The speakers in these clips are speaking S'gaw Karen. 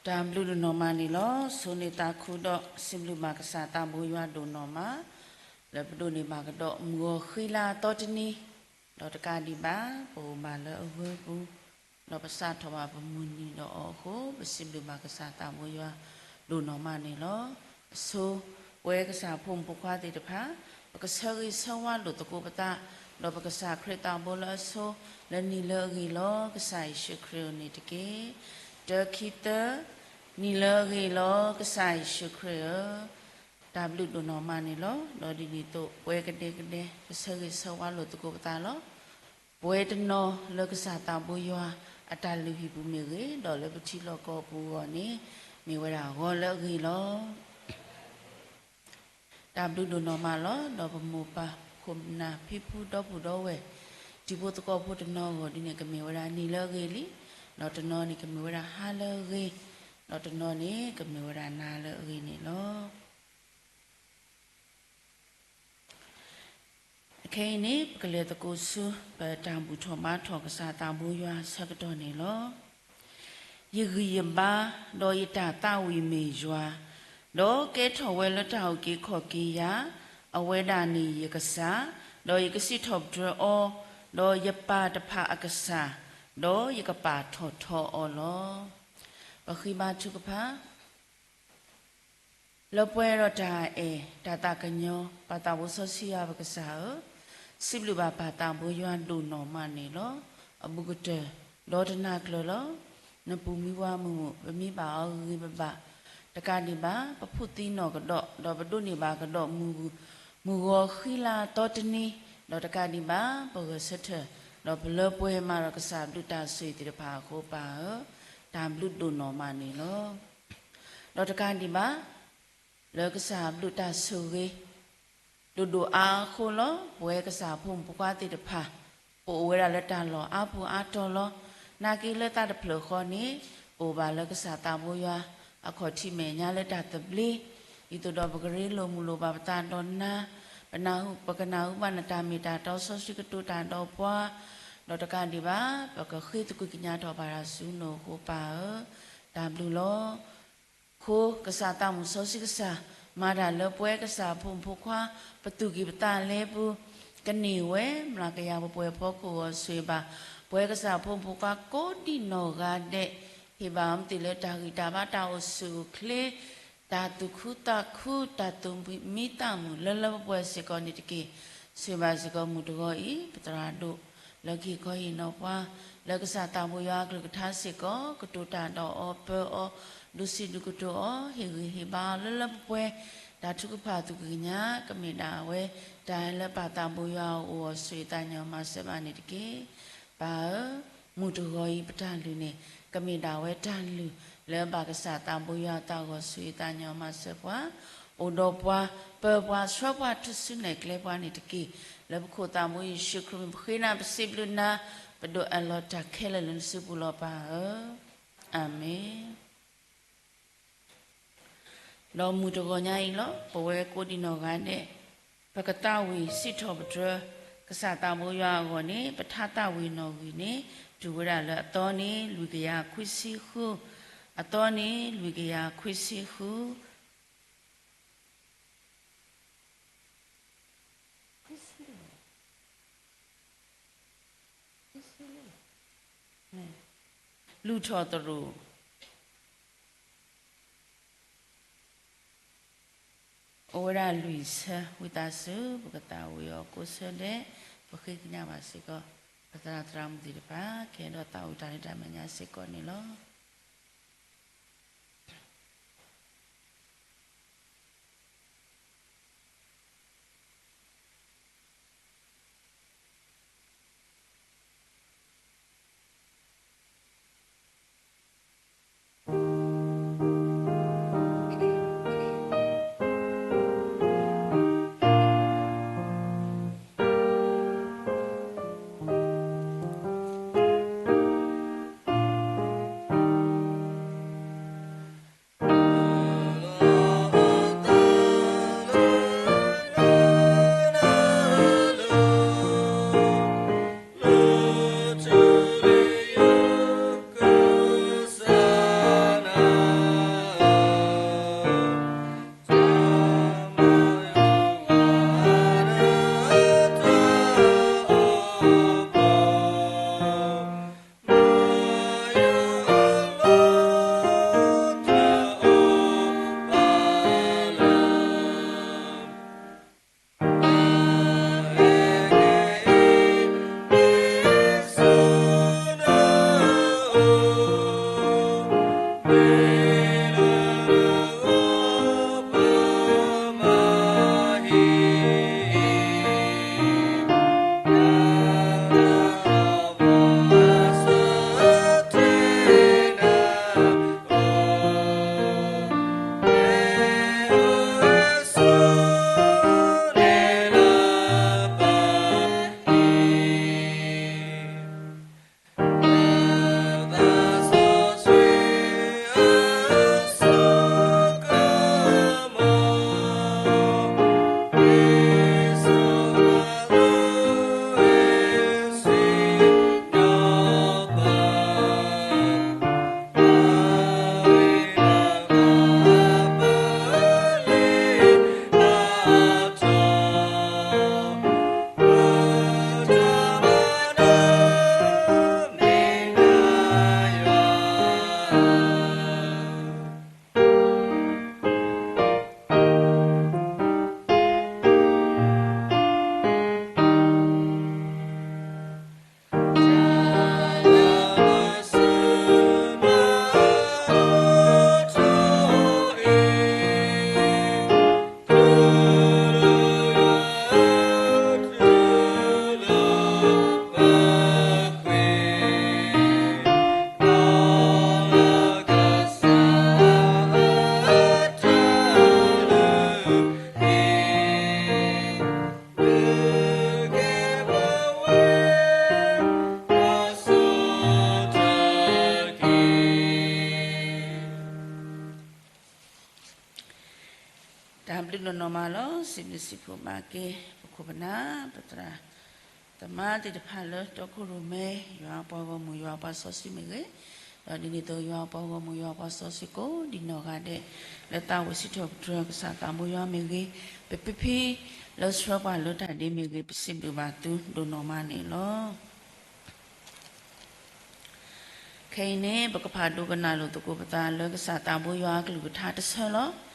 တၢ်ဘျုးဒိၣ်နီၢ်မးန့ၣ်လီၤ. ဆိၣ်ဂ့ၤသးခုဒီး စံးဘျုးဘၣ်ကစၢ်သးဘိယွၤဒိၣ်နီၢ်မး လၢပဒိးန့ၢ်ဘၣ်ကဒီးမုၢ်ဂီၤဃံလၤသီတနံၤ, ဒီးတကးဒံးဘၣ် ပအိၣ်ဘၣ်လၢအဂၢၢ်ပူၤ ဒီးပစးထီၣ်ဘၣ်ပမုၢ်နံၤဒီးအီၤအဃိ ပစံးဘျုးဘၣ်ကစၢ်သးဘိယွၤဒိၣ်နီၢ်မးန့ၣ်လီၤ. အဆိ ပဝဲကစၢ်ဖိမုၣ်ဖိခွါသ့ၣ်တဖၣ် ပကဆၢဂ့ၤဆၢဝါလိာ်သကိးပသး ဒီးပကစၢ်ခရံာ်သးဘိလၢအဆိ လၢနံၤလၢအဂ့ၤလီၤ. ကစၢ်ယ့ၣ်ၡူးခရံာ်ဧၢန့ၣ်တက့ၢ်. တၢခံသၢ, နံၤလၢအဂ့ၤလီၤ ကစၢ်ယ့ၣ်ၡူးခရံာ်ဧၢ. တၢ်ဘျုးဒိၣ်နီၢ်မးန့ၣ်လီၤ. ဒီးဒ်န့ၣ်အသိး ပဝဲကဒဲကဒဲ ပဆၢဂ့ၤဆၢဝါလိာ်သကိးပသးလီၤ. ပဝဲတနီၤလၢကစၢ်သးဘိယွၤအတၢ်လုၢ်ဟံၣ်ပူၤမ့ၢ်ဂ့ၤ, ဒီးလၢပထံလီၢ်ကီၢ်ပူၤအဂီၢ်န့ၣ် မ့ၢ်ဝဲဒၣ်ဂီၤလၢအဂ့ၤလီၤ. တၢ်ဘျုးဒိၣ်နီၢ်မးလီၤ. ဒီးပမိၢ်ပၢ်ခိၣ်နၢ်ဖံဖုဒီပုၢ်ဒီဝဲၢ် တံၤဖိသကိးဖိတနီၤအဂီၢ်ဒ်န့ၣ် ကမ့ၢ်ဝဲဒၣ်နံၤလၢအဂ့ၤလံ, ဒီးတနီၤန့ၣ် ကမ့ၢ်ဝဲဒၣ်ဟါလၢအဂ့ၤ, ဒီးတနီၤန့ၣ် ကမ့ၢ်ဝဲဒၣ်နၤလၢအဂ့ၤန့ၣ်လီၤ. အခဲအံၤန့ၣ် ပကလဲၤသကိးဆူ ပတၢ်ဘူၣ်ထီၣ်ဘါထီၣ်ကစၢ်သးဘိယွၤဆၢကတီၢ်န့ၣ်လီၤ. ယဂံၢ်ယဘါ, ဒီးယတၢ်သးဝံၣ်မ့ၢ်ယွၤ, ဒီးကဲထီၣ်ဝဲလၢတၢ်အုၣ်က့ၤခီၣ်က့ၤယၤ, အဝဲဒၣ်န့ၣ်ယကစၢ်, ဒီးယကစံးထီၣ်ပတြၢၤအီၤ, ဒီးယပၢ်တဖၣ်အကစၢ်, ဒီးယကပာ်ထီၣ်ထီအီၤလီၤ. ပဃ့ဘါထုကဖၣ် လၢပှဲၤဒီးတၢ်အဲၣ်တၢ်သးကညီၤ ပၢ်သးဘိစီဆှံယွၤပကစၢ်ဧၢ, စံးဘျုးဘၣ်ပၢ်သးဘိယွၤဒိၣ်နီၢ်မးန့ၣ်လီၤ. အဘူးကတၢၢ် ဒီတနၤကျၢၤလီၤ. နပူၤမံဝါမုာ်မုာ် ပမံဘၣ်အီၤဂ့ၤဂ့ၤဘၣ်ဘၣ်, တကးဒံးဘၣ် ပဖုးသံနီၢ်ကဒီး ဒီးပဒိးန့ၢ်ဘၣ်ကဒီး မုၢ်ဂီၤဃံလၤသီတနံၤ, ဒီးတကးဒံးဘၣ် ပဂဲၤဆၢထၢၣ် ဒီးပလၢပှဲၤမးဒီးကစၢ်ဘျုးတၢ်ဆိၣ်ဂ့ၤသ့ၣ်တဖၣ်အဃိ ပၢ်ဧၢ, တၢ်ဘျုးဒိၣ်နီၢ်မးန့ၣ်လီၤ. ဒီးတကးဒံးဘၣ် လၢကစၢ်ဘျုးတၢ်ဆိၣ်ဂ့ၤ ဒိၣ်ဒိၣ်အါအါအဃိလီၤ. ပဝဲကစၢ်ဖိမုၣ်ဖိခွါသ့ၣ်တဖၣ် ပအိၣ်ဝဲဒၣ်လၢတၢ်လီၢ်အါပူၤအါတီၤလီၤ. နာ်က့လၢသးတဖျၢၣ်ဃီန့ၣ် ပအိၣ်ဘၣ်လၢကစၢ်သးဘိယွၤ အခီၣ်ထံးမဲာ်ညါလၢတၢ်သဘျ့, ဒ်သိးဒီးပကရ့လိာ်မုာ်လိာ်ဘၣ်ပသးဒီးနၤ, ပနၢ်ဟူ ပကနၢ်ဟူဘၣ်နတၢ်မ့ၢ်တၢ်တီ စီဆှံကတိၤတၢ်ဒီးပှၤ, ဒီးတကးဒံးဘၣ် ပကဃ့သကွံာ်ကညးထီၣ်ဘၣ်တၢ်ဆူနအိၣ်အဃိ ပၢ်ဧၢ, တၢ်ဘျုးလီၤ. အဃိ ကစၢ်သးမုၣ်စီဆှံကစၢ် မၤတၢ်လၢပဝဲကစၢ်ဖိမုၣ်ဖိခွါ ပသူၣ်ကံၢ်ပသးလဲပူၤ ကန့ၢ်ဝဲ မျးကယၤပှဲၤပှဲၤဖီခိၣ်ဂီၤဆိၣ်ဂ့ၤဘၣ် ပဝဲကစၢ်ဖိမုၣ်ဖိခွါကိးဒံနီၢ်ဂၤဒဲး, ဟ့ၣ်ဘၣ်အီၤမ့ၢ်သ့ၣ်လၢတၢ်ဂံၢ်တၢ်ဘါ တၢ်အိၣ်ဆူၣ်အိၣ်ချ့, တၢ်သူၣ်ခုသးခု တၢ်သူၣ်မံသးမုာ်လၢလၢပှဲၤပှဲၤစ့ၢ်ကီးန့ၣ်တက့ၢ်. ဆိၣ်ဂ့ၤဘၣ်စ့ၢ်ကီးမုၢ်တဂီၤအံၤ ပသရၣ်ဒိၣ် လၢကဟ့ၣ်ခီဟ့ၣ်နီၤပှၤ လၢကစၢ်သးဘိယွၤအကလုၢ်ကထါစ့ၢ်ကီး ကတိၤတၢ်ဒီးအီၤပၢအီၤ ဒုးစံးဒုးကတိၤအီၤ ဟ့ၣ်ဂံၢ်ဟ့ၣ်ဘါအီၤလၢလၢပှဲၤပှဲၤ တၢ်ထုကဖၣ်သူၣ်ကံၢ်ကညါ ကမ့ၢ်ဒၣ်ဝဲ တၢ်လၢပၢ်သးဘိယွၤအအိၣ်အီၤ ဆိၣ်ဂ့ၤသးညီမၤစၢၤဘၣ်န့ၣ်တက့ၢ်. ပၢ်ဧၢ, မုၢ်တဂီၤအံၤပတၢ်လုၢ်န့ၣ် ကမ့ၢ်ဒၣ်ဝဲတၢ်လုၢ်လၢဘၣ်ကစၢ်သးဘိယွၤအသးဂီၢ် ဆိၣ်ဂ့ၤသးညီမၤစၢၤပှၤ အိၣ်ဒီးပှၤ ပၢပှၤဆှၢပှၤထူၣ်စုနဲၣ်ကျဲပှၤန့ၣ်တက့ၢ်. လၢပခိၣ်သးဘိယ့ၣ်ၡူးခရံာ်မံၤ ပဃ့နၤပစံးဘျုးနၤ ပဒိးအၢၣ်လီၤတၢ်ခဲလၢာ်လၢနစုပူၤလီၤ ပၢ်ဧၢ, အၤမ့ၣ်. ဒီးမုၢ်တဂီၤညါအံၤလီၤ ပဝဲကိးဒံနီၢ်ဂၤဒဲး ပကသးဝံၣ်စံးထီၣ်ပတြၢၤ ကစၢ်သးဘိယွၤအဂီၢ်န့ၣ် ပထါသးဝံၣ်နီၣ်ဂံၢ်န့ၣ် တုၤဝဲဒၣ်လၢအသီန့ၣ် လွံၢ်ကယၤခွံဆံဃု, အသီန့ၣ် လွံၢ်ကယၤခွံဆံဃု လူၤထီၣ်သရိာ် အိၣ်ဝဲဒၣ်လွံၢ်ဆၢ ဝံသးစူၤ ပကသးဝံၣ်အီၤကိးဆၢဒဲး ပဃ့ကညးဘၣ်စ့ၢ်ကီး ပသရၣ်သရၣ်မုၣ်သ့ၣ်တဖၣ် ကဟဲဒီးသးဝံၣ်တၢ်လၢတၢ်မဲာ်ညါစ့ၢ်ကီးန့ၣ်လီၤ. ဒိၣ်ဒိၣ်နီၢ်နီၢ်မးလီၤ. စံးဘျုးစံးဖှိၣ်မၤက့ၤ ပခိၣ်ပနၢ် ပသရၣ်သမါသ့ၣ်တဖၣ်လၢတီခိၣ်ရိၣ်မဲ ယွၤအပှၤဂီၢ်မုၢ် ယွၤအပှၤစီဆှံမ့ၢ်ဂ့ၤ, ဒီးဒ်န့ၣ်အသိး ယွၤအပှၤဂီၢ်မုၢ် ယွၤအပှၤစီဆှံကိးဒံနီၢ်ဂၤဒဲး လၢသးဝံၣ်စံးထီၣ်ပတြၢၤကစၢ်သးဘိယွၤမ့ၢ်ဂ့ၤ, ပဖံဖံလၢဆှၢပှၤလၢတၢ်ဒ့မ့ၢ်ဂ့ၤ, ပစံးဘျုးဘၣ်သုဒိၣ်နီၢ်မးန့ၣ်လီၤ. ခဲအံၤန့ၣ် ပကဖးဒိကနၣ်လိာ်သကိးပသးလၢကစၢ်သးဘိယွၤအကလုၢ်ကထါတဆၢလီၤ.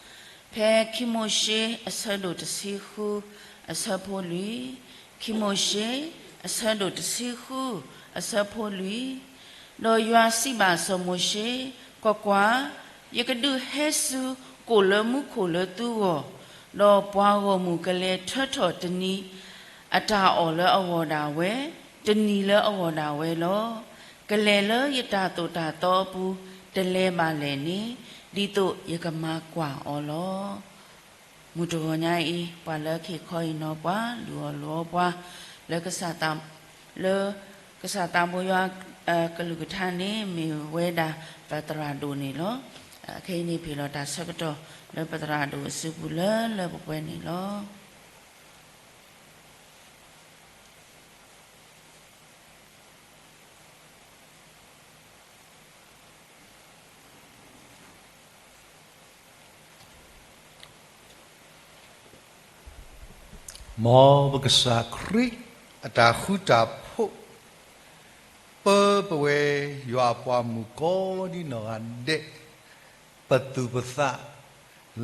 ဖဲခံမိၤၡ့အဆၢဒိၣ်တဆံဃု အဆၢဖိလွံၢ်, ခံမိၤၡ့အဆၢဒိၣ်တဆံဃု အဆၢဖိလွံၢ်, ဒီးယွၤစံးဘၣ်စီၤမိၤၡ့, ကွၢ်ကွၢ်, ယကဒုးဟဲစူၤကိၣ်လၢမူခိၣ်လၢသုဂီၢ်, ဒီးပှၤဂီၢ်မုၢ်ကလဲၤထၢထီၣ်တနံၤ အတၢ်အီၣ်လၢအဂီၢ်ဒၣ်ဝဲ, တနံၤလၢအဂီၢ်ဒၣ်ဝဲလီၤ. ကလဲၤလၢယတၢ်သိၣ်တၢ်သီအပူၤ တလဲၤဘၣ်လဲၣ်န့ၣ်, ဒ်သိးယကမၤကွၢ်အီၤလီၤ. မုၢ်တဂီၤညါအံၤ ပှၤလၢအကဟ့ၣ်ခီဟ့ၣ်နီၤပှၤ လုၢ်အီၣ်လိၣ်အီပှၤ လၢကစၢ်သး, လၢကစၢ်သးဘိယွၤအကလုၢ်ကထါန့ၣ် မ့ၢ်ဝဲဒၣ်ပသရၣ်ဒိၣ်န့ၣ်လီၤ. ခဲအံၤန့ၣ် ပဟ့ၣ်လီၤတၢ်ဆၢကတီၢ်လၢပသရၣ်ဒိၣ်အစုပူၤလၢလၢပှဲၤပှဲၤန့ၣ်လီၤ. မ်ပကစၢ်ခရံာ်အတၢ်ဃူတၢ်ဖိး ပၢပဝဲယွၤအပှၤမုၣ်ကိးဒံနီၢ်ဂၤဒဲး ပသူၣ်ပသး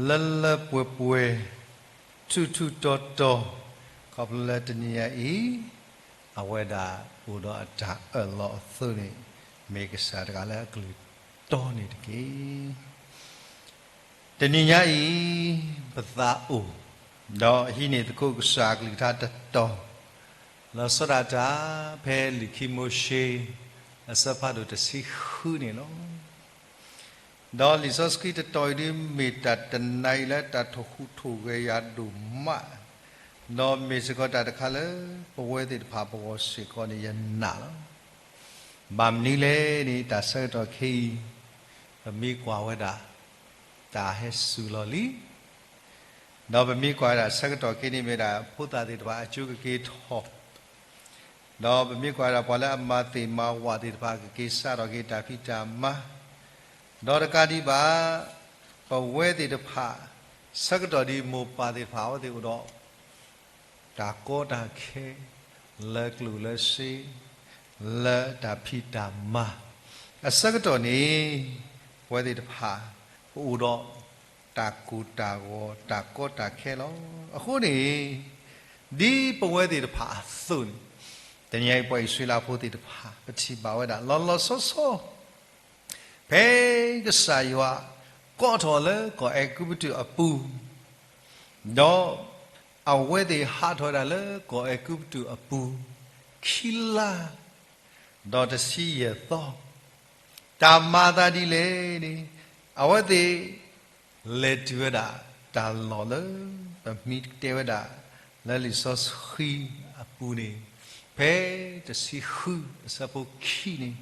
လၢလၢပှဲၤပှဲၤ ထူးထူးတီၤတီၤ ခီဖျိလၢတနံၤညါအံၤ အဝဲဒၣ်အိၣ်ဒီးအတၢ်အၢၣ်လီၤအသိးန့ၣ် မ့ၢ်ကစၢ်တဂၤလၢအကလုၢ်တီန့ၣ်တက့ၢ်. တနံၤညါအံၤ ပသးအိၣ် ဒီးဟံးန့ၢ်သကိးကစၢ်အကလုၢ်ကထါတတီၤ လီၤဆီဒၣ်တၢ် ဖဲလံာ်ခံမိၤၡ့ အဆၢဖးဒိၣ်တဆံဃုန့ၣ်လီၤ. ဒီးလံာ်စီဆှံတတီၤအံၤဒ်မ့ၢ်တၢ်တနၤအံၤလၢတၢ်ထိၣ်ဟူးထိၣ်ဂဲၤယၤဒိၣ်မး, ဒီးမ့ၢ်စ့ၢ်ကီးတၢ်တခါလၢ ပဝဲသ့ၣ်တဖၣ်ပဂီၢ်စ့ၢ်ကီးန့ၣ် ယနာ်လီၤ. ဘၣ်မနုၤလဲၣ်န့ၣ် တၢ်ဆၢကတီၢ်ခဲအံၤ ပမ့ၢ်ကွၢ်ဝဲဒၣ် တၢ်ဟဲစူၤလီၤလံ ဒီးပမ့ၢ်ကွၢ်ဝဲဒၣ်ဆၢကတီၢ်ခဲအံၤန့ၣ်မ့ၢ်ဒၣ် ဖိသၣ်သ့ၣ်တဖၣ်အကၠိကက့ၤထီၣ်, ဒီးပမ့ၢ်ကွၢ်ဝဲဒၣ်ပှၤလၢအမၤသ့ၣ်မၤဝၣ်သ့ၣ်တဖၣ် ကက့ၤစးထီၣ်က့ၤတၢ်ဖံးတၢ်မၤ, ဒီးတကးဒံးဘၣ် ပဝဲသ့ၣ်တဖၣ် ဆၢကတီၢ်ဒ်မိၢ်ပၢ်သ့ၣ်တဖၣ်အဝဲသ့ၣ်အိၣ်ဒီး တၢ်ကီတၢ်ခဲ လၢကျိၣ်လၢစ့ လၢတၢ်ဖံးတၢ်မၤ အဆၢကတီၢ်န့ၣ် ပဝဲသ့ၣ်တဖၣ် ပအိၣ်ဒီး တၢ်ကိၢ်တၢ်ဂီၤ တၢ်ကီတၢ်ခဲလီၤ. အဃိန့ၣ် ဒ်ပဝဲသ့ၣ်တဖၣ်အသိးန့ၣ် တနံၤအံၤပှၤအံၣ်စရ့လးဖိသ့ၣ်တဖၣ် ပထံၣ်ဘၣ်ဝဲဒၣ် လီၤလီၤဆီဆီ ဖဲကစၢ်ယွၤ ကိးထီၣ်လၢကီၢ်အဲၤကူပတူးအပူၤ, ဒီးအဝဲသ့ၣ်ဟးထီၣ်ဝဲဒၣ်လၢကီၢ်အဲၤကူပတူးအပူၤ ခံလါ ဒီးတဆံယဲၢ်သီ, တၢ်မၤအသးဒ်လဲၣ်န့ၣ် အဝဲသ့ၣ် လဲၤတုၤဝဲဒၣ်တၢ်လီၢ်လၢ ပမ့ၢ်တဲဝဲဒၣ် လၢလံာ်စီဆှံအပူၤန့ၣ် ဖဲတဆံဃုအဆၢဖိခံန့ၣ်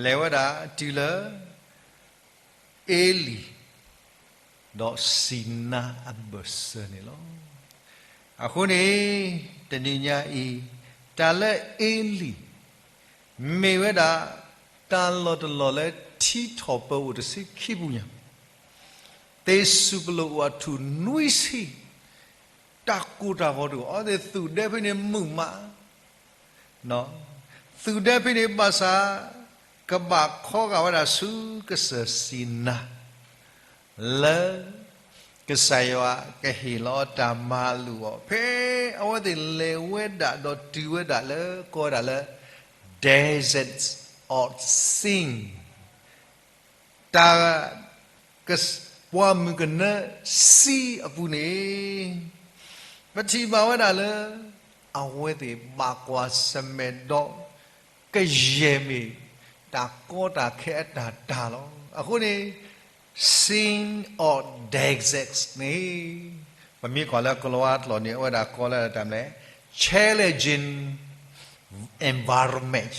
လဲၤဝဲဒၣ်တုၤလၢ အ့လံၣ် ဒီးစံၤနါအဘၢၣ်စၢၤန့ၣ်လီၤ. အဃိန့ၣ် တနံၤညါအံၤ တၢ်လၢအ့လံၣ် မ့ၢ်ဝဲဒၣ် တၢ်လီၢ်တလီၢ်လၢထံထီၣ်ပၢၤအိၣ်တဆံခံပူၤညါ, သ့ၣ်စူၣ်ပလိၣ်အိၣ်အထူၣ်နွံဆံ, တၢ်ကိၢ်တၢ်ဂီၤတအိၣ်, အဝဲသ့ၣ်သူၣ်ဒဲဖဲန့ၣ်မုာ်မး, သူၣ်ဒဲဖဲန့ၣ်ဘၣ်ဆၣ် ကဘၣ်ခီဂာ်ဝဲဒၣ်ဆူကစၢၢ်စံၤနါ လၢ ကစၢ်ယွၤကဟ့ၣ်လီၤတၢ်မၤလိာ်အီၤ, ဖဲအဝဲသ့ၣ်လဲၤဝဲဒၣ်ဒီးတုၤဝဲဒၣ်လၢကိးဝဲဒၣ်လၢ Desert of Sin, တၢ် ပှၢ်မုၢ်ကနၢစံအပူၤန့ၣ် ပထံၣ်ဘၣ်ဝဲဒၣ်လၢ အဝဲသ့ၣ်ဘၣ်ကွၢ်ဆၢၣ်မဲာ်ဒီး ကယဲၢ်မ့ၢ်တၢ်ကီတၢ်ခဲအတၢ်တၢ်လီၤ. အဃိန့ၣ် Sin of Desert န့ၣ် ပမ့ၢ်ကွၢ်လၢကလံးဝါကျိာ်န့ၣ် အဝဲဒၣ်ကိးလၢတၢ်မနုၤလဲၣ် challenging environment,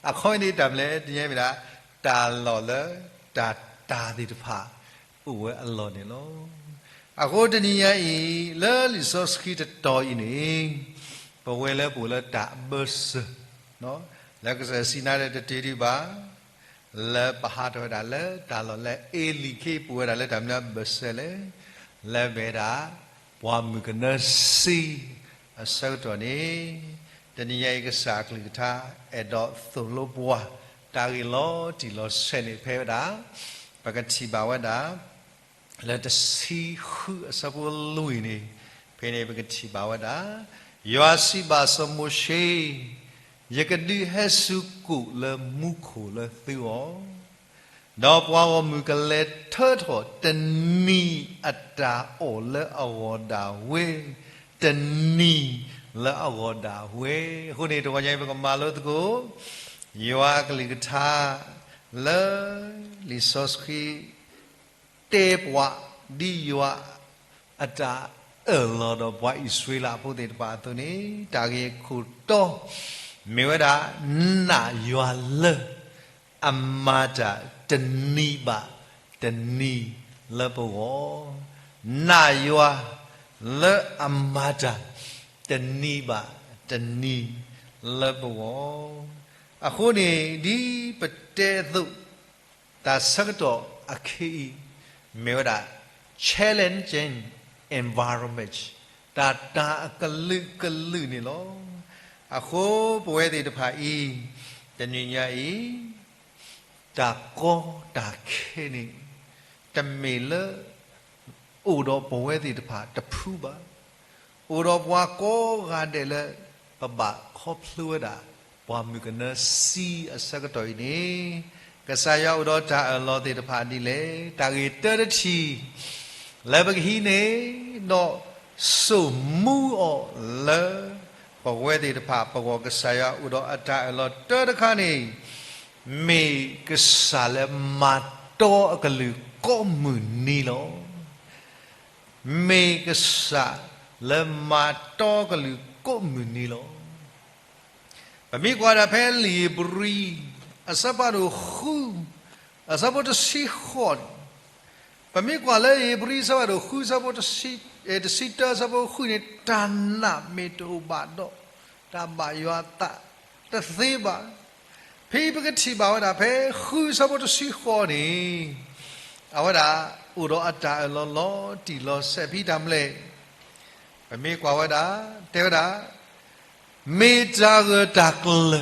အခီပညီန့ၣ်တၢ်မနုၤလဲၣ် တနံၤအံၤမ့ၢ်ဒၣ် တၢ်လီၢ်လၢတၢ်တၢ်သ့ၣ်တဖၣ် အိၣ်ဝဲအလီၢ်န့ၣ်လီၤ. အဃိတနံၤညါအံၤ လၢလံာ်စီဆှံတတီၤအံၤန့ၣ် ပဝဲလၢပအိၣ်လၢတၢ်အဘၢၣ်စၢၤ လၢကစၢ်စံးနါဒီးတတ့ဒံးဘၣ် လၢပဟးထီၣ်ဝဲဒၣ်လၢတၢ်လီၢ်လၢအ့လံၤခံ ပအိၣ်ဝဲဒၣ်လၢတၢ်မနုၤအဘၢၣ်စၢၤလဲၣ်, လၢမ့ၢ်ဝဲဒၣ် ပှၤမုၣ်ကနၢဆံအဆၢကတီၢ်န့ၣ် တနံၤညါအံၤကစၢ်အကလုၢ်ကထါ အဲၣ်ဒိးသိၣ်လိပှၤ တၢ်ဂ့ၢ်လီၤတံၢ်လီၤဆဲးန့ၣ်ဖဲဝဲဒၣ် ပကထံၣ်ဘၣ်ဝဲဒၣ် လၢတဆံဃုအဆၢဖိလွံၢ်န့ၣ် ဖဲန့ၣ်ပကထံၣ်ဘၣ်ဝဲဒၣ်, ယွၤစံးဘၣ်စီၤမိၤၡ့, ယကဒုးဟဲစူၤကိာ်လၢမူခိၣ်လၢသုဂီၢ်, ဒီးပှၤဂီၢ်မုၢ်ကလဲၤထၢထီၣ်တနံၤအတၢ်အီၣ်လၢအဂီၢ်ဒၣ်ဝဲ, တနံၤလၢအဂီၢ်ဒၣ်ဝဲ. အဃိန့ၣ် တဂီၤညါအံၤ ပကမၤလိသကိး ယွၤအကလုၢ်ကထါ လၢလံာ်စီဆှံ တဲပှၤ ဒ်ယွၤအတၢ်အၢၣ်လီၤဒီးပှၤအံၣ်စရ့လးဖိသ့ၣ်တဖၣ်အသိးန့ၣ် တၢ်ဂ့ၢ်ခိၣ်တီ မ့ၢ်ဝဲဒၣ် နာ်ယွၤလၢ အမၤတၢ်တနံၤဘၣ်တနံၤလၢပဂီၢ်, နာ်ယွၤလၢအမၤတၢ် တနံၤဘၣ်တနံၤလၢပဂီၢ်. အဃိန့ၣ် ဒ်ပတဲအသိး တၢ်ဆၢကတီၢ်အခံအံၤ မ့ၢ်ဝဲဒၣ် challenging environment တၢ်တၢ်အကလုာ်ကလုာ်န့ၣ်လီၤ. အဃိပဝဲသ့ၣ်တဖၣ်အံၤ တနံၤညါအံၤ တၢ်ကီတၢ်ခဲန့ၣ် တမ့ၢ်လၢ အိၣ်ဒီးပဝဲသ့ၣ်တဖၣ်တဖုဘၣ်. အိၣ်ဒီးပှၤကိးဂၤဒဲးလၢ ပဘၣ်ခီဖျိဝဲဒၣ် ပှၤမုၣ်ကနၢဆံအဆၢကတီၢ်အံၤန့ၣ် ကစၢ်ယွၤအိၣ်ဒီးတၢ်အၢၣ်လီၤသ့ၣ်တဖၣ်ဒ်လဲၣ်. တၢ်ဂ့ၢ်တၢတထံၣ် လၢပကဟံးန့ၢ် ဒီးစိာ်မူအီၤလၢ ပဝဲသ့ၣ်တဖၣ်ပဂီၢ် ကစၢ်ယွၤအိၣ်ဒီးအတၢ်အၢၣ်လီၤတၢတခါန့ၣ် မ့ၢ်ကစၢ်လၢမၤတီအကလုၢ်ကိးမုၢ်နံၤလီၤ. မ့ၢ်ကစၢ်လၢမၤတီကလုၢ်ကိးမုၢ်နံၤလီၤ. ပမ့ၢ်ကွၢ်ဒၣ်ဖဲလံာ်ဧ့ၤဘြံၤ အဆၢဖးဒိၣ်ဃု အဆၢဖိတဆံဃိးန့ၣ်, ပမ့ၢ်ကွၢ်လၢဧ့ၤဘြံၤ အဆၢဖးဒိၣ်ဃု အဆၢဖိတဆံ, တဆံတၢ အဆၢဖိဃုန့ၣ် တၢ်နာ်မ့ၢ်တအိၣ်ဘၣ်ဒီး တၢ်ဘၣ်ယွၤအသးတသ့ဘၣ်. ဖဲပကထံၣ်ဘၣ်ဝဲဒၣ်ဖဲဃုအဆၢဖိတဆံဃိးန့ၣ်, အဝဲဒၣ်အိၣ်ဒီးအတၢ်အၢၣ်လီၤလီၤတံၢ်လီၤဆဲးဖဲတၢ်မနုၤလဲၣ်. ပမ့ၢ်ကွၢ်ဝဲဒၣ် တဲဝဲဒၣ် မ့ၢ်တၢ်ဂၢၢ်တၢ်ကျၢၤ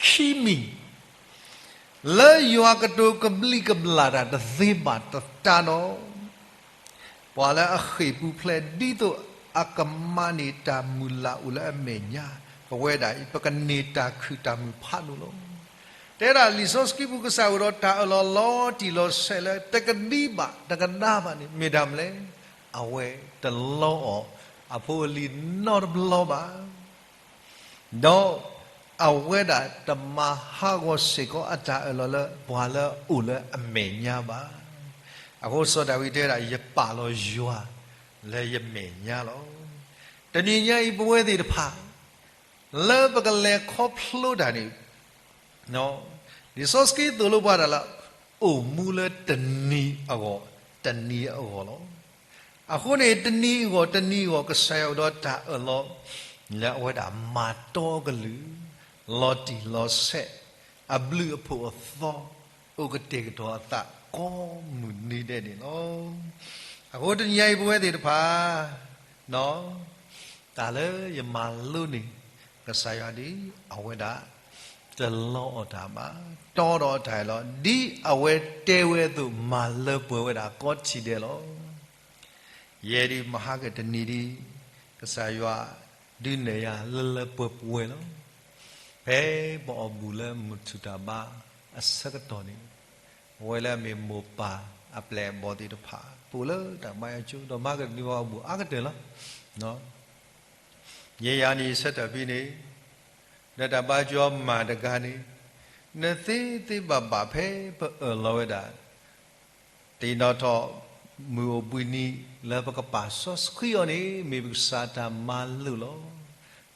ခံမံၤ လၢယွၤကတိၤကဘျံးကဘျၣ်တၢ်တသ့ဘၣ်တတါဒီး ပှၤလၢအဃ့ၢ်ပူၤဖျဲးဒ်သိးအကမၤန့ၢ်တၢ်မုၢ်လၢ်အိၣ်လၢအမဲာ်ညါ, ပဝဲဒၣ်အံၤ ပကန့ၢ်တၢ်ခုၣ်တၢ်မုာ်ဖးဒိၣ်လီၤ. တဲဒၣ်လံာ်စီဆှံပူၤ ကစၢ်အိၣ်ဒီးတၢ်အၢၣ်လီၤလီၤတံၢ်လီၤဆဲးလၢ တကဒံဘၣ်တကဒါဘၣ်န့ၣ် မ့ၢ်တၢ်မနုၤလဲၣ်. အဝဲတလီအီၤအဖိအလံၤနီတဘျီဘၣ်. ဒီးအဝဲဒၣ်တမၤဟးဂီၤစ့ၢ်ကီးအတၢ်အၢၣ်လီၤလၢပှၤလၢအအိၣ်လၢအမဲာ်ညါဘၣ်. အဃိစီၤဒၤဝံးတဲဝဲဒၣ် ယပာ်လီၤယွၤလၢယမဲာ်ညါလီၤ. တနံၤညါအံၤပဝဲသ့ၣ်တဖၣ် လၢပကလဲၤခီဖျိတၢ်န့ၣ် လံာ်စီဆှံသိၣ်လိပှၤဒၣ်လၢ အိၣ်မူလၢတနံၤအဂီၢ် တနံၤအဂီၢ်လီၤ. အဃိန့ၣ် တနံၤအဂီၢ် တနံၤအဂီၢ် ကစၢ်ယွၤအိၣ်ဒီးတၢ်အၢၣ်လီၤ လၢအဝဲဒၣ်မၤတီကလုၢ် လီၤတံၢ်လီၤဆဲး အဘျုးအဖှိၣ်အသီ အိၣ်ကတဲာ်ကတီၤအသးကိးမုၢ်နံၤဒဲးန့ၣ်လီၤ. အဃိတနံၤညါအံၤပဝဲသ့ၣ်တဖၣ် တၢ်လၢယမၤလိန့ၣ် ကစၢ်ယွၤဒ်အဝဲဒၣ် တလီအီၣ်တၢ်ဘၣ်, တီဒီးအတၢ်အၢၣ်လီၤ ဒ်အဝဲတဲဝဲအသိး မၤလၢပှဲၤဝဲဒၣ်ကိးထံၣ်ဒဲးလီၤ. ယဲဒၣ်မဟါကတနံၤဒ် ကစၢ်ယွၤဒုးနဲၣ်ယၤလၢလၢပှဲၤပှဲၤလီၤ. ဖဲပအီၣ်ဘူၣ်လၢမုၢ်ထူၣ်တၢ်ဘါအဆၢကတီၢ်န့ၣ် အဝဲလၢအမ့ၢ်မိၢ်ပၢ်အပျဲၢ်အဘီၣ်သ့ၣ်တဖၣ် ပအိၣ်လၢတၢ်ဘါယွၤကၠိ ဒီးမဟါကတနံၤပအီၣ်ဘူၣ်အါကတၢၢ်လီၤ. ယဲယၤန့ၣ်ဆၢထၢၣ်ဖဲန့ၣ် ဒီးတၢ်ဘါယွၤမၤတဂၤန့ၣ် နသ့သ့ဘၣ်ဘၣ်ဖဲပအၢၣ်လီၤဝဲဒၣ် တနီၤထီၣ် မုၢ်အိၣ်ဘှံးနံၤလၢပကပာ်စီဆှံအီၤန့ၣ် မ့ၢ်ပကစၢ်တၢ်မၤလိာ်လီၤ.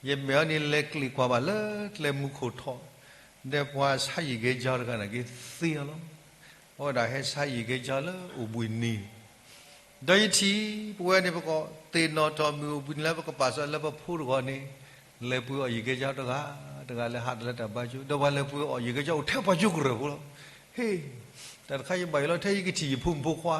ယမဲာ်အီၤန့ၣ်လဲၤကျ့ၣ်ကွၢ်ဘၣ်လၢကျဲမူခိၣ်ထီၣ် ဒီးပှၤဆါယံာ်ကဲကၠီတဂၤန့ၣ်က့ၤသ့အီၤလီၤ. အဝဲဒၣ်ဟဲဆါယံာ်ကဲကၠီလၢအိၣ်ဘှံးနံၤ ဒီးယထံၣ် ပဝဲန့ၣ် ပကသ့ၣ်နီၣ်ထီၣ်မုၢ်အိၣ်ဘှံးနံၤလၢပကပာ်စၢၤလၢပဖိတဂၤန့ၣ် လဲၤပှ့ၤအီၣ်ယံၤကဲကၠီတဂၤ, တဂၤလၢဟးတၢ်လၢတၢ်ဘါကၠိ, ဒီးပှၤလဲၤပှ့ၤအီၣ်ယံၤကဲကၠီအိၣ်ထဲပှၤကၠိကရၢၢ်ဖိလီၤ. ဟ့ၣ်, တၢ်တခါယဘၣ်ယိၣ်လီၤ ထဲယကထံၣ်ယဖိမုၣ်ဖိခွါ,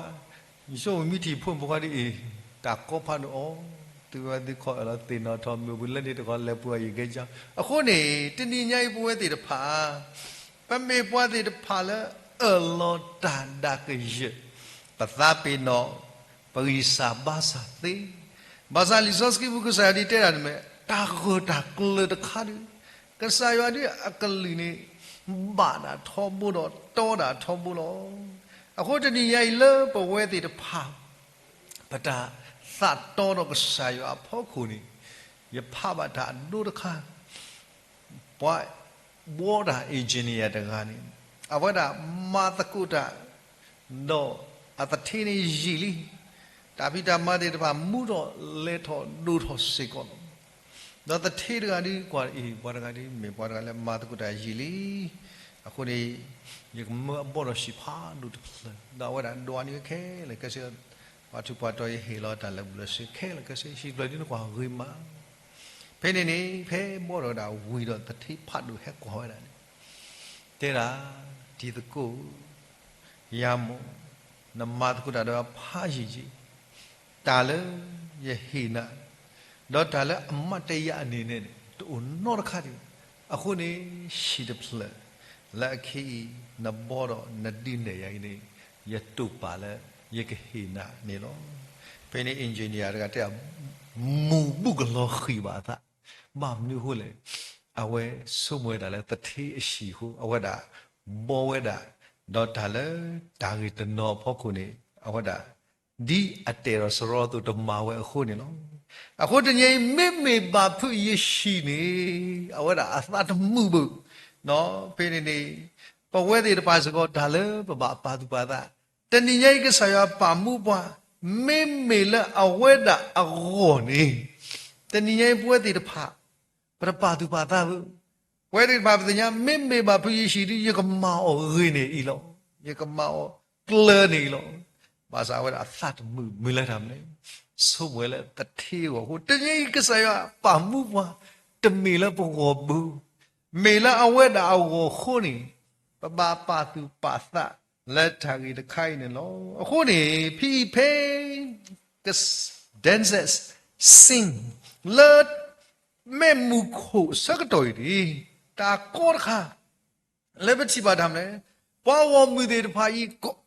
ယဆိကမိၣ်မ့ၢ်ထံၣ်ယဖိမုၣ်ဖိခွါဒ်အံၤ, တၢ်ကီဖးဒိၣ်အီၤ, သုဝဲသုခီၣ်အၢၣ်လီၤ သ့ၣ်နီၣ်ထီၣ်မုၢ်အိၣ်ဘှံးလၢန့ၣ်တခီ လဲၤပှ့ၤအီၣ်ယံၤကဲကၠီ. အဃိန့ၣ် တနံၤညါအံၤပဝဲသ့ၣ်တဖၣ် ပမ့ၢ်ပှၤသ့ၣ်တဖၣ်လၢအၢၣ်လီၤတၢ်ဒၣ်ကယၢၢ်, ပသးပ့ၤနီၣ်, ပဂံၢ်စၢ်ဘါစၢ်သ့, ဘၣ်ဆၣ်လံာ်စီဆှံပူၤကစၢ်ယွၤဒ်တဲဒၣ်န့ၣ်မ့ၢ် တၢ်ဂၢၢ်တၢ်ကျၢၤတခါဒုး, ကစၢ်ယွၤဒ်အကလုၢ်န့ၣ် ဘၣ်ဒၣ်ထီဘိဒီးတီဒၣ်ထီဘိလီၤ. အဃိတနံၤညါအံၤလၢပဝဲသ့ၣ်တဖၣ် ပတၢ်သးတီဒီးကစၢ်ယွၤအဖီခိၣ်န့ၣ်, ယဖးဘၣ်တၢ်အဒိတခါ, ပှၤဘှီတၢ် engineer တဂၤန့ၣ် အဝဲဒၣ်မၤသကိးတၢ် ဒီးအသထ့န့ၣ်ယံာ်လံ, တၢ်ဖံးတၢ်မၤသ့ၣ်တဖၣ်မူထီၣ်လဲၤထီၣ်ဒိၣ်ထီၣ်စ့ၢ်ကီးလီၤ. ဒီးသထ့တဂၤဒ်ကွၢ်အံၤ ပှၤတဂၤဒ်မ့ၢ်ပှၤတဂၤလၢမၤသကိးတၢ်ယံာ်လံ, အဃိန့ၣ် ယကမၢအဘီဒီးဟံၣ်ဖးဒိၣ်တဖျၢၣ်, ဒီးအဝဲဒၣ်ဒိးန့ၢ်ဝဲခဲလၢာ်ခဲဆ့, ပှၤထူးပှၤတီၤယဟ့ၣ်လီၤတၢ်လၢာ်ဘူၣ်လၢာ်စ့ခဲလၢာ်ခဲဆ့, ဟံၣ်တဖျၢၣ်ဒ်န့ၣ်ကွၢ်ဂ့ၤမး, ဖဲန့ၣ်န့ၣ် ဖဲဘီဒီးဝဲဒၣ်ဝံၤဒီးသထ့ဖးဒိၣ်ဟဲကွၢ်ဝဲဒၣ်န့ၣ်, တဲဒၣ်, တံၤသကိးဧၢ, ယၤမ့ၢ်, နမၤသကိးတၢ်ဒီးအဖးယံာ်ယံာ်, တၢ်လၢယဟ့ၣ်နၤ, ဒီးတၢ်လၢအမၤတယာ်အန့ၣ်န့ၣ် တအိၣ်နီတခါဒံး, အဃိန့ၣ် ဟံၣ်တဖျၢၣ် လၢအခဲအံၤ နဘီဒီးနဒုးနဲၣ်ယၤအံၤန့ၣ် ယတိာ်ပာ်လၢယကဟ့ၣ်နၤန့ၣ်လီၤ. ဖဲန့ၣ် engineer တဂၤတဲဒၣ်, မူၤဘူၣ်ကလီၤဃံၤဘၣ်အသး, ဘၣ်မနုၤအဃိလဲၣ်, အဝဲဆိကမိၣ်ဝဲဒၣ်လၢသထ့အဟံၣ်အဃိ အဝဲဒၣ်ဘီဝဲဒၣ်, ဒီးတၢ်လၢတၢ်ဂ့ၢ်တနီၤအဖီခိၣ်န့ၣ် အဝဲဒၣ် ဒ်အတဲာ်ဒီးစရီအသိးတမၤဝဲအဃိန့ၣ်လီၤ. အဃိတနံၤအံၤ မ့မ့ၢ်ဘၣ်ဖုးယဟံၣ်န့ၣ် အဝဲဒၣ်အသးတမုာ်ဘၣ်, ဖဲန့ၣ်န့ၣ် ပဝဲသ့ၣ်တဖၣ်စ့ၢ်ကီး တၢ်လၢပဘၣ်ပာ်သူၣ်ပာ်သး, တနံၤညါအံၤကစၢ်ယွၤပာ်မူပှၤ, မ့မ့ၢ်လၢအဝဲဒၣ်အဂီၢ်န့ၣ်, တနံၤညါအံၤပဝဲသ့ၣ်တဖၣ် ပတပာ်သူၣ်ပာ်သးဘၣ်. ပဝဲသ့ၣ်တဖၣ်ပသ့ၣ်ညါ မ့မ့ၢ်ဘၣ်ဖုးယဟံၣ်ဒီး ယကမၤအီၤဂ့ၤန့ၣ်အံၤလီၤ. ယကမၤအီၤကျၢၤန့ၣ်အံၤလီၤ. ဘၣ်ဆၣ်အဝဲဒၣ်အသးတမုာ် မုာ်လၢတၢ်မနုၤလဲၣ်, ဆိကမိၣ်ဝဲလၢသထ့အဂီၢ်အဃိ, တနံၤအံၤကစၢ်ယွၤပာ်မူပှၤ, တမ့ၢ်လၢပဂီၢ်ဘၣ်, မ့ၢ်လၢအဝဲဒၣ်အဂီၢ်အဃိန့ၣ်, ပဘၣ်ပာ်သူၣ်ပာ်သးလၢတၢ်ဂ့ၢ်တခါအံၤန့ၣ်လီၤ. အဃိန့ၣ် ဖဲအံၤဖဲ Denzel Singh လၢ မ့ၢ်မူခိၣ်အဆၢကတီၢ်အံၤန့ၣ်, တၢ်ကီတခါ လၢပထံၣ်ဘၣ်တၢ်မနုၤလဲၣ်, ပှၤဂီၢ်မုၢ်သ့ၣ်တဖၣ်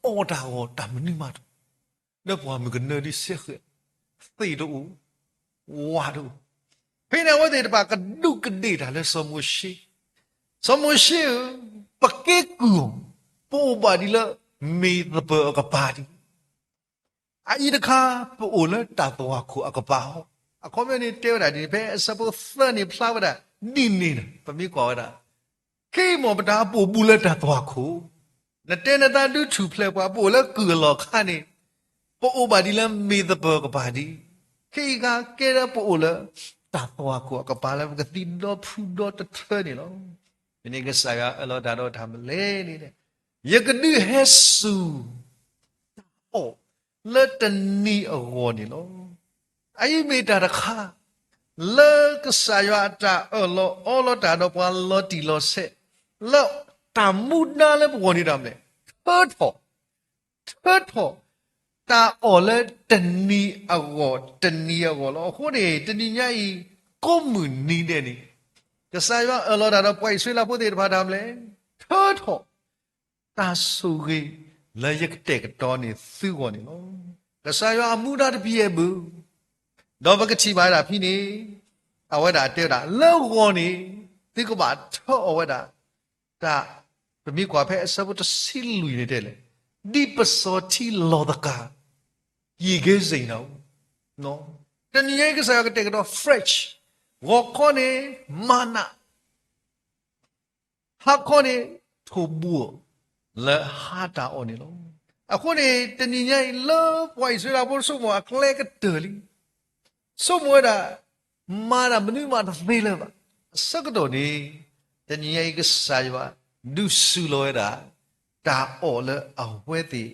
အံၤ ကအီၣ်တၢ်ဂီၤတၢ်မနုၤမးတအိၣ်, လၢပှၢ်မုၢ်ကနၢဒ်စ့ဃဲး, သ့ၣ်တအိၣ်, ဝၣ်တအိၣ်, ဖဲန့ၣ်အဝဲသ့ၣ်တဖၣ်ကဒူးကဒ့ၣ်တၢ်လၢစီၤမိၤၡ့, စီၤမိၤၡ့ဧၢ, ပကဲကုၢ်အီၤ, ပအိၣ်ဘၣ်ဒ်လၢမ့ၢ်သပၢၤအကပၤဒံး အအံၤတခါ ပအိၣ်လၢတၢ်သွၣ်ခိၣ်အကပၤအီၤ, အခီပညီန့ၣ်တဲဝဲဒၣ်ဒ်န့ၣ် ဖဲအဆၢဖိသၢန့ၣ်ဖျါဝဲဒၣ်ဒ်န့ၣ်, ပမ့ၢ်ကွၢ်ဝဲဒၣ်, ခဲအံၤမ့ၢ်ပတၢ်အိၣ်ဘူးလၢတၢ်သွၣ်ခိၣ်, နတဲနသးဒုးထူၣ်ဖျဲးပှၤ ပအိၣ်လၢကုၢ်အလီၢ်အခါန့ၣ်, ပအိၣ်ဘၣ်ဒ်လၢမ့ၢ်သပၢၤကပၤဒံး, ခဲအံၤအခါကဲလၢပအိၣ်လၢတၢ်သွၣ်ခိၣ်အကပၤလၢပကသံဒီဖုဒီတထၢန့ၣ်လီၤ. ဖဲန့ၣ်ကစၢ်ယွၤအၢၣ်လီၤတၢ်ဒီးတၢ်မနုၤလဲၣ်န့ၣ်, ယကဒုးဟဲဆူၣ် တၢ်အီၣ်လၢတနံၤအဂီၢ်န့ၣ်လီၤ. အအံၤမ့ၢ်တၢ်တခါ လၢကစၢ်ယွၤအတၢ်အၢၣ်လီၤအီလီၤတၢ်ဒီးပှၤလီၤတံၢ်လီၤဆဲး လၢတၢ်မူဒါလၢပဂီၢ်န့ၣ်တၢ်မနုၤလဲၣ်, ထၢထီၣ်, ထၢထီၣ် တၢ်အီၣ်လၢတနံၤအဂီၢ် တနံၤအဂီၢ်လီၤ. အဃိန့ၣ် တနံၤညါအံၤ ကိးမုၢ်နံၤဒဲးန့ၣ် ကစၢ်ယွၤအၢၣ်လီၤတၢ်ဒီးပှၤအံၣ်စရ့လးဖိသ့ၣ်တဖၣ်တၢ်မနုၤလဲၣ်, ထၢထီၣ် တၢ်ဆိၣ်ဂ့ၤလၢယကတဲာ်ကတီၤန့ၢ်သုဂီၢ်န့ၣ်လီၤ. ကစၢ်ယွၤအမူဒါတပျဲၢ်ဘၣ်. ဒီးပကထံၣ်ဘၣ်ဝဲဒၣ်ဖဲန့ၣ်, အဝဲဒၣ်တဲဝဲဒၣ် လၢဂီၢ်န့ၣ် သုကဘၣ်ထၢအီၣ်ဝဲဒၣ် တၢ်, ပမ့ၢ်ကွၢ်ဖဲအဆၢဖိတဆံလွံၢ်န့ၣ်တဲလဲၣ်, ဒ်ပစီၤထံလီၤသကၤ ယံာ်ဂ့ၤစ့ၢ်နၤဧိၤ. တနံၤညါအံၤကစၢ်ယွၤကတဲာ်ကတီၤ fresh, ဂီၤခီန့ၣ် မၤနး ဟါခီန့ၣ် ထိၣ်ဘိၣ်လၢဟါတၢ်အီၣ်န့ၣ်လီၤ. အဃိန့ၣ် တနံၤညါအံၤ လၢပှၤအံၣ်စရ့လးဖိဆိကမိၣ်အကျဲကတၢၢ်လံ, ဆိကမိၣ်ဝဲဒၣ် မၤတၢ်မနုၤမးတသ့လၢၤဘၣ် အဆၢကတီၢ်န့ၣ်, တနံၤညါအံၤကစၢ်ယွၤ ဒုးစူၤလီၤဝဲဒၣ် တၢ်အီၣ်လၢအဝဲသ့ၣ်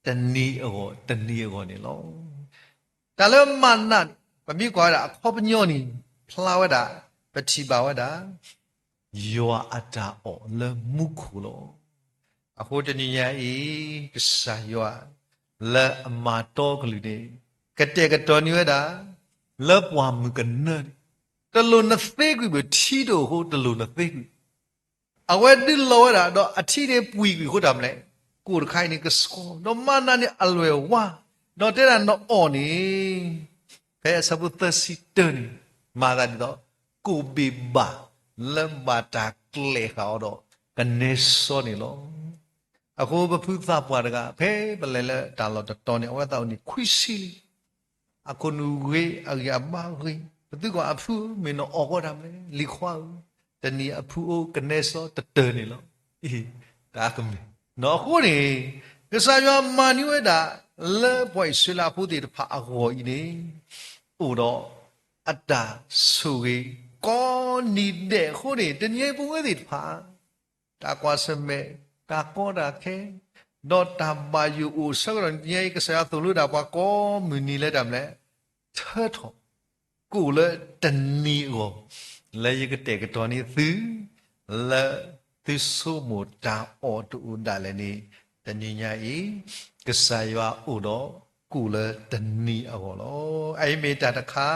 တနံၤအဂီၢ် တနံၤအဂီၢ်န့ၣ်လီၤ. တၢ်လၢမၤနၤန့ၣ် ပမ့ၢ်ကွၢ်ဝဲဒၣ်အခီပညီန့ၣ် ဖျါဝဲဒၣ် ပထံၣ်ဘၣ်ဝဲဒၣ် ယွၤအတၢ်အီၣ်လၢမူခိၣ်လီၤ. အဃိတနံၤညါအံၤ ကစၢ်ယွၤ လၢအမၤတီအကလုၢ်န့ၣ် ကတဲာ်ကတီၤန့ၢ်ဝဲဒၣ် လၢပှၢ်မုၢ်ကနၢန့ၣ် တလိၣ်နသ့ကွံာ်ဘၣ် ထံတအိၣ်အဃိ တလိၣ်နသ့ကွံာ် အဝဲဒုးလီၤဝဲဒၣ် ဒီးအထံန့ၣ်ပှံၤကွံာ်အဃိတၢ်မနုၤလဲၣ်, ကိၣ်တခါအံၤန့ၣ်ကဆှီ, ဒီးမၤနၤန့ၣ်အလွဲၢ်ဝါ, ဒီးတဲဒၣ်နအီၣ်န့ၣ် ဖဲအဆၢဖိသၢဆံတၢန့ၣ် မၤသးဒ်သိး ကိၣ်ဘ့ၣ်ဘၣ် လၢဘၣ်တၢ်ကျဲၤဃာ်အီၤဒီး ကနဲစီန့ၣ်လီၤ. အဃိပဖုသးပှၢ်တဂၤ ဖဲပလဲၤလၢတၢ်လီၢ်တတီၤန့ၣ် အဝဲသးအိၣ်န့ၣ်ခွံဆံလံ အခိၣ်နူာ်ဂ့ၤ အဂံၢ်အဘါဂ့ၤ, ပသုကွၢ်အဖုဧၢ, မ့ၢ်နအီၣ်ဃီတၢ်မနုၤလဲၣ်, လံၤခွါဧၢ, တနံၤအဖုအိၣ်ကနဲစီတတၢၢ်န့ၣ်လီၤ. တၢ်ကမ့ၢ် နီၢ်အဃိန့ၣ် ကစၢ်ယွၤမၤန့ၢ်ဝဲဒၣ် လၢပှၤအံၣ်စရ့လးဖိသ့ၣ်တဖၣ်အဂီၢ်အံၤန့ၣ် အိၣ်ဒီးအတၢ်ဆိၣ်ဂ့ၤ ကိးနံၤဒဲးအဃိန့ၣ် တနံၤအံၤပဝဲသ့ၣ်တဖၣ် တၢ်ကွၢ်ဆၢၣ်မဲာ်, တၢ်ကီတၢ်ခဲ, ဒီးတၢ်ဘၣ်ယိၣ်အိၣ်ဆၢကတီၢ်န့ၣ် တနံၤအံၤ ကစၢ်ယွၤသိၣ်လိဒၣ်ပှၤကိးမုၢ်နံၤလၢတၢ်မနုၤလဲၣ်, ထၢထီၣ်, ကိၣ်လၢတနံၤအဂီၢ်, လၢယကတဲာ်ကတီၤန့ၢ်သု, လၢသုဆိကမိၣ်တၢ်အီၣ်တအိၣ်ဒၣ်လဲာ်န့ၣ်, တနံၤညါအံၤ ကစၢ်ယွၤအိၣ်ဒီးကိၣ်လၢတနံၤအဂီၢ်လီၤ. အအံၤမ့ၢ်တၢ်တခါ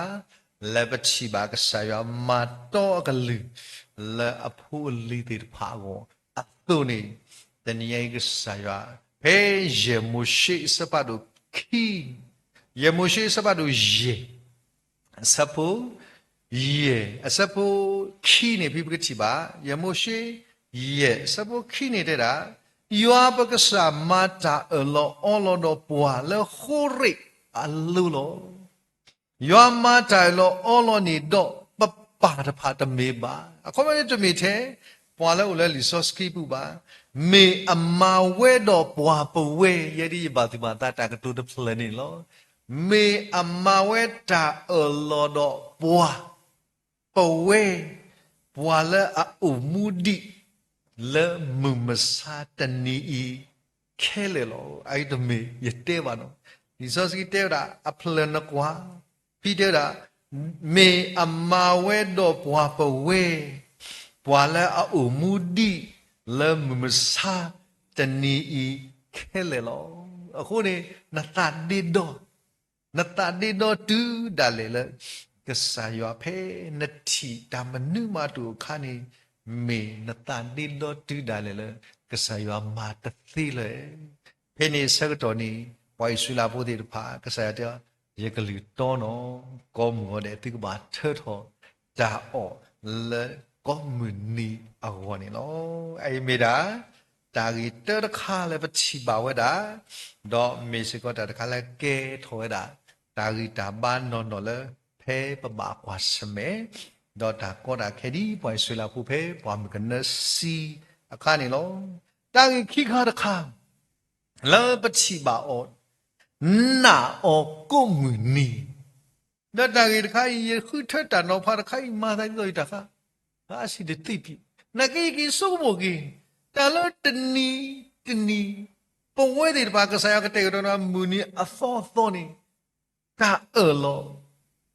လၢပထံၣ်ဘၣ်ကစၢ်ယွၤမၤတီအကလုၢ် လၢအဖိအလံၤသ့ၣ်တဖၣ်အဂီၢ်အသိးန့ၣ်, တနံၤညါအံၤကစၢ်ယွၤ ဖဲယဲၢ်မိၤၡ့အဆၢဖးဒိၣ်ခံ, ယဲၢ်မိၤၡ့အဆၢဖးဒိၣ်ယဲၢ် အဆၢဖိ ယဲၢ် အဆၢဖိခံန့ၣ် ဖဲပကထံၣ်ဘၣ် ယဲၢ်မိၤၡ့ ယဲၢ် အဆၢဖိခံန့ၣ်တဲဒၣ်, ယွၤပကစၢ်မၤတၢ်အၢၣ်လီၤအီလီၤဒီးပှၤလၢဃိရ့းအလိၤလီၤ. ယွၤမၤတၢ်အၢၣ်လီၤအီလီၤန့ၣ်ဒီးပပၢ်တဖၣ်တမ့ၢ်ဘၣ်. အခီပညီတမ့ၢ်ထဲ ပှၤလၢအိၣ်လၢလံာ်စီဆှံပူၤဘၣ်. မ့ၢ်အမၤဝဲဒီးပှၤပဝဲ, ယဲဒ်ယဘၣ်သူၣ်ဘၣ်သးတၢ်ကတိၤတဖျၢၣ်န့ၣ်လီၤ. မ့ၢ်အမၤဝဲတၢ်အၢၣ်လီၤဒီးပှၤ ပဝဲ, ပှၤလၢအအိၣ်မူဒံး လၢမုၢ်မဆါတနံၤအံၤခဲလၢာ်လီၤ. အအံၤတမ့ၢ်ယတဲဘၣ်နီၤ. လံာ်စီဆှံတဲဝဲဒၣ် အဖျၢၣ်နကွၢ်, ဖဲတဲဝဲဒၣ်, မ့ၢ်အမၤဝဲဒီးပှၤပဝဲ, ပှၤလၢအအိၣ်မူဒံး လၢမုၢ်မဆါတနံၤအံၤခဲလၢာ်လီၤ. အဃိန့ၣ် နသးဒ့ဒီ နသးဒ့ဒီတုၤဒၣ်လဲာ်လၢ ကစၢ်ယွၤဖဲနထံၣ်တၢ်မနုၤမးတအိၣ်အခါန့ၣ်, မ့ၢ်နသးဒ့ဒီတုၤဒၣ်လဲာ်လၢ ကစၢ်ယွၤမၤတသ့လၢၤ. ဖဲန့ၣ်အဆၢကတီၢ်န့ၣ် ပှၤအံၣ်စရ့လးဖိသ့ၣ်တဖၣ် ကစၢ်ယွၤတဲအီၤ, ယကလုၢ်တီနီၤ, ကိးမုၢ်ဂီၤဒဲး သုကဘၣ်ထၢထီၣ်တၢ်အီၣ်လၢကိးမုၢ်နံၤအဂီၢ်န့ၣ်လီၤ. အအံၤမ့ၢ်ဒၣ် တၢ်ဂ့ၢ်တၢတခါလၢပထံၣ်ဘၣ်ဝဲဒၣ်, ဒီးမ့ၢ်စ့ၢ်ကီးတၢ်တခါလၢကဲထီၣ်ဝဲဒၣ် တၢ်ဂံၢ်တၢ်ဘါနီၢ်နီၢ်လၢ ဖဲပဘၣ်ကွၢ်ဆၢၣ်မဲာ်, ဒီးတၢ်ကီတၢ်ခဲဒ်ပှၤအံၣ်စရ့လးဖိဖဲပှၢ်မုၢ်ကနၢစံအခါန့ၣ်လီၤ. တၢ်ဂ့ၢ်ခံခါတခါ လၢပထံၣ်ဘၣ်အီၤ နာ်အီၤကိးမုၢ်နံၤ, ဒီးတၢ်ဂ့ၢ်တခါအံၤ ယဃုထၢတၢ်နီၤဖးတခါအံၤ မၤသးဒ်သိးယတၢ်ဃါ, အါစံၣ်တသ့ပံၤ, နာ်က့က့ၤဆိကမိၣ်က့ၤ, တၢ်လၢတနံၤတနံၤ ပဝဲသ့ၣ်တဖၣ် ကစၢ်ယွၤကတဲာ်ကတီၤနၤ မုၢ်နံၤအသီအသီန့ၣ် တၢ်အၢၣ်လီၤ,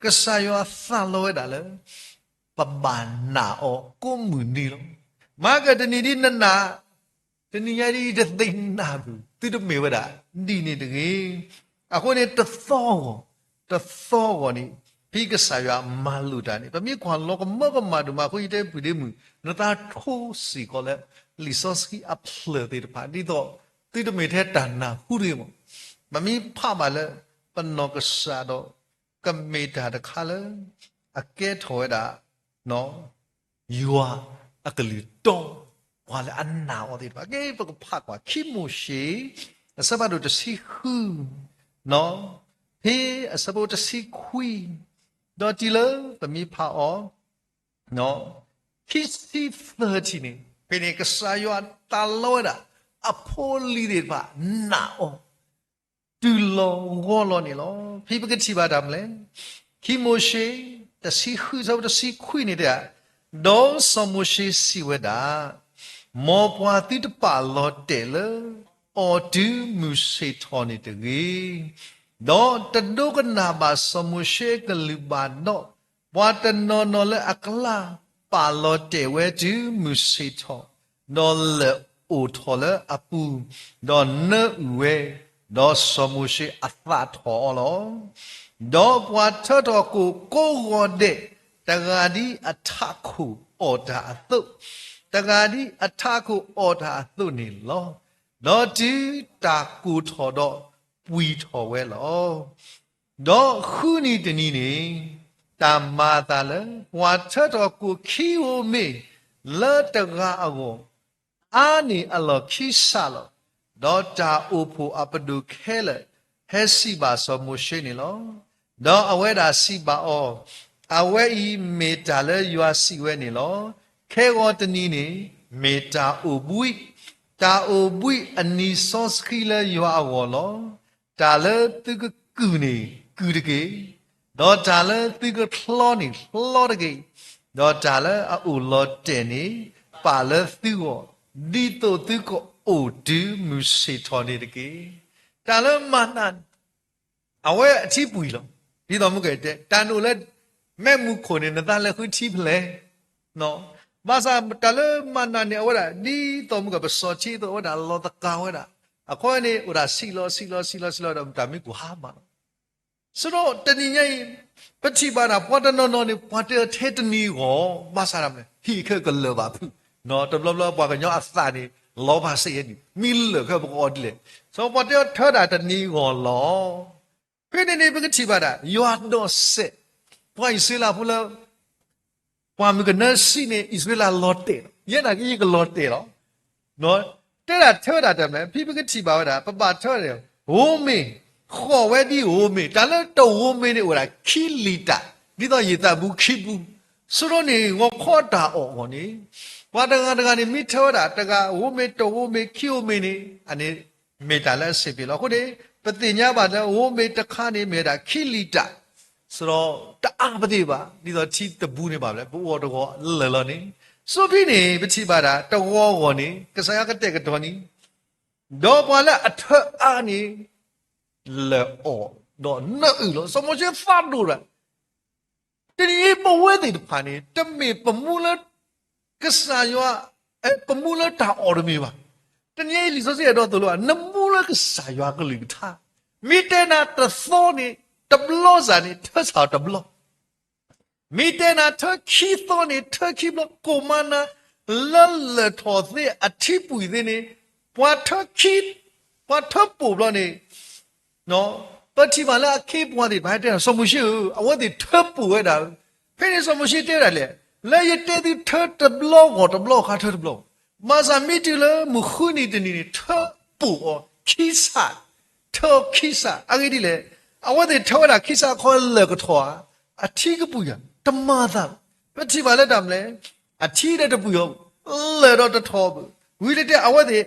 ကစၢ်ယွၤသးလီဝဲဒၣ်လၢ ပဘၣ်နာ်အီၤကိးမုၢ်နံၤလီၤ. မၤကတနံၤဒ်နနာ်, တနံၤညါဒ်ယတသ့နာ်ဘၣ်, သုတမ့ၢ်ဝဲဒၣ် ဒ်န့ၣ်တဂ့ၤ. အဃိန့ၣ် တသီဂီၢ်, တသီဂီၢ်န့ၣ် ဖဲကစၢ်ယွၤမၤလိာ်တၢ်န့ၣ် ပမ့ၢ်ကွၢ်လီၤကမၢကမၣ်ဒိၣ်မးအဃိ ယတဲပုၢ်ဒ့မုၣ် နသးထိစ့ၢ်ကီးလၢ လံာ်စီဆှံအဖျၢၣ်သ့ၣ်တဖၣ် ဒ်သိး သုတမ့ၢ်ထဲတၢ်နၢ်ဟူတဂ့ၤမး, ပမ့ၢ်ဖးဘၣ်လၢ ပနီၢ်ကစၢ်ဒီး ကမ့ၢ်တၢ်တခါလၢ အကဲထီၣ်ဝဲဒၣ် ယွၤအကလုၢ်တီ ပှၤလၢအနာ်အီၤသ့ၣ်တဖၣ်. ကဲ ပကဖးကွၢ် ခံမိၤၡ့ အဆၢဖးဒိၣ်တဆံဃု, ဖဲအဆၢဖိတဆံခွံ, ဒီးတုၤလၢပမ့ၢ်ဖးအီၤ ခံဆံသၢထံၣ်န့ၣ် ဖဲန့ၣ်ကစၢ်ယွၤသးလီဝဲဒၣ် အဖိအလံၤသ့ၣ်တဖၣ်နာ်အီၤ တုၤလီၤဂီၢ်လီၤန့ၣ်လီၤ. ဖဲပကထံၣ်ဘၣ်တၢ်မနုၤလဲၣ်, ခံမိၤၡ့ တဆံဃု ဆၢဖိတဆံခွံန့ၣ်တဲ, ဒီးစီၤမိၤၡ့စံးဝဲဒၣ်, မ်ပှၤသုတပာ်လီၤတဲာ်လၢ အီၤတုၤမုၢ်ဆ့ၣ်ထီၣ်န့ၣ်တဂ့ၤ. ဒီးတဒိကနၣ်ဘၣ်စီၤမိၤၡ့အကလုၢ်ဘၣ်ဒီး, ပှၤတနီၤနီၤလၢအကျါပာ်လီၤတဲာ်ဝဲတုၤမုၢ်ဆ့ၣ်ထီၣ်, ဒီးလၢၢ်အိၣ်ထီၣ်လၢအပူၤ, ဒီးနၢအုၣ်ဝဲ, ဒီးစီၤမိၤၡ့အသးထီၣ်အီၤလီၤ. ဒီးပှၤထၢထီၣ်ကိၣ်ကိးဂီၤဒဲး, တဂၤဒ်အထးခိၣ်အီၣ်တၢ်အသိး, တဂၤဒ်အထးခိၣ်အီၣ်တၢ်အသိးန့ၣ်လီၤ. ဒီးတုၤတၢ်ကိၢ်ထီၣ်ဒီးပှံၢ်ထီၣ်ဝဲလီၤ. ဒီးဃုနံၤတနံၤန့ၣ်, တၢ်မၤအသးလၢပှၤထၢထီၣ်ကိၣ်ခံဧိၤမ့ၢ်လၢတဂၤအဂီၢ် အါန့ၢ်အလီၢ်ခံစးလီၤ. ဒီးတၢ်အိၣ်ဖှိၣ်အပဒိၣ်ခဲလၢာ်ဟဲစံးဘၣ်စီၤမိၤၡ့န့ၣ်လီၤ. ဒီးအဝဲဒၣ်စံးဘၣ်အီၤ, အဝဲအံၤမ့ၢ်တၢ်လၢယွၤစံးဝဲန့ၣ်လီၤ. ခဲဂီၤတနံၤန့ၣ် မ့ၢ်တၢ်အိၣ်ဘှံး, တၢ်အိၣ်ဘှံးအနံၤစီဆှံလၢယွၤအဂီၢ်လီၤ. တၢ်လၢသုကကုၢ်န့ၣ်ကုၢ်တက့ၢ်, ဒီးတၢ်လၢသုကချီန့ၣ်ချီတက့ၢ်, ဒီးတၢ်လၢအအိၣ်လီၤတဲာ်န့ၣ် ပာ်လၢသုဂီၢ်, ဒ်သိးသုကအိၣ်တုၤမုၢ်ဆ့ၣ်ထီၣ်န့ၣ်တက့ၢ်. တၢ်လၢမၤနၤန့ၣ် အဝဲအထံပှံၢ်လီၤ. ဒ်သိးမုၢ်ကတဲ တၢ်နအိၣ်လၢမဲးမူခိၣ်န့ၣ် နသးလဲၤဃုထံဖျဲး ဘၣ်ဆၣ်တၢ်လၢမၤနၤန့ၣ် အဝဲဒၣ် ဒ်သိးမုၢ်ကပစီၤထံအသိး အဝဲဒၣ်လီၤသကၤဝဲဒၣ်. အခီန့ၣ် အိၣ်ဒၣ်ဆံးလီၤဆံးလီၤဆံးလီၤဆံးလီၤဒီး တၢ်မ့ၢ်ကဟါမၢ်လီၤ. ဆိဒီးတနံၤညါအံၤ ပထံၣ်ဘၣ်ဒၣ် ပှၤတနီၤနီၤန့ၣ် ပှၤတဲအီၤထဲတနံၤဂီၢ် ဘၣ်ဆၣ်ဒၣ်မနုၤ ဟံၣ်ခဲကလၢာ်ဘၣ်ဖုး, တဘျီဘျီပှၤကညီအသးန့ၣ် လီၤဘၣ်စ့ၢ်ကီးန့ၣ် မ့ၢ်လၢာ်ခဲပကအီၤဒ်လဲၣ်. ဆိပှၤတဲအီၤထၢဒၣ်တနံၤဂီၢ်လီၤ. ဖဲန့ၣ်န့ၣ် ပကထံၣ်ဘၣ်ဒၣ် ယွၤဒိးစဲး ပှၤအံၣ်စရ့လးဖိလၢ ပှၤမုၢ်ကနၢစံးန့ၣ် အံၣ်စရ့လးလီၤတဲာ်လီၤ. ယဲဒၣ်ကယဲၢ်ကလီၤတဲာ်လီၤ. တဲဒၣ်ထၢဒၣ်တၢ်မနုၤလဲၣ် ဖဲပကထံၣ်ဘၣ်ဝဲဒၣ် ပဘၣ်ထၢဒၣ် ဂိၤမ့ၤ, ဃီၣ်ဝဲဒ်ဂိၤမ့ၤ, တၢ်လၢတဂိၤမ့ၤန့ၣ် အိၣ်ဝဲဒၣ်ခံလံာ်တၢ်, ဒ်သိးယသးဘူးခံပူၤ, ဆိဒီးန့ၣ် ဂီၤခီတၢ်အီၣ်အဂီၢ်န့ၣ် ပှၤတဂၤတဂၤန့ၣ် မ့ၢ်ထၢဝဲဒၣ် တဂၤဂိၤမ့ၤ တဂိၤမ့ၤ ခံဂိၤမ့ၤန့ၣ် အန့ၣ် မ့ၢ်တၢ်လၢအဆံးပ့ၤလီၤ. အဃိန့ၣ် ပသ့ၣ်ညါဘၣ်လၢ ဂိၤမ့ၤတခါန့ၣ် မ့ၢ်ဝဲဒၣ်ခံလံာ်တၢ်, ဆိဒီးတအါပသ့ၣ်ဘၣ် ဒ်သိးထံတဘူးန့ၣ်ဘၣ်လဲၣ် ပအိၣ်တဂီၤလၢာ်လီၤန့ၣ်, ဆိဖဲန့ၣ် ပထံၣ်ဘၣ်ဒၣ် တဂီၤအဂီၢ်န့ၣ် ကစၢ်ယွၤကတဲာ်ကတီၤန့ၣ် ဒီးပှၤလၢအထၢအါန့ၣ် လၢာ်အီၣ်ဒီးနၢအုၣ်လီၤ. စီၤမိၤၡ့သးဒိၣ်ဒၣ် တနံၤအံၤပဝဲသ့ၣ်တဖၣ်န့ၣ် တမ့ၢ်ပမူလၢ ကစၢ်ယွၤ ပမူလၢတၢ်အီၣ်တမ့ၢ်ဘၣ်. တနံၤအံၤလံာ်စီဆှံအဲၣ်ဒိးသိၣ်လိ နမူလၢကစၢ်ယွၤကလုၢ်ကထါ, မ့ၢ်တဲနၤတသီန့ၣ် တဘျီစ့ၢ်န့ၣ် ထၢစ့ၢ်တဘျီ မ့ၢ်တဲနၤထၢခံသီန့ၣ် ထၢခံဘျီ ကိၣ်မၤနၤ လၢလၢၢ်ထီၣ်သ့အထံပှံၢ်သ့န့ၣ် ပှၤထၢခံ ပှၤထၢပိာ်ဘျီန့ၣ် ပထံၣ်ဘၣ်လၢအခ့အပှၤသ့ၣ်တဖၣ်တဲ စီၤမိၤၡ့ဧၢ, အဝဲသ့ၣ်ထၢပိာ်ဝဲဒၣ်ဧၢ, ဖဲန့ၣ်စီၤမိၤၡ့တဲဝဲဒၣ်လဲၣ်, လၢယတဲသုထၢတဘျီဂီၢ်တဘျီအခါထၢတဘျီ, ဘၣ်ဆၣ်မ့ၢ်တုၤလၢမုၢ်ဃုနံၤတနံၤန့ၣ် ထၢပိာ်အီၤခံစး, ထၢခံစး အဂ့ၢ်ဒ်လဲၣ်, အဝဲသ့ၣ်ထၢဝဲဒၣ်ခံစးအခီလၢာ်ကထီၣ်ဧါ, အထံကပှံၢ်ဧါ, တမၤသး, ပထံၣ်ဘၣ်လၢတၢ်မနုၤလဲၣ်, အထံဒီးတပှံၢ်အီၤ, လၢာ်ဒီးတထီၣ်ဘၣ်, ဝံၤတတဲအဝဲသ့ၣ်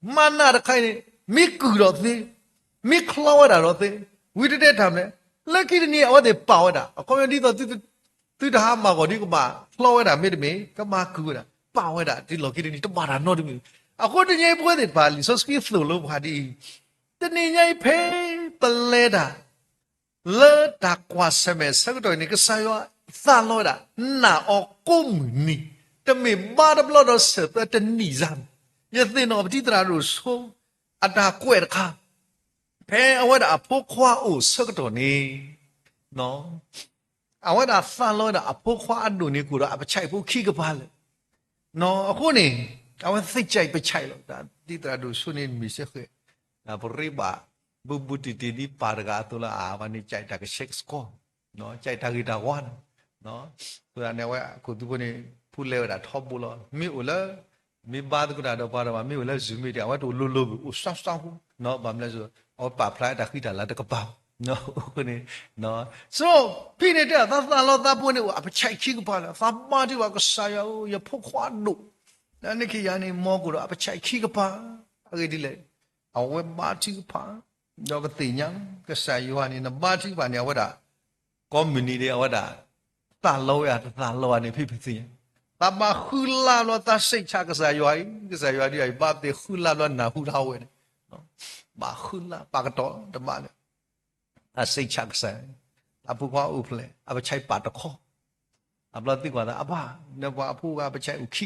မၤနၢ်တခါအံၤန့ၣ် မ့ၢ်ကုၢ်ဒီးသ့, မ့ၢ်ချီဝဲဒၣ်ဒီးသ့, ဝံၤတတဲတၢ်မနုၤလဲၣ်, လၢခံတနံၤအဝဲသ့ၣ်ပာ်ဝဲဒၣ်, အခီပညီဒ်သိး သုတဟးမၤဂီၤဒ်ကဘၣ် ချီဝဲဒၣ်မ့တမ့ၢ် ကဘၣ်ကုၢ်ဝဲဒၣ်, ပာ်ဝဲဒၣ် တုၤလီၢ်ခံတနံၤ တဘၣ်တၢ်နီတမံၤ, အဃိတနံၤအံၤပဝဲသ့ၣ်တဖၣ် လံာ်စီဆှံသိၣ်လိပှၤဒ်အံၤ, တနံၤညါအံၤဖဲပလဲၤတၢ် လၢတၢ်ကွၢ်ဆၢၣ်မဲာ်ဆၢကတီၢ်အံၤန့ၣ် ကစၢ်ယွၤသးလီဝဲဒၣ် နာ်အီၤကိးမုၢ်နံၤ, တမ့ၢ်ဘါတဘျီဒီးစၢၤသၢတနံၣ်စါ, ယသ့ၣ်နီၣ်ပတံၤသရၣ်ဒိၣ်စိ အတၢ်ကွဲးတခါ, ဖဲအဝဲဒၣ်အဖိခွါအိၣ်ဆၢကတီၢ်န့ၣ် အဝဲဒၣ်သးလီဝဲဒၣ်အဖိခွါအဒိၣ်န့ၣ်ကိၣ်ဒီးအပဆံးဖိခံကပၤလၢာ်, အဃိန့ၣ် အဝဲသ့ၣ်ကၠဲးပဆံးလီၤ, ဒ်သရၣ်ဒိၣ်စိန့ၣ်မ့ၢ်စ့ၢ်ကီး ပရ့ဘၣ် ဘူးဘူးတံၢ်တံၢ်ဒ်ပၢ်တဂၤအသိးလၢအဝဲန့ၣ် ကၠဲးတၢ်ကဆှဲကဆှီ, ကၠဲးတၢ်ဂ့ၤတၢ်ဝါန့ၣ်, အဃိသတးန့ၣ် အဝဲအခိၣ်သူဖိန့ၣ် ဖူလဲဝဲဒၣ်ထီဘိလီၤ, မ့ၢ်အိၣ်လၢ မ့ၢ်ဘါသကိးတၢ်ဒီးပှၤဒီးဘၣ် မ့ၢ်အိၣ်လၢ Zoom meeting အဝဲတအိၣ်လိၤလိၤဘၣ် အိၣ်စှၤစှၤဖိ, ဘၣ်မနုၤလဲၣ်, အဝဲပာ်ဖျါတၢ်ဃံတၢ်လၤတကပၤ, အဃိန့ၣ် so ဖဲန့ၣ်တဲ သးသးလီသးဖိန့ၣ်အိၣ် အပဆံးခံကပၤလၢာ်, သးဘါထုကဖၣ်ကစၢ်ယွၤဧၢ, ယဖိခွါဒိၣ် လၢန့ၣ်ခံယၤန့ၣ် မ်ကအိၣ်ဒီးအပဆံးခံကပၤ, အဂ့ၢ်ဒ်လဲၣ်, အဝဲဘါထုကဖၣ်, ဒီးပသ့ၣ်ညါ ကစၢ်ယွၤန့ၣ် နဘါထုကဖၣ်န့ၣ် အဝဲဒၣ် ကိးမုၢ်နံၤဒဲး အဝဲဒၣ် သးလီဝဲဧါ တသးလီဧါန့ၣ် ဖဲပသ့ၣ်ညါ, သးဘၣ်ဃုလၢ်ဘျီသးစံးဆၣ်ကစၢ်ယွၤအံၤ, ကစၢ်ယွၤဒ်အံၤ ဘၣ်သ့ၣ်ဃုလၢ်ဘျီနၢ်ဟူထီၣ်ဝဲန့ၣ်, ဘၣ်ဃုလၢ်ပာ်ကတီၢ်တဘၣ်လၢၤ, သးစံးဆၣ်ကစၢ်, အဖိခွါအိၣ်ဖျဲၣ် အပဆါပာ်တခီ, အဘျီသံကွၢ်သး အပၢ်, နပှၤအဖိဂၤပဆါအိၣ်ခံခီ,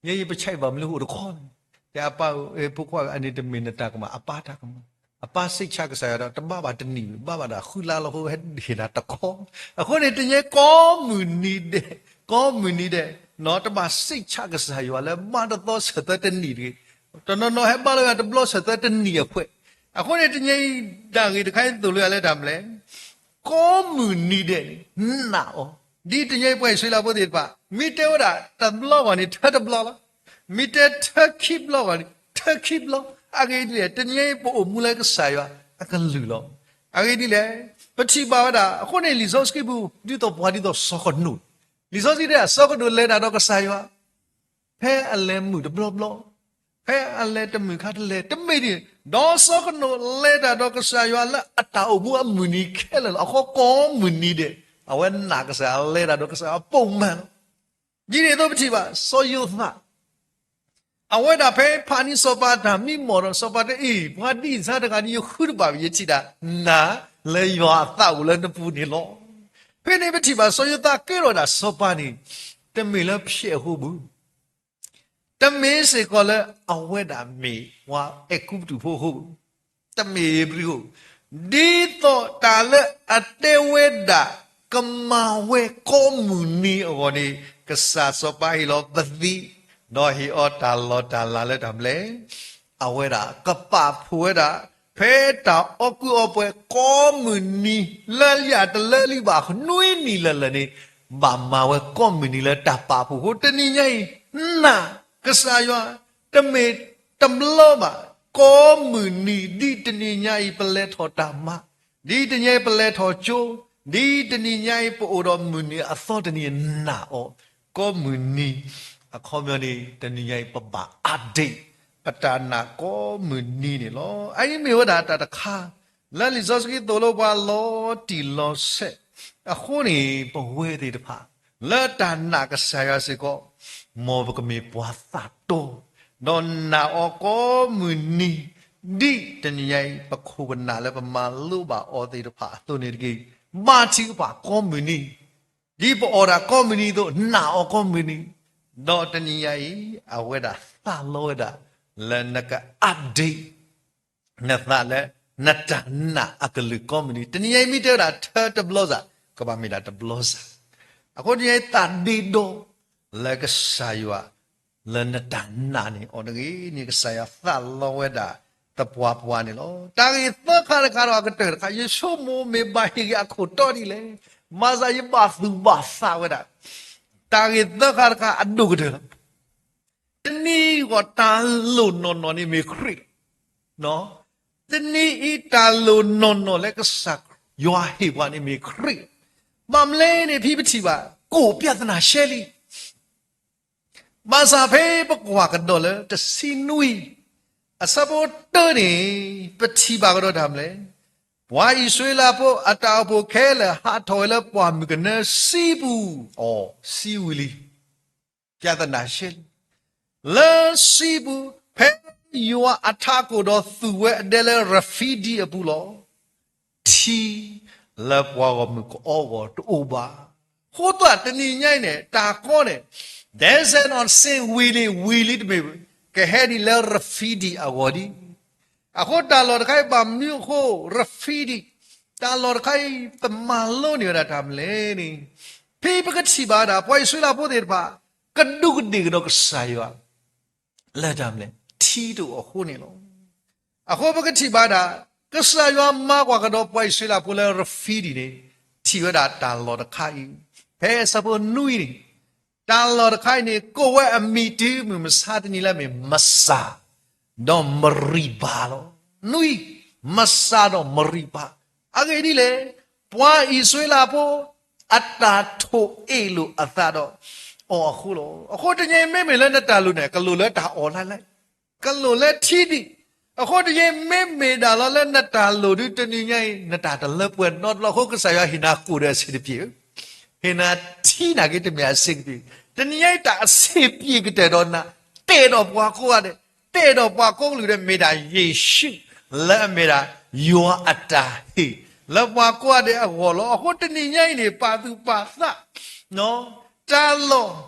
ယဲယပဆါဘၣ်မနုၤအိၣ်တခီလဲၣ်, တဲအပၢ်ဧၢ ဖိခွါဧၢ အန့ၣ်တမ့ၢ်နတၢ်ကမၣ် အပၢ်တၢ်ကမၣ်, အပၢ်စံးဆၣ်ကစၢ်ယွၤဒီး တဘၣ်ဘၣ်တနံၣ် ဘၣ်ဘၣ်ဒၣ်ဃုလၢ်လီၤ ဟဲဒံးဒၣ်တခီ, အဃိန့ၣ် တညါကိးမုၢ်နံၤဒဲး, ကိးမုၢ်နံၤဒဲး, နီၢ်တဘၣ်စံးဆၣ်ကစၢ်ယွၤလၢဘၣ်တသီဆၢၣ်သၢတနံၣ်တဂ့ၤ, တနီၤနီၤဟဲဘၣ်လၢတဘျီဆၢၣ်သၢတနံၣ်အဖှဲး, အဃိန့ၣ် တညါအံၤဒၣ်ဂ့ၤတခါအံၤသိၣ်လိယၤလၢတၢ်မနုၤလဲၣ် ကိးမုၢ်နံၤဒဲးန့ၣ် နာ်အီၤ, ဒ်တညါအံၤပှၤအံၣ်စရ့လးဖိသ့ၣ်တဖၣ် မ့ၢ်တဲဝဲဒၣ်တဘျီဂီၢ်န့ၣ် ထၢတဘျီလီၤ, မ့ၢ်တဲထၢခံဘျီဂီၢ်န့ၣ် ထၢခံဘျီ, အဂ့ၢ်ဒ်လဲၣ် တညါအံၤပအိၣ်မူလၢကစၢ်ယွၤအကလုၢ်လီၤ, အဂ့ၢ်ဒ်လဲၣ်, ပထံၣ်ဘၣ်ဝဲဒၣ် အဃိန့ၣ် လံာ်စီဆှံပူၤ ဒ်သိးပှၤဒ်သိးစီၤကနိး, လံာ်စီဆှံတဲ စီၤကနိးလဲၤတၢ်ဒီးကစၢ်ယွၤ ဖဲအလဲၤမုာ်တဘျီဘျီ, ဖဲအလဲၤတမုာ်ခါတလဲၤ တမ့ၢ်ဒ်န့ၣ်, ဒီးစီၤကနိးလဲၤတၢ်ဒီးကစၢ်ယွၤလၢအတၢ်အိၣ်မူအမုၢ်နံၤခဲလၢာ်လီၤ. အဃိကိးမုၢ်နံၤဒဲး အဝဲနာ်ကစၢ်ယွၤ လဲၤတၢ်ဒီးကစၢ်ယွၤ ပိာ်မၢလီၤ. ဒ်န့ၣ်အသိးပထံၣ်ဘၣ် စီၤယိၤသး အဝဲဒၣ်ဖဲဖးန့ၢ်စီၤပၤတၢ်မံမီၢ်ဒီး စီၤပၤတဲအံၤ ပှၤဒ်အံၤစါတဂၤန့ၣ် ယဃုတဘၣ်ဘၣ် ယထံၣ်တၢ် နၤလၢယွၤအသးအိၣ်လၢနပူၤန့ၣ်လီၤ. ဖဲန့ၣ်ပထံၣ်ဘၣ် စီၤယိၤသးကဲထီၣ်ဒၣ်စီၤပၤန့ၣ် တမ့ၢ်လၢဖျဲးအဃိဘၣ်, တမ့ၢ်စ့ၢ်ကီးလၢအဝဲဒၣ်မ့ၢ်ပှၤအဲၤကူပတူးဖိအဃိဘၣ်, တမ့ၢ်ဧ့ၤဘြံၤအဃိ, ဒ်သိးတၢ်လၢအတဲဝဲဒၣ် ကမၤဝဲကိးမုၢ်နံၤအဂီၢ်န့ၣ် ကစၢ်စီၤပၤဟ့ၣ်လီၤပသံး, ဒီးဟ့ၣ်အီၤတၢ်လီၢ်တၢ်လၤလၢတၢ်မနုၤလဲၣ် အဝဲဒၣ်ကပာ်ဖှိၣ်ဝဲဒၣ် ဖဲတၢ်အီၣ်ကုၢ်အီၣ်ပှဲၤကိးမုၢ်နံၤ လၢယၤတလၢလံဘၣ် နွံနံၤလၢာ်လၢာ်န့ၣ် ဘၣ်မၤဝဲကိးမုၢ်နံၤလၢတၢ်ပာ်ဖှိၣ်အဃိ တနံၤညါအံၤ နာ်ကစၢ်ယွၤ တမ့ၢ်တဘျီဘၣ် ကိးမုၢ်နံၤ ဒ်တနံၤညါအံၤ ပလဲၤထီၣ်တၢ်မၤ, ဒ်တနံၤညါအံၤပလဲၤထီၣ်ကၠိ, ဒ်တနံၤညါအံၤ ပအိၣ်ဒီးမုၢ်နံၤအသီတနံၤ နာ်အီၤ ကိးမုၢ်နံၤ, အခီပညီန့ၣ် တနံၤညါအံၤ ပဘၣ် update ပတၢ်နာ်ကိးမုၢ်နံၤန့ၣ်လီၤ. အအံၤမ့ၢ်ဝဲဒၣ်တၢ်တခါ လၢလံာ်စီဆှံသိၣ်လိပှၤလီၤတံၢ်လီၤဆဲး, အဃိန့ၣ် ပဝဲသ့ၣ်တဖၣ် လၢတၢ်နာ်ကစၢ်ယွၤစ့ၢ်ကီး, မ်ပကမ့ၢ်ပှၤသးတီ, ဒီးနာ်အီၤကိးမုၢ်နံၤ, ဒ်တနံၤညါအံၤ ပခိၣ်ပနၢ်လၢပမၤလိဘၣ်အီၤသ့ၣ်တဖၣ်အသိးန့ၣ်တက့ၢ်, ဘါထုကဖၣ်ကိးမုၢ်နံၤ, ဒ်ပအီၣ်တၢ်ကိးမုၢ်နံၤအသိး နာ်အီၤကိးမုၢ်နံၤ, ဒီးတနံၤညါအံၤ အဝဲဒၣ်သးလီဝဲဒၣ် လၢနက update နသးလၢ နတၢ်နာ်အကလုၢ်ကိးမုၢ်နံၤ, တနံၤညါအံၤမ့ၢ်တဲဝဲဒၣ်ထၢတဘျီစၢ် ကဘၣ်မ့ၢ်ဒၣ်တဘျီစၢ်, အဃိတနံၤညါအံၤသးဒ့ဒီ လၢကစၢ်ယွၤ လၢနတၢ်နာ်န့ၣ်အီၤတဂ့ၤန့ၣ် ကစၢ်ယွၤသးလီဝဲဒၣ် သပှၢ်ပှၢ်န့ၣ်လီၤ. တၢ်ဂ့ၢ်သၢခါတခါဒီးအကတၢၢ်တခါ ယဆိကမိၣ်မ့ၢ်ဘၣ်ဟ့ၣ်ဂ့ၤအခိၣ်တီဒ်လဲၣ်, ဘၣ်ဆၣ်ယဘၣ်သူၣ်ဘၣ်သးဝဲဒၣ် တၢ်ဂ့ၢ်သၢခါတခါအဒိၣ်ကတၢၢ်လီၤ. တနံၤအံၤတၢ်လိၣ်နီၢ်နီၢ်န့ၣ်မ့ၢ်ခရံာ်လီၤ. တနံၤအံၤတၢ်လိၣ်နီၢ်နီၢ်လၢကစၢ်ယွၤဟ့ၣ်ပှၤန့ၣ်မ့ၢ်ခရံာ်လီၤ. ဘၣ်မနုၤလဲၣ်န့ၣ် ဖဲပထံၣ်ဘၣ် ကိၣ်ပြဿနာရှဲလံ ဘၣ်ဆၣ်ဖဲပကွၢ်ကဒီးလၢတဆံနွံ အဆၢဖိတၢန့ၣ် ပထံၣ်ဘၣ်ကဒီးတၢ်မနုၤလဲၣ်, ပှၤအံၣ်စရ့လးဖိအတၢ်အိၣ်ဖှိၣ်ခဲလၢာ် ဟးထီၣ်ဝဲလၢပှၢ်မုၢ်ကနၢဆံပူၤ, အီၤ ဆံဝံၤလံ ပြဿနာရှဲလံ. လၢဆံပူၤ ဖဲယွၤအထးခိၣ်ဒီးသူၣ်ဝဲအဒဲလၢရဖံဒံအပူၤလီၤ. ထံလၢပှၤဂီၢ်မုၢ်ကအီဂီၢ်တအိၣ်ဘၣ်. အဃိသတးတနံၤညါအံၤန့ၣ် တၢ်ကီန့ၣ် Desert of Sin ဝံၤလံ ဝံၤလံတမ့ၢ် ကဟဲဒံးလၢရဖံဒံအဂီၢ်ဒံး. အဃိတၢ်လီၢ်တခါအံၤဘၣ်မနုၤအဃိ ရဖံဒံ တၢ်လီၢ်တခါအံၤ ပမၤလိန့ၢ်ဝဲဒၣ်တၢ်မနုၤလဲၣ်န့ၣ် ဖဲပကထံၣ်ဘၣ်ဝဲဒၣ် ပှၤအံၣ်စရ့လးဖိသ့ၣ်တဖၣ် ကဒူးကဒ့ၣ်ကဒီးကစၢ်ယွၤ လၢတၢ်မနုၤလဲၣ် ထံတအိၣ်အဃိန့ၣ်လီၤ. အဃိပကထံၣ်ဘၣ်ဒၣ် ကစၢ်ယွၤမၤကွၢ်ကဒီးပှၤအံၣ်စရ့လးဖိလၢရဖံဒံန့ၣ် ထံၣ်ဝဲဒၣ်တၢ်လီၢ်တခါအံၤ ဖဲအဆၢဖိနွံန့ၣ် တၢ်လီၢ်တခါအံၤန့ၣ် ကိးဝဲအမံၤတုၤမုၢ်မဆါတနံၤလၢအမ့ၢ်မစၤ ဒီးမရံၤဘၤလီၤ. နွံ မစၤဒီးမရံၤဘၤ အဂ့ၢ်ဒ်လဲၣ် ပှၤအံၣ်စရ့လးဖိ အတၢ်ထိၣ်အ့ၣ်လိာ်အသးဒီး အီၤအဃိလီၤ. အဃိတနံၤအံၤမ့မ့ၢ်လၢနတၢ်လိၣ်န့ၣ် ကလိၣ်လၢတၢ်အီၣ်လၢ်လၢ် ကလိၣ်လၢထံဒံး. အဃိတနံၤအံၤမ့မ့ၢ်ဒၣ်လီၤလၢနတၢ်လိၣ်ဒုးတနံၤညါအံၤ နတၢ်တလၢပှဲၤနီတဘျီအဃိ ကစၢ်ယွၤဟ့ၣ်နၤကိၣ်ဒီးအဆံးတပျ့ၤ ဟ့ၣ်နၤထံနာ်က့တမ့ၢ်အဆံးတပျ့ၤ တနံၤညါအံၤတၢ်အဆံးပျ့ၤကတၢၢ်ဒီးနၤ, တဲာ်ဒီးပှၤကိးဂၤဒဲး, တဲာ်ဒီးပှၤကိးကလုာ်ဒဲး မ့ၢ်ဒၣ်ယ့ၣ်ၡူး, လၢအမ့ၢ်ဒၣ်ယွၤအတၢ်ဟ့ၣ်, လၢပှၤကိးဂၤဒဲးအဂီၢ်လီၤ. အဃိတနံၤညါအံၤန့ၣ် ပာ်သူၣ်ပာ်သး, တၢ်လီၢ်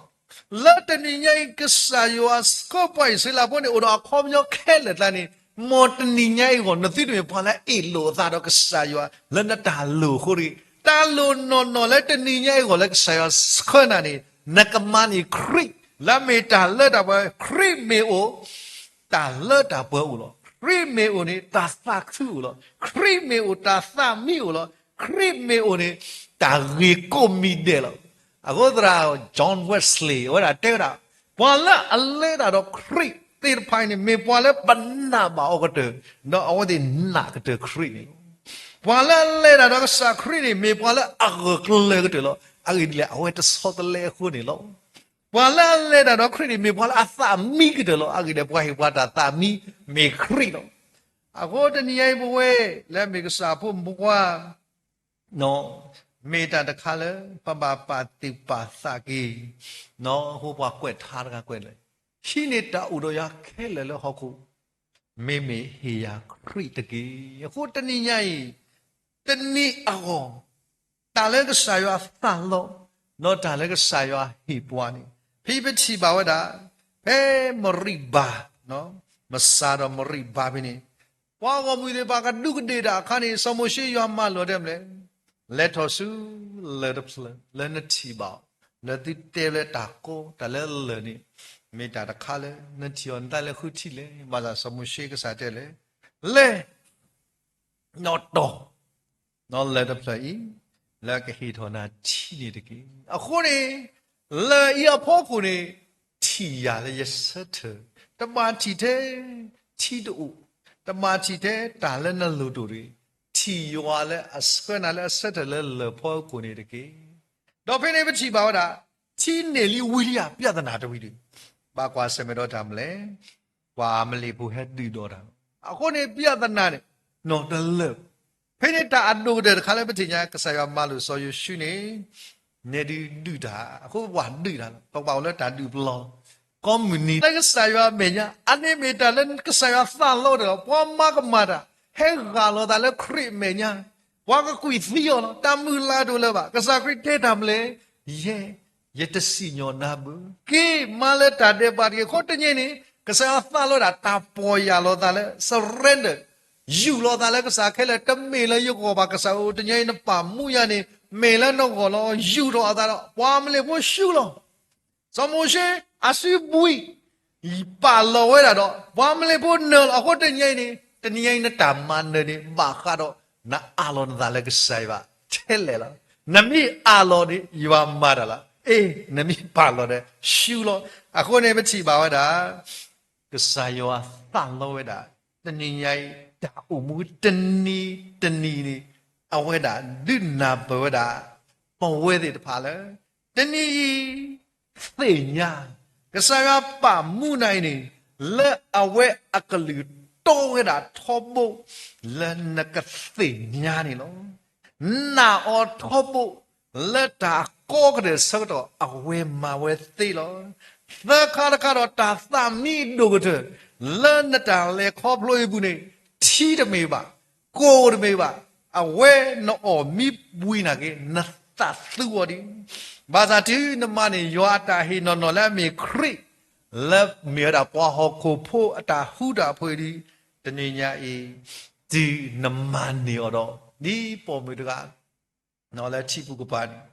လၢတနံၤညါအံၤ ကစၢ်ယွၤဆှၢပှၤအံၣ်စရ့လးဖိန့ၣ် အိၣ်ဒီးအခီပညီခဲလၢာ်အကျါန့ၣ်, မ်တနံၤညါအံၤအဂီၢ် နသုတမ့ၢ်ပှၤလၢအအ့ၣ်လိာ်အသးဒီးကစၢ်ယွၤ လၢနတၢ်လိၣ်အဃိတဂ့ၤ. တၢ်လိၣ်နီၢ်နီၢ်လၢတနံၤညါအံၤအဂီၢ်လၢကစၢ်ယွၤဆှၢနၤန့ၣ်, နကမၤန့ၢ်ခရံာ် လၢမ့ၢ်တၢ်လၢတၢ်ပှဲၤ, ခရံာ်မ့ၢ်အိၣ် တၢ်လၢတၢ်ပှဲၤအိၣ်လီၤ. ခရံာ်မ့ၢ်အိၣ်န့ၣ် တၢ်သးခုအိၣ်လီၤ. ခရံာ်မ့ၢ်အိၣ် တၢ်သးမံအိၣ်လီၤ. ခရံာ်မ့ၢ်အိၣ်န့ၣ် တၢ်ဂ့ၤကိးမံၤဒဲးလီၤ. အဃိသရၣ် John Wesley အဝဲဒၣ်တဲဝဲဒၣ်, ပှၤလၢအလဲၤတၢ်ဒီးခရံာ်သ့ၣ်တဖၣ်အံၤန့ၣ် မ့ၢ်ပှၤလၢပနာ်ဘၣ်အီၤကတၢၢ်, ဒီးအဝဲသ့ၣ်နာ်ကတၢၢ်ခရံာ်န့ၣ်လီၤ. ပှၤလၢအလဲၤတၢ်ဒီးကစၢ်ခရံာ်န့ၣ် မ့ၢ်ပှၤလၢအဂၢၢ်ကျၢၤကတၢၢ်လီၤ. အဂ့ၢ်ဒ်လဲၣ်, အဝဲတဆီတလဲအဃိန့ၣ်လီၤ. ပှၤလၢအလဲၤတၢ်ဒီးခရံာ်န့ၣ် မ့ၢ်ပှၤလၢအသးမံကတၢၢ်လီၤ. အဂ့ၢ်ဒ်လဲၣ်, ပှၤဟ့ၣ်ပှၤတၢ်သးမံ မ့ၢ်ခရံာ်လီၤ. အဃိတနံၤညါအံၤပဝဲ လၢမ့ၢ်ကစၢ်ဖိမုၣ်ဖိခွါ မ့ၢ်တၢ်တခါလၢ ပဘၣ်ပာ်သူၣ်ပာ်သးက့ၤ, အဃိပှၤကွဲးထါတဂၤကွဲးလဲၣ်, ဟံးန့ၢ်တၢ်အိၣ်ဒီးယၤခဲလၢာ်လၢဟီၣ်ခိၣ်, မ့မ့ၢ်ဟ့ၣ်ယၤခရံာ်တက့ၢ်. အဃိတနံၤညါအံၤ, တနံၤအဂီၢ်, တၢ်လၢကစၢ်ယွၤသးလီ, ဒီးတၢ်လၢကစၢ်ယွၤဟ့ၣ်ပှၤန့ၣ်, ဖဲပထံၣ်ဘၣ်ဝဲဒၣ်, ဖဲမရံဘၤ, မစးဒီးမရံဘၤဖဲန့ၣ် ပှၤဂီၢ်မုၢ်သ့ၣ်တဖၣ်ကဒူးကဒ့ၣ်တၢ်အခါန့ၣ် စီၤမိၤၡ့ယွၤမၤလိာ်တဲမနုၤလဲၣ်, လဲၤထီၣ်ဆူလၢၢ်တဖျၢၣ် လၢနထံၣ်ဘၣ်အီၤ, လၢသုတဲလၢတၢ်ကီ တၢ်လၢလၢၢ်န့ၣ်, မ့ၢ်တၢ်တခါလၢ နထံၣ်အီၤနသးလၢဃုထံၣ်လဲၣ်. ဘၣ်ဆၣ်စီၤမိၤၡ့ကစၢ်တဲလဲၣ်, လဲၤ နီၣ်တီၢ် နီၣ်လၢၢ်တဖျၢၣ်အံၤ, လၢကဟ့ၣ်ထီၣ်နၤထံန့ၣ်တက့ၢ်. အဃိန့ၣ်, လၢၢ်အံၤအဖီခိၣ်န့ၣ်, ထံၣ်ယၤလၢယဆၢထၢၣ်, တဘၣ်ထံၣ်ထဲထံတအိၣ်, တဘၣ်ထံၣ်ထဲတၢ်လၢနလိၣ်တအိၣ်တဂ့ၤ, ထံၣ်ယွၤလၢအဆှၢနၤလၢအဆၢထၢၣ်လၢလၢၢ်ဖီခိၣ်န့ၣ်တက့ၢ်. ဒီးဖဲန့ၣ်ပထံၣ်ဘၣ်ဝဲဒၣ်, ထံန့ၢ်လံဝံၤလံဧါ ပြဿနာတဝံၤဒုး, ဘၣ်ကွၢ်ဆၢၣ်မဲာ်ဒီးတၢ်မနုၤလဲၣ်, ပှၤအၤမးလ့းဖိဟဲဒုးဒီးတၢ်လီၤ. အဃိန့ၣ် ပြဿနာန့ၣ်, နီၣ်တလၢာ်, ဖဲန့ၣ်တၢ်အဒိၣ်ကတၢၢ်တခါလၢပထံၣ်ညါ ကစၢ်ယွၤမၤလိာ်စီၤယိၤၡူန့ၣ်, နဲဒုးဒုးတၢ်, အဃိပှၤဒုးတၢ်လီၤ. ပဘၣ်အိၣ်လၢတၢ်ဒုးပလီၢ်, ကိးမုၢ်နံၤ လၢကစၢ်ယွၤအမဲာ်ညါ, အန့ၣ်မ့ၢ်တၢ်လၢကစၢ်ယွၤသးလီဝဲဒၣ်လီၤ. ပှၤမၤကမၣ်တၢ်, ဟဲဂၢ်လီၤသးလၢခရံာ်အမဲာ်ညါ, ပှၤကကွံာ်သံအီၤလီၤ. တၢ်မုၢ်လၢ်တအိၣ်လၢၤဘၣ်. ကစၢ်ခရံာ်တဲတၢ်မနုၤလဲၣ်, ယဲ ယတစံၣ်ညီၣ်နၤဘၣ်. က့ၤမၤလၢတၢ်ဒဲးဘးတက့ၢ်. အဃိတနံၤန့ၣ် ကစၢ်ယွၤသးလီဝဲဒၣ်တၢ်ပီၢ်ယၢ်လီၤသးလၢ surrender, ယူာ်လီၤသးလၢကစၢ်ခဲလၢာ်, တမ့ၢ်လၢယဂီၢ်ဘၣ်, ကစၢ်ဧၢ, တနံၤအံၤနပာ်မူယၤန့ၣ် မ့ၢ်လၢနဂီၢ်လီၤ. ယူာ်ထီၣ်အသးဒီး ပှၤအၤမးလ့းဖိဆူလီၤ. စီၤမိၤၡ့အစုဘှံး ပာ်လီၤဝဲဒၣ်ဒီး ပှၤအၤမးလ့းဖိနၢၤလီၤ. အဃိတနံၤအံၤန့ၣ်, တနံၤအံၤနတၢ်မၤနၢၤန့ၣ် ဘၣ်ဃးဒီးနအၢၣ်လီၤနသးလၢကစၢ်ယွၤထဲလဲၣ်လီၤ. နမ့ၢ်အၢၣ်လီၤန့ၣ် ယွၤမၤတၢ်လီၤ. အ့, နမ့ၢ်ပာ်လီၤဒီးဆူလီၤ. အဃိန့ၣ်ပထံၣ်ဘၣ်ဝဲဒၣ် ကစၢ်ယွၤသးလီဝဲဒၣ် တနံၤညါအံၤ တၢ်အိၣ်မူတနံၤတနံၤန့ၣ် အဝဲဒၣ်ဒုးနၢ်ပၢၢ်ဝဲဒၣ် ပဝဲသ့ၣ်တဖၣ်လၢ တနံၤအံၤ သ့ၣ်ညါ ကစၢ်ယွၤပာ်မူနၤအံၤန့ၣ် လၢအဝဲအကလုၢ်တီဝဲဒၣ်ထီဘိ လၢနကသ့ၣ်ညါန့ၣ်လီၤ. နာ်အီၤထီဘိ လၢတၢ်ကီကတၢၢ်ဆၢကတီၢ် အဝဲမၤဝဲသ့လီၤ. သၢခါတခါဒီးတၢ်သးမံအဒိၣ်ကတၢၢ် လၢနတၢ်လဲၤခီဖျိအံၤအပူၤန့ၣ် ထံတမ့ၢ်ဘၣ်, ကိၢ်တမ့ၢ်ဘၣ်, အဝဲနအီၣ်မံဘှံးနာ်က့ၤ နသးသူအီၤဒံး. ဘၣ်ဆၣ်တုၤနမၤန့ၢ်ယွၤအတၢ်ဟ့ၣ်နီၢ်နီၢ်လၢအမ့ၢ်ခရံာ် လၢမ့ၢ်ဝဲဒၣ်ပှၤဟီၣ်ခိၣ်ဖိအတၢ်ဃူတၢ်ဖိးအံၤဒုး တနံၤညါအံၤ တုၤနမၤန့ၢ်အီၤဒီး ဒ်ပိာ်မုၣ်တဂၤ လၢထံပူၤကပၤန့ၣ်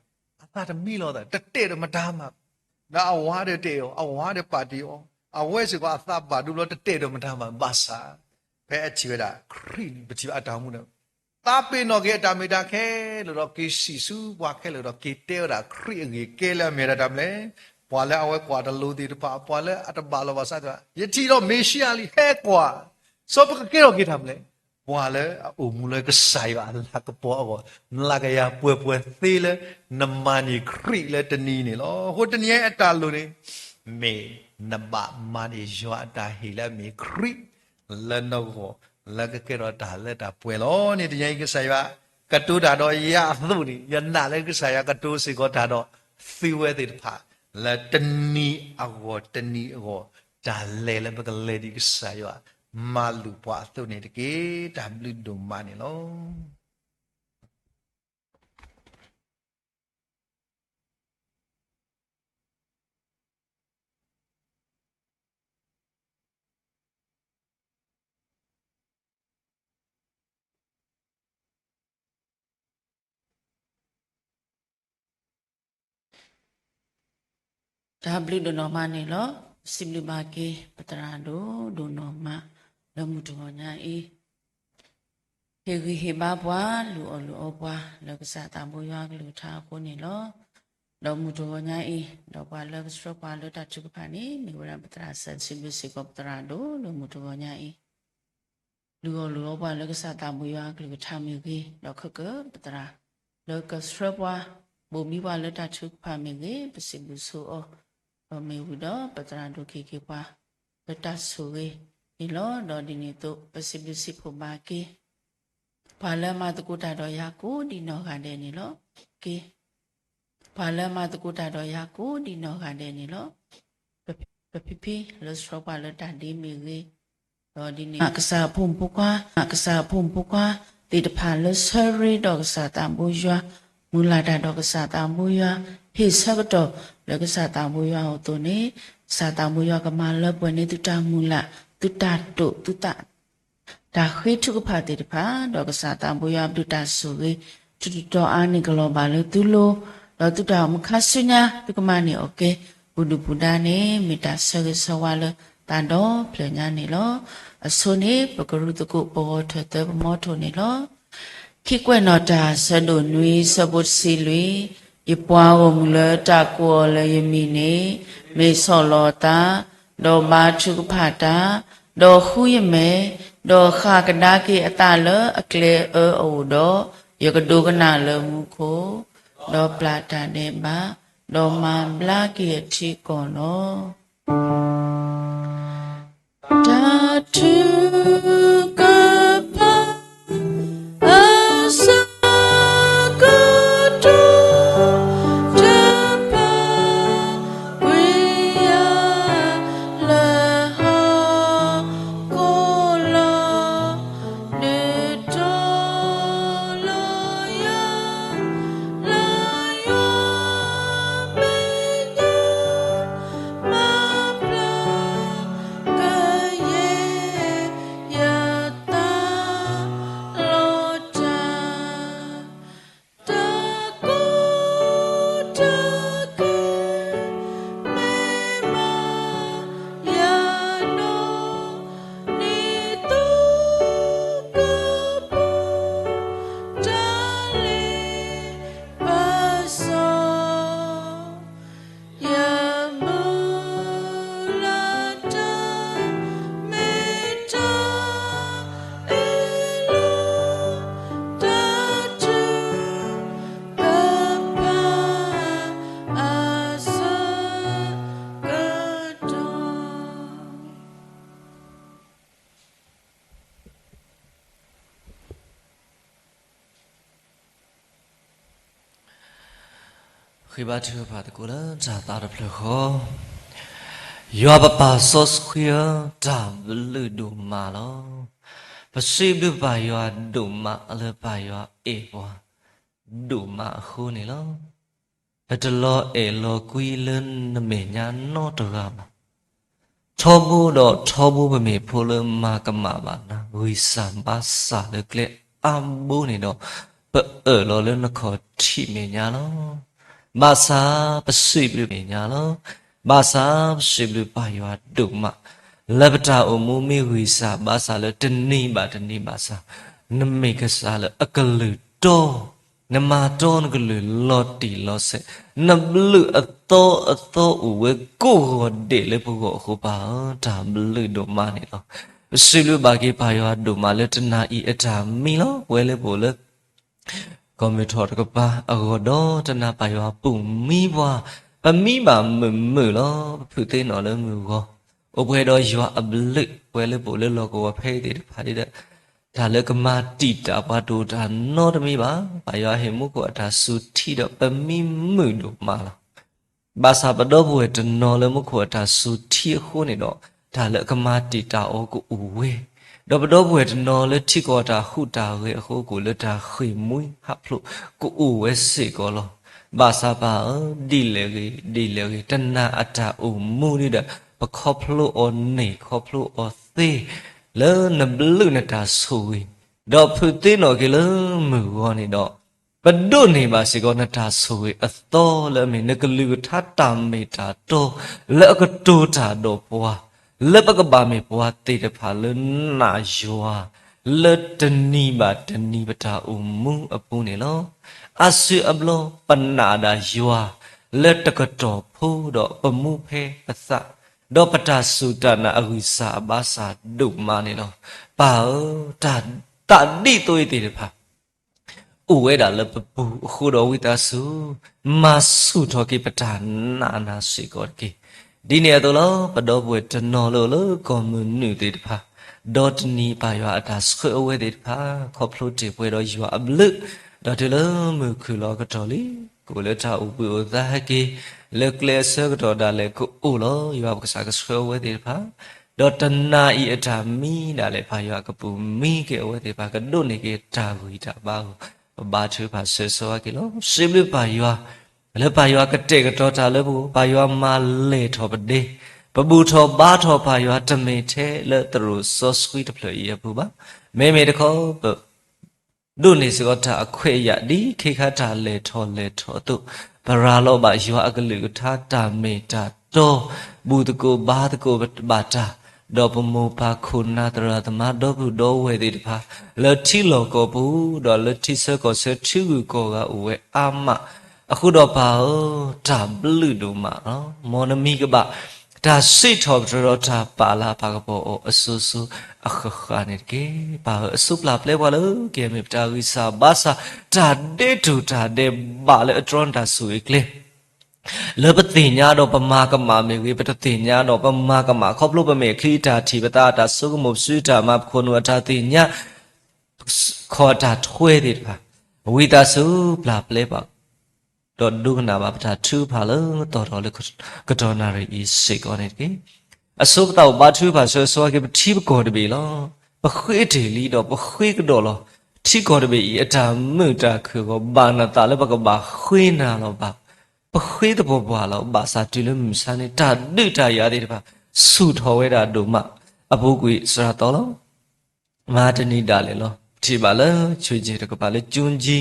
အသးတမံလီၤသး တတဲာ်ဒီးမတၤမး, ဒီးအဝၤဒီးတဲာ်အီၤ အဝၤဒီးပာ်တ့ၢ်အီၤ အဝဲစ့ၢ်ကီးအသးဘၣ်ဒိဘျီ တတဲာ်ဒီးမတၤမး ဘၣ်ဆၣ် ဖဲအထံၣ်ဝဲဒၣ်ခရံာ်န့ၣ် ပထံၣ်ဘၣ်အတၢ်အိၣ်မူန့ၣ် သးပ့ၤနီၣ်က့ၤအတၢ်မ့ၢ်တၢ်ခဲလၢာ်ဒီး က့ၤစံၣ်ဆူပှၤခဲလၢာ်ဒီး က့ၤတဲဝဲဒၣ်ခရံာ်အဂ့ၢ်ကဲလၢအမ့ၢ်ဝဲဒၣ်တၢ်မနုၤလဲၣ်. ပှၤလၢအဝဲကွၢ်တလိၤသ့ၣ်တဖၣ် ပှၤလၢအတဘၣ်လီၤဘၣ်စးသ့ၣ်တဖၣ် ယထံၣ်ဒီးမ့ၤၡံအၤလံ ဟဲကွၢ် ဆိပကကဲထီၣ်က့ၤတၢ်မနုၤလဲၣ်. ပှၤလၢအအိၣ်မူလၢကစၢ်ယွၤအလၤကပီၤအဂီၢ် လၤကယၤပှဲၤပှဲၤသ့လၢ နမၤန့ၢ်ခရံာ်လၢတနံၤန့ၣ်လီၤ. အဃိတနံၤအံၤအတၢ်လိၣ်န့ၣ် မ့ၢ်နဘၣ်မၤန့ၢ်ယွၤအတၢ်ဟ့ၣ်လၢအမ့ၢ်ခရံာ် လၢနဂီၢ် လၢကကဲထီၣ်တၢ်လၢတၢ်ပှဲၤလီၤန့ၣ် တနံၤအံၤကစၢ်ယွၤ ကတိၤတၢ်ဒီးယၤအသိးန့ၣ် ယနာ်လၢကစၢ်ယွၤကတိၤစ့ၢ်ကီးတၢ်ဒီး သုဝဲသ့ၣ်တဖၣ် လၢတနံၤအဂီၢ်တနံၤအဂီၢ် တၢ်လဲၤလၢပကလဲၤဒံးကစၢ်ယွၤ မၤလိာ်ပှၤအသိးန့ၣ်တက့ၢ်. တၢ်ဘျုးဒိၣ်မးန့ၣ်လီၤ. တၢ်ဘျုးဒိၣ်နီၢ်မးန့ၣ်လီၤ. စံးဘျုးဘၣ်က့ၤ ပသရၣ်ဒိၣ်ဒိၣ်နီၢ်မး လၢမုၢ်တဂီၤညါအံၤ ဟ့ၣ်ဂံၢ်ဟ့ၣ်ဘါပှၤ လုၢ်အီၣ်လုၢ်အီပှၤ လၢကစၢ်သးဘိယွၤအကလုၢ်ကထါအဃိန့ၣ်လီၤ. ဒီးမုၢ်တဂီၤညါအံၤ ဒီးပှၤလၢကဆှၢပှၤလၢတၢ်ထုကဖၣ်န့ၣ် မ့ၢ်ဝဲဒၣ်ပသရၣ်စဲး စံးဘျုးစ့ၢ်ကီးပသရၣ်ဒိၣ်လၢမုၢ်တဂီၤညါအံၤ လုၢ်အီၣ်လုၢ်အီပှၤလၢကစၢ်သးဘိယွၤအကလုၢ်ကထါမ့ၢ်ဂ့ၤ, ဒီးခဲကၢပသရၣ် လၢကဆှၢပှၤ ဘိၣ်ဘံပှၤလၢတၢ်ထုကဖၣ်မ့ၢ်ဂ့ၤ, ပစံးဘျုးဆိအီၤ, ဒီးမ့ၢ်ဝံၤဒီးပသရၣ်ဒိၣ်က့ၤက့ၤပှၤ လၢတၢ်ဆိၣ်ဂ့ၤန့ၣ်လီၤ. ဒီးဒ်န့ၣ်အသိး ပစံးဘျုးစံးဖှိၣ်ဘၣ်က့ၤ ပှၤလၢမၤသကိးတၢ်ဒီးယၤကိးဒံးနီၢ်ဂၤဒဲးန့ၣ်လီၤ. က့ၤ ပှၤလၢမၤသကိးတၢ်ဒီးယၤကိးဒံးနီၢ်ဂၤဒဲးန့ၣ်လီၤ. ပဖံဖံလၢဆှၢပှၤလၢတၢ်ဒ့မ့ၢ်ဂ့ၤ, ဒီးဒ်န့ၣ် ကစၢ်အဖိမုၣ်ဖိခွါ, ကစၢ်အဖိမုၣ်ဖိခွါသ့ၣ်တဖၣ်လၢဆၢရ့ဒီးကစၢ်သးဘိယွၤ, မုၢ်လၢ်တၢ်ဒီးကစၢ်သးဘိယွၤ, ဟ့ၣ်ဆၢကတီၢ် လၢကစၢ်သးဘိယွၤအသိးန့ၣ်, ကစၢ်သးဘိယွၤကမၤလၢပှဲၤန့ၢ်သုတၢ်မုၢ်လၢ်, သုတၢ်တိာ်, သုတၢ် တၢ်ဃ့ထုကဖၣ်သ့ၣ်တဖၣ်, ဒီးကစၢ်သးဘိယွၤဘျုးတၢ်ဆိၣ်ဂ့ၤ ထူးထူးတီၤအါန့ၢ်ကလီၤဘၣ်လၢသုလိၤ, ဒီးသုတၢ်အိၣ်မူခါဆူညါ သုကမၤန့ၢ်အီၤကဲ ပူၤဒုၣ်ပူၤဒါန့ၣ် မ့ၢ်တၢ်ဆၢဂ့ၤဆၢဝါလၢသးဒီဖျၢၣ်ညါန့ၣ်လီၤ. အဆိန့ၣ် ပကရူၢ်သကိးပဂီၤထၢၣ်သၢပမီထိၣ်န့ၣ်လီၤ. ခံကွဲးနီၣ်တၢ် ဆၢဒိၣ်နွံ ဆၢဖိတဆံလွံၢ်, ယပှၤဂီၢ်မုၢ်လၢတၢ်ကိးအီၤလၢယမံၤန့ၣ် မ့ၢ်ဆီၣ်လီၤအသး, ဒီးဘါထုကဖၣ်တၢ်, ဒီးဃုယမဲာ်, ဒီးဃၣ်ကဒါက့ၤအသးလၢအကျဲအၢအအိၣ်ဒီး, ယကဒိကနၣ်လၢမူခိၣ်, ဒီးပျၢ်တၢ်ဒဲးဘး, ဒီးမၤဘျါက့ၤအထံအကီၢ်လီၤ. တၢ်ထုကဖၣ် အဆၢကတီၢ် တဖၣ်ဝံၤယၤ လၢဟီၣ်ခိၣ်လီၤ ဒုးတီလီၤယၤ လၢယွၤမဲာ်ညါ မၤဖျါ ကယဲၢ်ယသးလီၤတၢ် တၢ်ကိးတၢ်ဂီၤ မ့ၢ်မၤယၤနီၢ် နံၤသိကပူၤ တၢ်လ့ပစီ ယမုၢ်လၢ်တၢ် မ့ၢ်တၢ်အ့ၣ်လိာ် တၢ်ထုကဖၣ် အဆၢကတီၢ် ဃ့ဘါထုကဖၣ်သကိးလၢတၢ်သးတဖျၢၣ်ဃီ, ယွၤပပၢ်စီဆှံဧၢ, တၢ်ဘျုးဒိၣ်မးလီၤ. ပစံးဘျုးပၢ်ယွၤဒိၣ်မးလၢပၢ်ယွၤအဲၣ်ပှၤဒိၣ်မးအဃိန့ၣ်လီၤ. ပတလီၤအဲၣ်လီၤကွံလၢနမဲာ်ညါနီတဂၤဘၣ်. ထီဘိဒီးထီဘိပမ့ၢ်ဖိလၢမၤကမၣ်ဘၣ်နၤ ဂံၢ်စၢ်ဘါစၢ်လၢကျဲအါဘိန့ၣ်ဒီး ပအၢၣ်လီၤလၢနခီၣ်ထံးမဲာ်ညါလီၤ. ဘၣ်ဆၣ်ပစံးဘျုးမဲာ်ညါလီၤ. ဘၣ်ဆၣ်ပစံးဘျုးပၢ်ယွၤဒိၣ်မး လၢပတၢ်အိၣ်မူမ့ၢ်ဂံၢ်စၢ်ဘါစၢ်လၢတနံၤဘၣ်တနံၤဘၣ်ဆၣ် နမ့ၢ်ကစၢ်လၢအကလုၢ်တီ နမၤတီနကလုၢ်လီၤတံၢ်လီၤဆဲး, နဘျုးအသီအသီအိၣ်ဝဲကိးဂီၤဒဲးလၢပဂီၢ်အဃိပၢ်ဧၢ, တၢ်ဘျုးဒိၣ်မးန့ၣ်လီၤ. ပစံးဘျုးဘၣ်က့ၤပၢ်ယွၤဒိၣ်မးလၢတနၤအံၤအတၢ်မံလီၤ. ပဝဲလၢပအိၣ်လၢ ကီၢ်မုၢ်ထီၣ်တကပၤအဂီၢ်ဒီး တနၤပၢ်ယွၤပူၣ်မံပှၤ, ပမံဘၣ်မုာ်မုာ်လီၤ. ပဖုးသ့ၣ်နီၣ်လၢမုၢ်ဂီၤ, အိၣ်ပှဲၤဒီးယွၤအဘျုး, ပဝဲလၢပအိၣ်လၢလီၢ်ကဝီၤဖဲအံၤသ့ၣ်တဖၣ်ဒ်ဒီး တၢ်လၢကမၤတံာ်တာ်ပှၤတအိၣ်တၢ်နီတမံၤဘၣ်. ပၢ်ယွၤဟ့ၣ်မူခိၣ်အတၢ်စူၤထံဒီး ပမံမုာ်ဒိၣ်မးလီၤ. ဘၣ်ဆၣ်ပဒီပုၢ်ဝဲၢ်တနီၤလၢမူခိၣ်အတၢ်စူၤထံအဃိန့ၣ်ဒီး, တၢ်လၢအကမၤတံာ်တာ်အီၤကအိၣ်ဝဲ, ဒီးပဒီပုၢ်ဝဲၢ်တနီၤလၢထံကီၢ်တၢ်ဟူးတၢ်ဂဲၤအဃိ ကအိၣ်လၢတၢ်ဃ့ၢ်မှံဟးဖျိးကအိၣ်ဝဲစ့ၢ်ကီးလီၤ. ဘၣ်ဆၣ်ပၢ်ဧၢ, ဒ်လဲၣ်ဂ့ၤ, ဒ်လဲၣ်ဂ့ၤ, တနာ်အတၢ်အိၣ်မူဒ်ဒီး ပခီဖျိအီၤန့ၢ်ခီဖျိအီၤသ့ လၢနဘျုးနတၢ်ဆိၣ်ဂ့ၤ, ဒီးဖုးသ့ၣ်နီၣ်က့ၤလၢမုၢ်ဂီၤန့ၣ်ဒီး, ပဒိးန့ၢ်ဘၣ်စ့ၢ်ကီးနတၢ်ဆိၣ်ဂ့ၤအသီလၢအမ့ၢ် နကလုၢ်ကထါတၢ်မ့ၢ်တၢ်တီ လၢအကတိၤတၢ်ဒီးပှၤ, လၢပကဘၣ်မ့ၢ်ပှၤသ့ၣ်တဖၣ်လၢနာ်ယွၤ, လၢတနံၤဘၣ်တနံၤပတၢ်အိၣ်မူအပူၤန့ၣ်လီၤ. အါစုအါဘျီပနာ်ဒၣ်ယွၤ လၢတကတီၢ်ဖိဒီးပမူဖဲပသး, ဒီးပတၢ်စူၢ်တၢ်နာ်အဂံၢ်စၢ်အဘါစၢ်ဒိၣ်မးန့ၣ်လီၤ. ပၢ်ဧၢ, တၢ်ဒ်သိးအံၤသ့ၣ်တဖၣ် အိၣ်ဝဲဒၣ်လၢပပူၤအဃိဒီး ဝံသးစူၤ မၤဆူၣ်ထီၣ်က့ၤပတၢ်နာ်နၤစ့ၢ်ကီးတက့ၢ်. ဒ်န့ၣ်အသိးလီၤ, ပဒီပုၢ်ဝဲၢ်တနီၤလၢအိၣ်လၢကီၢ်မုၢ်နုာ်သ့ၣ်တဖၣ်, ဒီတနံၤပၢ်ယွၤအတၢ်ဆှၢအဝဲသ့ၣ်တဖၣ် ခီဖျိတ့ၢ်ပှဲၤဒီးယွၤအဘျုး, ဒီးတုၤလၢမုၢ်ခုၣ်လီၤကတီၢ်လံ, ကအိၣ်လၢတၢ်အိၣ်ဘှံးအိၣ်သါဟဲက့ၤ, လၢကျဲအဆၢကတီၢ်ဒၣ်လဲာ်ကအိၣ်လီၤ. ယွၤပကစၢ်ကဆှၢအဝဲသ့ၣ်တဖၣ် ဒီးတနၤအံၤအတၢ်မံဒၣ်လဲာ် ပၢ်ယွၤကပူၤမံက့ၤအဝဲသ့ၣ်တဖၣ် ကဒိးန့ၢ်က့ၤတၢ်ဂံၢ်တၢ်ဘါအဂီၢ်, ပဘါထုကဖၣ်ဆၢဂ့ၤဆၢဝါက့ၤလီၤ. စံးဘျုးပၢ်ယွၤ, လၢပၢ်ယွၤကတဲာ်ကတီၤတၢ်လၢပဂီၢ်, ပၢ်ယွၤမၤလဲၢ်ထီၣ်ပဒ့, ပဘူၣ်ထီၣ်ဘါထီၣ်ပၢ်ယွၤ တမ့ၢ်ထဲလၢသရိာ်စီဆှံတဖျၢၣ်အံၤအပူၤဘၣ်. မ့မ့ၢ်တခီ ပ ဒိးန့ၢ်စ့ၢ်ကီးတၢ်အခွဲးအယာ် ဒ်ခဲခါတၢ်လဲၤထီၣ်လဲၤထီအသိး, ပရၤလီၤဘၣ်ယွၤအကလုၢ်ကထါတၢ်မ့ၢ်တၢ်တီ, ဘူၣ်သကိးဘါသကိးဘၣ်တၢ်, ဒီးပမိၢ်ပၢ်ခိၣ်နၢ်သရၣ်သမါဒီပုၢ်ဒီဝဲၢ်သ့ၣ်တဖၣ်, လၢထံလီၢ်ကီၢ်ပူၤ, ဒီးလၢထံဆၢကီၢ်ဆၢထံဂုၤကီၢ်ဂၤအိၣ်ဝဲအါမး, အဃိဒီးပၢ်ဧၢ, တၢ်ဘျုးဒိၣ်မးလီၤ. မ်နမံၤကဘၣ် တၢ်စံးထီၣ်ပတြၢၤဒီးတၢ်ပာ်လၤပာ်ကပီၤအီၤအစိၤစိၤအဃၣ်ဃၣ်န့ၣ်တက့ၢ်. ပၢ်ဧၢ, အစိပျၢ်ပျဲပှၤလၢ ကမ့ၢ်ပတၢ်ဂံၢ်စၢ်ဘါစၢ်, တၢ်ဒဲးတူာ်တၢ်ဒဲးဘးလၢအတြီနတၢ်ဆိၣ်ဂ့ၤကျဲ လၢပသ့ၣ်ညါဒီးပမၤကမၣ်မ့ၢ်ဂ့ၤ, ပတသ့ၣ်ညါဒီးပမၤကမၣ် ခီဖျိပမဲာ်ချံအတၢ်ထံၣ်, ပသးအတၢ်ဆိကမိၣ်, ပစုအတၢ်မၤ, ပခိၣ်နူာ်အတၢ်သ့ၣ်ညါ, ခီၣ်အတၢ်ထွဲသ့ၣ်တဖၣ်, ဝံသးစူၤပျၢ်ပျဲပှၤ ဒီးဒိကနၣ်ဘၣ်ပတၢ်ထုကဖၣ်လၢတီၢ်ထီၣ်လၢကတီၢ်နၣ်ရံၣ်အံၤစ့ၢ်ကီးန့ၣ်တက့ၢ်. အဆိပသးအိၣ်ဘါထုကဖၣ်ဆၢဂ့ၤဆၢဝါက့ၤ ပထံပကီၢ်တဘ့ၣ်လီၤ. ပဃ့တ့ၢ်လံဒီးပဃ့ကဒီးလီၤ. ထံကီၢ်တဘ့ၣ်အံၤအတၢ်မုာ်တၢ်ခုၣ်အဂီၢ် ဘၣ်နသးလၢပကဘၣ်ဃ့နၤလီၤဘၣ်. ပဃ့သပှၢ်ပှၢ်လီၤ. ဘၣ်ဆၣ်တုၤလၢမုၢ်ဆါန့ၣ် တၢ်ဒုးတၢ်ယၤသ့ၣ်တဖၣ် ဆူၣ်ထီၣ်ဝဲဒၣ်ဒိၣ်မး အပူၤကွံာ်စှၤသီလီၤ. မဟါတနံၤဒၣ်လဲာ်လီၤ. ပထံၣ်ဘၣ်လၢ ဆူၣ်ကၠ့ၣ်တကပၤလၢ ကၠူကၠံ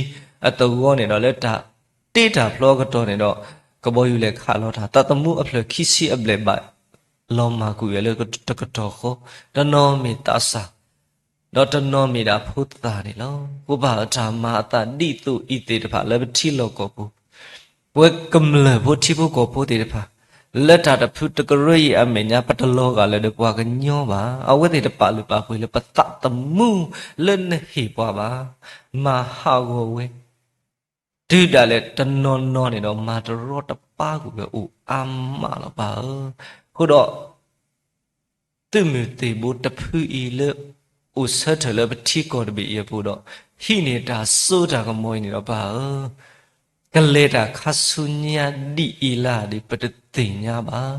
အသဝီန့ၣ်ဒီး လၢတၢ်တ့တၢ်ဖျီအကတီၢ်န့ၣ်ဒီး ကဘီယူၤလဲၤခးလီၤတၢ် သးသမူအဖျၢၣ်ခံဆံအဘျဲၣ်ဘၣ် လီၤမၢ်ကွံာ်ဝဲလၢတကတီၢ်ဃီ, တနီၤမ့ၢ်သးစၢ် ဒီးတနီၤမ့ၢ်ဒၣ်ဖိသၣ်န့ၣ်လီၤ. ဃိဘၣ်တၢ်မၤအသးဒ်သိးအံၤသ့ၣ်တဖၣ်လၢပထံလီၢ်ကီၢ်ပူၤ ပဝဲကမျၢၢ်ဖိထံဖိကီၢ်ဖိသ့ၣ်တဖၣ် လၢတၢ်တဖုတကရၢအံၤအမဲာ်ညါ ပတလီၤဂာ်လၢၤဒီးပှၤကညီဘၣ်. အဝဲသ့ၣ်တပာ်လုၢ်ပာ်ပှ့ၤလၢပသးသမူလၢနဟ့ၣ်ပှၤဘၣ်. မၤဟးဂီၤဝဲ တုၤဒၣ်လဲာ်တနီၤနီၤန့ၣ်ဒီး မၤတရီတပါကွံာ်ဝဲအိၣ်အါမးလီၤပၢ်ဧၢ. အဃိဒီး သုးမုၢ်သံၣ်ဘိတဖုအံၤလၢ အိၣ်ဆၢထၢၣ်လၢပထံကီၢ်တဘ့ၣ်အံၤအပူၤဒီး ဟံးန့ၢ်တၢ်စိတၢ်ကမီၤအံၤန့ၣ်ဒီးပၢ်ဧၢ, ကလဲၤတၢ်ခါဆူညါဒ်အံၤလၢ်ဒ်ပတသ့ၣ်ညါဘၣ်.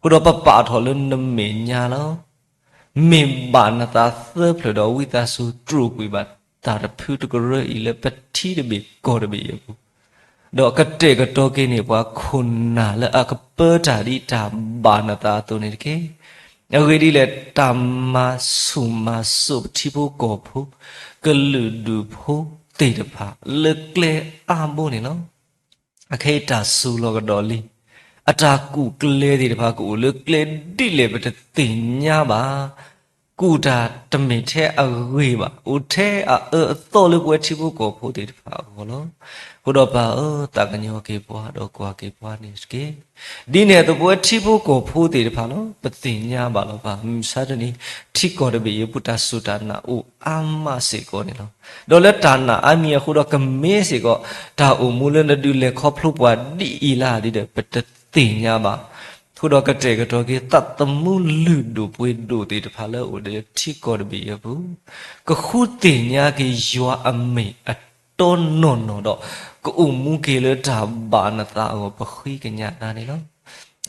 အဃိဒီးပပာ်ထီၣ်လၢနမဲာ်ညါလီၤ. မ့ၢ်ဘၣ်နသးသၢဖျၢၣ်ဒီးဝံသးစူၤတြူာ်ကွံာ်ဘၣ်တၢ်တဖုတကရၢအံၤလၢပထံတဘ့ၣ်ကီၢ်တဘ့ၣ်အံၤအပူၤ ဒီးကတဲာ်ကတီၤက့ၤန့ၢ်ပှၤခိၣ်နၢ်လၢအကပၢတၢ်ဒ်တၢ်ဘၣ်နသးအသိးန့ၣ်တက့ၢ်. အဂ့ၢ်ဒ်လဲၣ် တၢ်မၤဆူၣ်မၤစိးပထံဖိကီၢ်ဖိ ကလုာ်ဒူၣ်ဖိသ့ၣ်တဖၣ်လၢကျဲအါဘိန့ၣ်လီၤ. အခဲအံၤတၢ်စူၤလီၤကဒီးလံ. အတၢ်ကူၣ်ကျဲသ့ၣ်တဖၣ်ကအိၣ်လၢကျဲဒ်လဲၣ်ပတသ့ၣ်ညါဘၣ်. ကူၣ်တၢ်တမ့ၢ်ထဲအဂ့ၤဘၣ်, အိၣ်ထဲအအၢအသီလၢပဝဲထံဖိကီၢ်ဖိသ့ၣ်တဖၣ်အဂီၢ်လီၤ. အဃိဒီးပၢ်ဧၢ, သးကညီၤက့ၤပှၤဒီးကွၢ်က့ၤပှၤန့ၣ်တက့ၢ်. ဒ်န့ၣ်အသိးပဝဲထံဖိကီၢ်ဖိသ့ၣ်တဖၣ်လီၤ. ပသ့ၣ်ညါဘၣ်လီၤပၢ်, မုၢ်ဆါတနံၤ ထံကီၢ်တဘ့ၣ်အံၤအပူၤတၢ်စူၢ်တၢ်နာ်အိၣ်အါမးစ့ၢ်ကီးန့ၣ်လီၤ. ဒီးလၢတၢ်နာ်အါမံၤအဃိဒီးကမ့ၢ်စ့ၢ်ကီး တၢ်အိၣ်မူလၢနဒုးလဲၤခီဖျိပှၤဒ်အံၤလၢ်ဒ်ဒီး ပတသ့ၣ်ညါဘၣ်. အဃိဒီးကတဲာ်ကတီၤက့ၤသးသမူလုၢ်ဒိၣ်ပှ့ၤဒိၣ်သ့ၣ်တဖၣ်လၢအအိၣ်ဒီးထံကီၢ်တဘ့ၣ်အံၤအပူၤ, ကဃုသ့ၣ်ညါက့ၤယွၤအမ့ၢ်အတီနီၢ်နီၢ်ဒီး ကအိၣ်မူက့ၤလၢတၢ်ဘၣ်နသးအဂီၢ် ပဃ့ကညးနၤန့ၣ်လီၤ.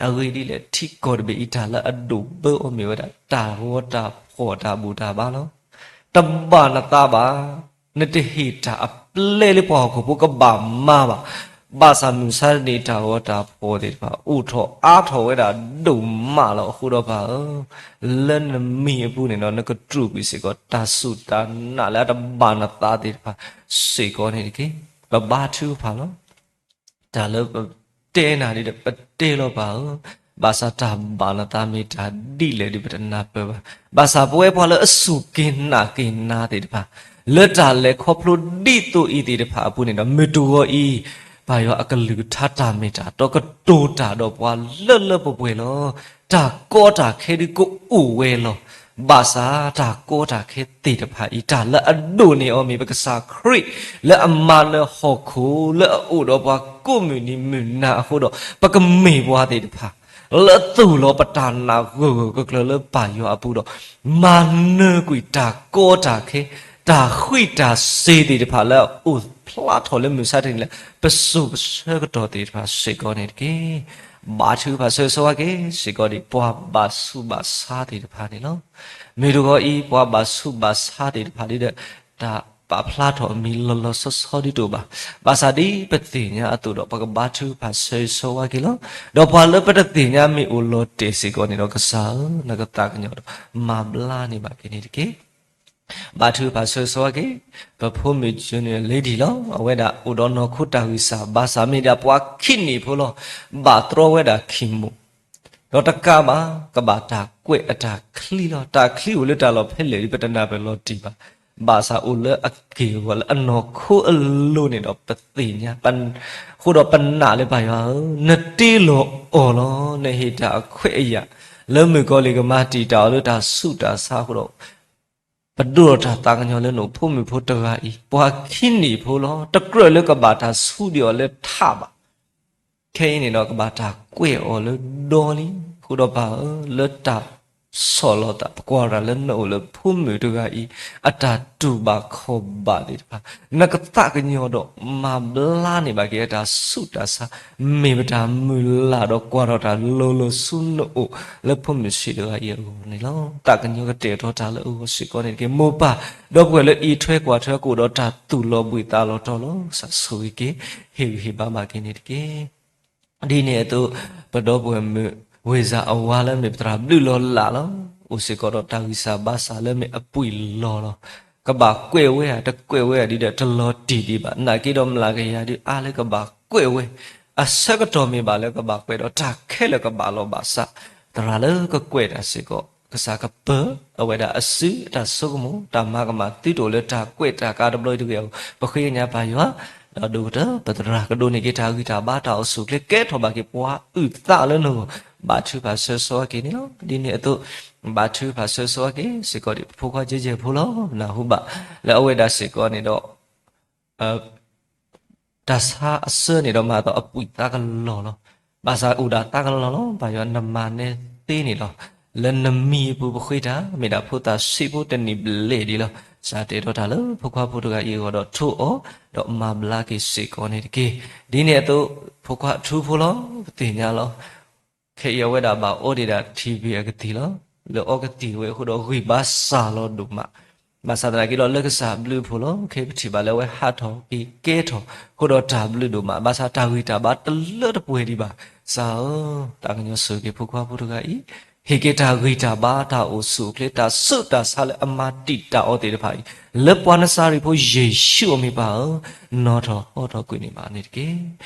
အဂ့ၢ်ဒ်လဲၣ်, ထံကီၢ်တဘ့ၣ်အံၤ တၢ်လၢအဒိၣ်ဘၢအီၤမ့ၢ်ဝဲဒၣ် တၢ်ဂီၤတၢ်ဖှီၣ်တၢ်ဘူၣ်တၢ်ဘါလီၤ. တဘၣ်နသးဘၣ်. နတဟ့ၣ်တၢ်အပျဲၢ်လၢပှၤဟီၣ်ခိၣ်ဖိကဘၣ်မၤဘၣ်. ဘၣ်ဆၣ်မုၢ်ဆါတနံၤ တၢ်ဂီၤတၢ်ဖှီၣ်သ့ၣ်တဖၣ် အိၣ်ထီၣ်အါထီၣ်ဝဲဒၣ်ဒိၣ်မးလီၤ. အဃိဒီးပၢ်ဧၢ, လၢနမံၤအပူၤန့ၣ်ဒီး နကတြူာ်ကွံာ်စ့ၢ်ကီး တၢ်စူၢ်တၢ်နာ်လၢအတဘၣ်နသးသ့ၣ်တဖၣ်စ့ၢ်ကီးန့ၣ်တက့ၢ်. ပဘါထုကဖၣ်လီၤ. တၢ်လၢပတဲနၤဒ်ဒီး ပတဲလီၤပၢ်ဧၢ, ဘၣ်ဆၣ်တၢ်ဘၣ်နသးမ့ၢ်တၢ်ဒ်လဲၣ်ဒီး ပတနၢ်ပၢၢ်ဘၣ်. ဘၣ်ဆၣ်ပဝဲပှၤလၢအစူၢ်က့ၤနာ်က့ၤနၤသ့ၣ်တဖၣ် လၢတၢ်လဲၤခီဖျိဒ်သိးအံၤသ့ၣ်တဖၣ်အပူၤန့ၣ်ဒီး မုၢ်တဂီၤအံၤ ပၢ်ယွၤအကလုၢ်ကထါတၢ်မ့ၢ်တၢ်တီ ကတိၤတၢ်ဒီးပှၤလၢလၢပှဲၤပှဲၤလီၤ. တၢ်ကီတၢ်ခဲဒုးကအိၣ်ဝဲလီၤ. ဘၣ်ဆၣ်တၢ်ကီတၢ်ခဲသ့ၣ်တဖၣ်အံၤ တၢ်လၢအဒိၣ်န့ၢ်အီၤမ့ၢ် ပကစၢ်ခရံာ် လၢအမၤနၢၤဟီၣ်ခိၣ် လၢအအိၣ်ဒီးပှၤကိးမုၢ်နံၤမုၢ်နၤအဃိဒီး ပကမ့ၢ်ပှၤသ့ၣ်တဖၣ် လၢအသူၣ်လီၤပတၢ်နာ်ဂၢၢ်ဂၢၢ်ကျၢၤကျၢၤလၢပၢ်ယွၤအပူၤဒီး မၤနၢၤကွံာ်တၢ်ကီတၢ်ခဲ တၢ်ဃံးတၢ်စ့ၤသ့ၣ်တဖၣ်လၢအအိၣ်ဖျါထီၣ်လၢမုၢ်ဆါတနံၤလၢ ပစိၤပဆၢကတီၢ်သ့ၣ်တဖၣ်စ့ၢ်ကီးန့ၣ်တက့ၢ်. ဘါထုကဖၣ်ဆၢဂ့ၤဆၢဝါက့ၤစ့ၢ်ကီးဒံး ပှၤဘၣ်ဆူးဘၣ်ဆါသ့ၣ်တဖၣ်န့ၣ်လီၤ. မုၢ်တဂီၤအံၤ ပှၤဘၣ်ဆူးဘၣ်ဆါသ့ၣ်တဖၣ်ဒ်ဒီး တၢ်ပာ်ဖျါထီၣ်အမံၤလီၤလီၤဆီဆီဒ်တအိၣ်ဘၣ်. ဘၣ်ဆၣ်ဒ်ပသ့ၣ်ညါအသိးဒီး ပကဘါထုကဖၣ်ဆၢဂ့ၤဆၢဝါက့ၤလီၤ. ဒီးပှၤလၢပတသ့ၣ်ညါမ့ၢ်အိၣ်လီၤတဲာ်စ့ၢ်ကီးန့ၣ်ဒီး ကစၢ်ဧၢ, နကသးကညီၤဒီး မၤဘျါန့ၢ်ဘၣ်က့ၤန့ၣ်တက့ၢ်. ဘါထုကဖၣ်ဆၢဂ့ၤဆၢဝါက့ၤ ပဖိမုၣ် Junior Lady လီၤ. အဝဲဒၣ်အိၣ်ဒီးနီၢ်ခိတၢ်ဂံၢ်စၢ်ဘါစၢ် မ့ၢ်ဒၣ်ပှၤခံနံၣ်ဖိလီၤ. ဘၣ်တြီဝဲဒၣ် chemo ဒီးတကးဘၣ် ကဘၣ်တၢ်ကွဲးအတၢ်ချံလီၤ. တၢ်ချံအိၣ်လၢတၢ်လီၢ်ဖဲလဲၣ်ဒီး ပတနၢ်ပၢၢ်လီၤတံၢ်ဘၣ်. ဘၣ်ဆၣ်အိၣ်လၢအက့ၢ်အဂီၤလၢအနီၢ်ခိအလိၤန့ၣ်ဒီး ပသ့ၣ်ညါ အဃိဒီးပနာ်လၢပၢ်ယွၤဧၢ, နတ့လီၤအီၤလီၤ. နဟ့ၣ်တၢ်အခွဲးအယာ် လၢမုၣ်ကီၤလံၢ်ကမၤတံာ်တာ်အီၤလၢတၢ်ဆူးတၢ်ဆါအဃိဒီး ပဒိၣ်ထီၣ်တၢ်သးကညီၤလၢနအိၣ် ဖိမုၣ်ဖိတဂၤအံၤ ပှၤခံနံၣ်ဖိလီၤ. တကြၢးလၢကဘၣ်တၢ်ဆူးဒံးအီၤလၢထးဘၣ်. ခဲအံၤန့ၣ်ဒီး ကဘၣ်တၢ်ကွဲးအီၤလၢဒီလံ. အဃိဒီးပၢ်ဧၢ, လၢတၢ်ဆီၣ်လီၤသး ပကွၢ်တၢ်လၢနအိၣ်လၢဖိမုၣ်တဂၤအံၤ အတၢ်တူၢ်ဘၣ်ခီၣ်ဘၣ်သ့ၣ်တဖၣ် နကသးကညီၤဒီးမၤဘျါန့ၢ်ဘၣ်က့ၤအတၢ်ဆူးတၢ်ဆါ မ့ၢ်ပတၢ်မုၢ်လၢ်ဒီးကွၢ်ထီၣ်တၢ်လီၤလီၤဆူနအိၣ် လၢဖိမုၣ်ဆံးတဂၤအံၤအဂီၢ်န့ၣ်လီၤ. သးကညီၤကတဲာ်ကတီၤတၢ်လၢအဂီၢ်စ့ၢ်ကီးန့ၣ်တက့ၢ်. မိၢ်ပၢ် ဒီပုၢ်ဝဲၢ်လၢအံးထွဲကွၢ်ထွဲကအိၣ်ဒီးတၢ်သူၣ်လီၤဘှံးသးလီၤတီၤလီၤ. ကစၢ်ဆိၣ်ဂ့ၤက့ၤ ဟ့ၣ်ဂံၢ်ဟ့ၣ်ဘါဘၣ်က့ၤန့ၣ်တက့ၢ်. ဒ်န့ၣ်အသိး ပဒီပုၢ်ဝဲၢ်မုၣ် ဝ့ၢ်စၢ်အဝါလၢမ့ၢ်ပသရၣ်ဘျုးလီၤလးလီၤ. အိၣ်စ့ၢ်ကီးဒီးတၢ်ဂံၢ်စၢ်ဘါစၢ်လၢမ့ၢ်အပှံာ်လီၤလီၤ. ကဘၣ်ကွဲးဝဲဧါ တကွဲးဝဲဧါဒ်ဒီး တလီၤတံၢ်ဒံးဘၣ်. နာ်က့ဒီးမျးကယၤဒုးအါလၢကဘၣ်ကွဲးဝဲ, အဆၢကတီၢ်မ့ၢ်ဘၣ်လၢကဘၣ်ကွဲးဒီး တၢ်ခဲလၢာ်ကဘၣ်လီၤဘၣ်စး, သရၣ်လၢကကွဲးတၢ်စ့ၢ်ကီး ကစၢ်ကပၢၤ အဝဲဒၣ်အစုအတၢ်ဆိကမိၣ် တၢ်မၤကမၣ်သုတအိၣ်လၢတၢ်ကွဲးတၢ်ကးတဘျီအံၤတဂ့ၤအဂီၢ် ပဃ့ကညးပၢ်ယွၤ ဒီးဒိၣ်ကတၢၢ် ပသရၣ်ကဒိးန့ၢ်က့ၤတၢ်ဂံၢ်တၢ်ဘါတၢ်အိၣ်ဆူၣ်အိၣ်ချ့ ကဲထီၣ်ဘၣ်က့ၤပှၤအုၣ်သးလၢနဂီၢ် ဘါထုကဖၣ်ဆၢဂ့ၤဆၢဝါက့ၤန့ၣ်လီၤ. ဒ်န့ၣ်အသိး ဘါထုကဖၣ်ဆၢဂ့ၤဆၢဝါက့ၤစ့ၢ်ကီးဒံး ပဖိခွါကဲကဲဖိလီၤ. နၢ်ဟူဘၣ်လၢအဝဲဒၣ်စ့ၢ်ကီးန့ၣ်ဒီး တၢ်ဆါအဆၢန့ၣ်ဒီးမၤသးအပှံာ်သးကလီၤလီၤ. ဘၣ်ဆၣ်အိၣ်ဒၣ်သးကလီၤလီၤ. ပၢ်ယွၤနမၤန့ၢ်သ့န့ၣ်လီၤ. လၢနမံၤအပူၤပဃ့တၢ် မ့ၢ်ဒၣ်ဖိသၣ်ဆံးဖိတနံၣ်ဘျဲၣ်ဒံးလီၤ. ကစၢ်တဲာ်ကတီၤတၢ်လၢဖိခွါဖိတဂၤအံၤအဂီၢ်ဒီးထိၣ်အီၤ ဒီးမၤဘျါက့ၤစ့ၢ်ကီးန့ၣ်တက့ၢ်. ဒ်န့ၣ်အသိး ဖိခွါအထူဖိလီၤ. ပသ့ၣ်ညါလီၤ. ခဲအံၤအဝဲဒၣ်ဘၣ်အီဒံးဒၣ်ထံၣ်ဘ့ၣ်အကသံၣ်လီၤ. လၢအီကသံၣ်ဝဲအဃိဒီးဂံၢ်ဘါစၢ်လီၤဒိၣ်မး ဘၣ်ဆၣ်သနာ်က့ဒီးလၢကစၢ်ဘျုးအဖှိၣ်လီၤ. ခဲအံၤပထံၣ်ဘၣ်လၢအဝဲဟးထီၣ်က့ၤကဲထီၣ် အဃိဒီးတၢ်ဘျုးဒိၣ်မး ဘၣ်ဆၣ်တၢ်ဂံၢ်တၢ်ဘါတလၢတပှဲၤဒံးဘၣ်. ကစၢ်ဧၢ, သးကညီၤဆိၣ်ဂ့ၤက့ၤဖိခွါဖိတဂၤအံၤ, ဟ့ၣ်က့ၤတၢ်ဂံၢ်တၢ်ဘါတၢ်အိၣ်ဆူၣ်အိၣ်ချ့ တၢ်ဆူးတၢ်ဆါလၢအမၤတံာ်တာ်အီၤသ့ၣ်တဖၣ်အံၤ, လၢပှၤနစၤရ့းဖိယ့ၣ်ၡူးအမံၤပၢ်ဧၢ, နီၣ်ထီၣ်ဟီထီၣ်ကွံာ်န့ၢ်ဘၣ်န့ၣ်တက့ၢ်.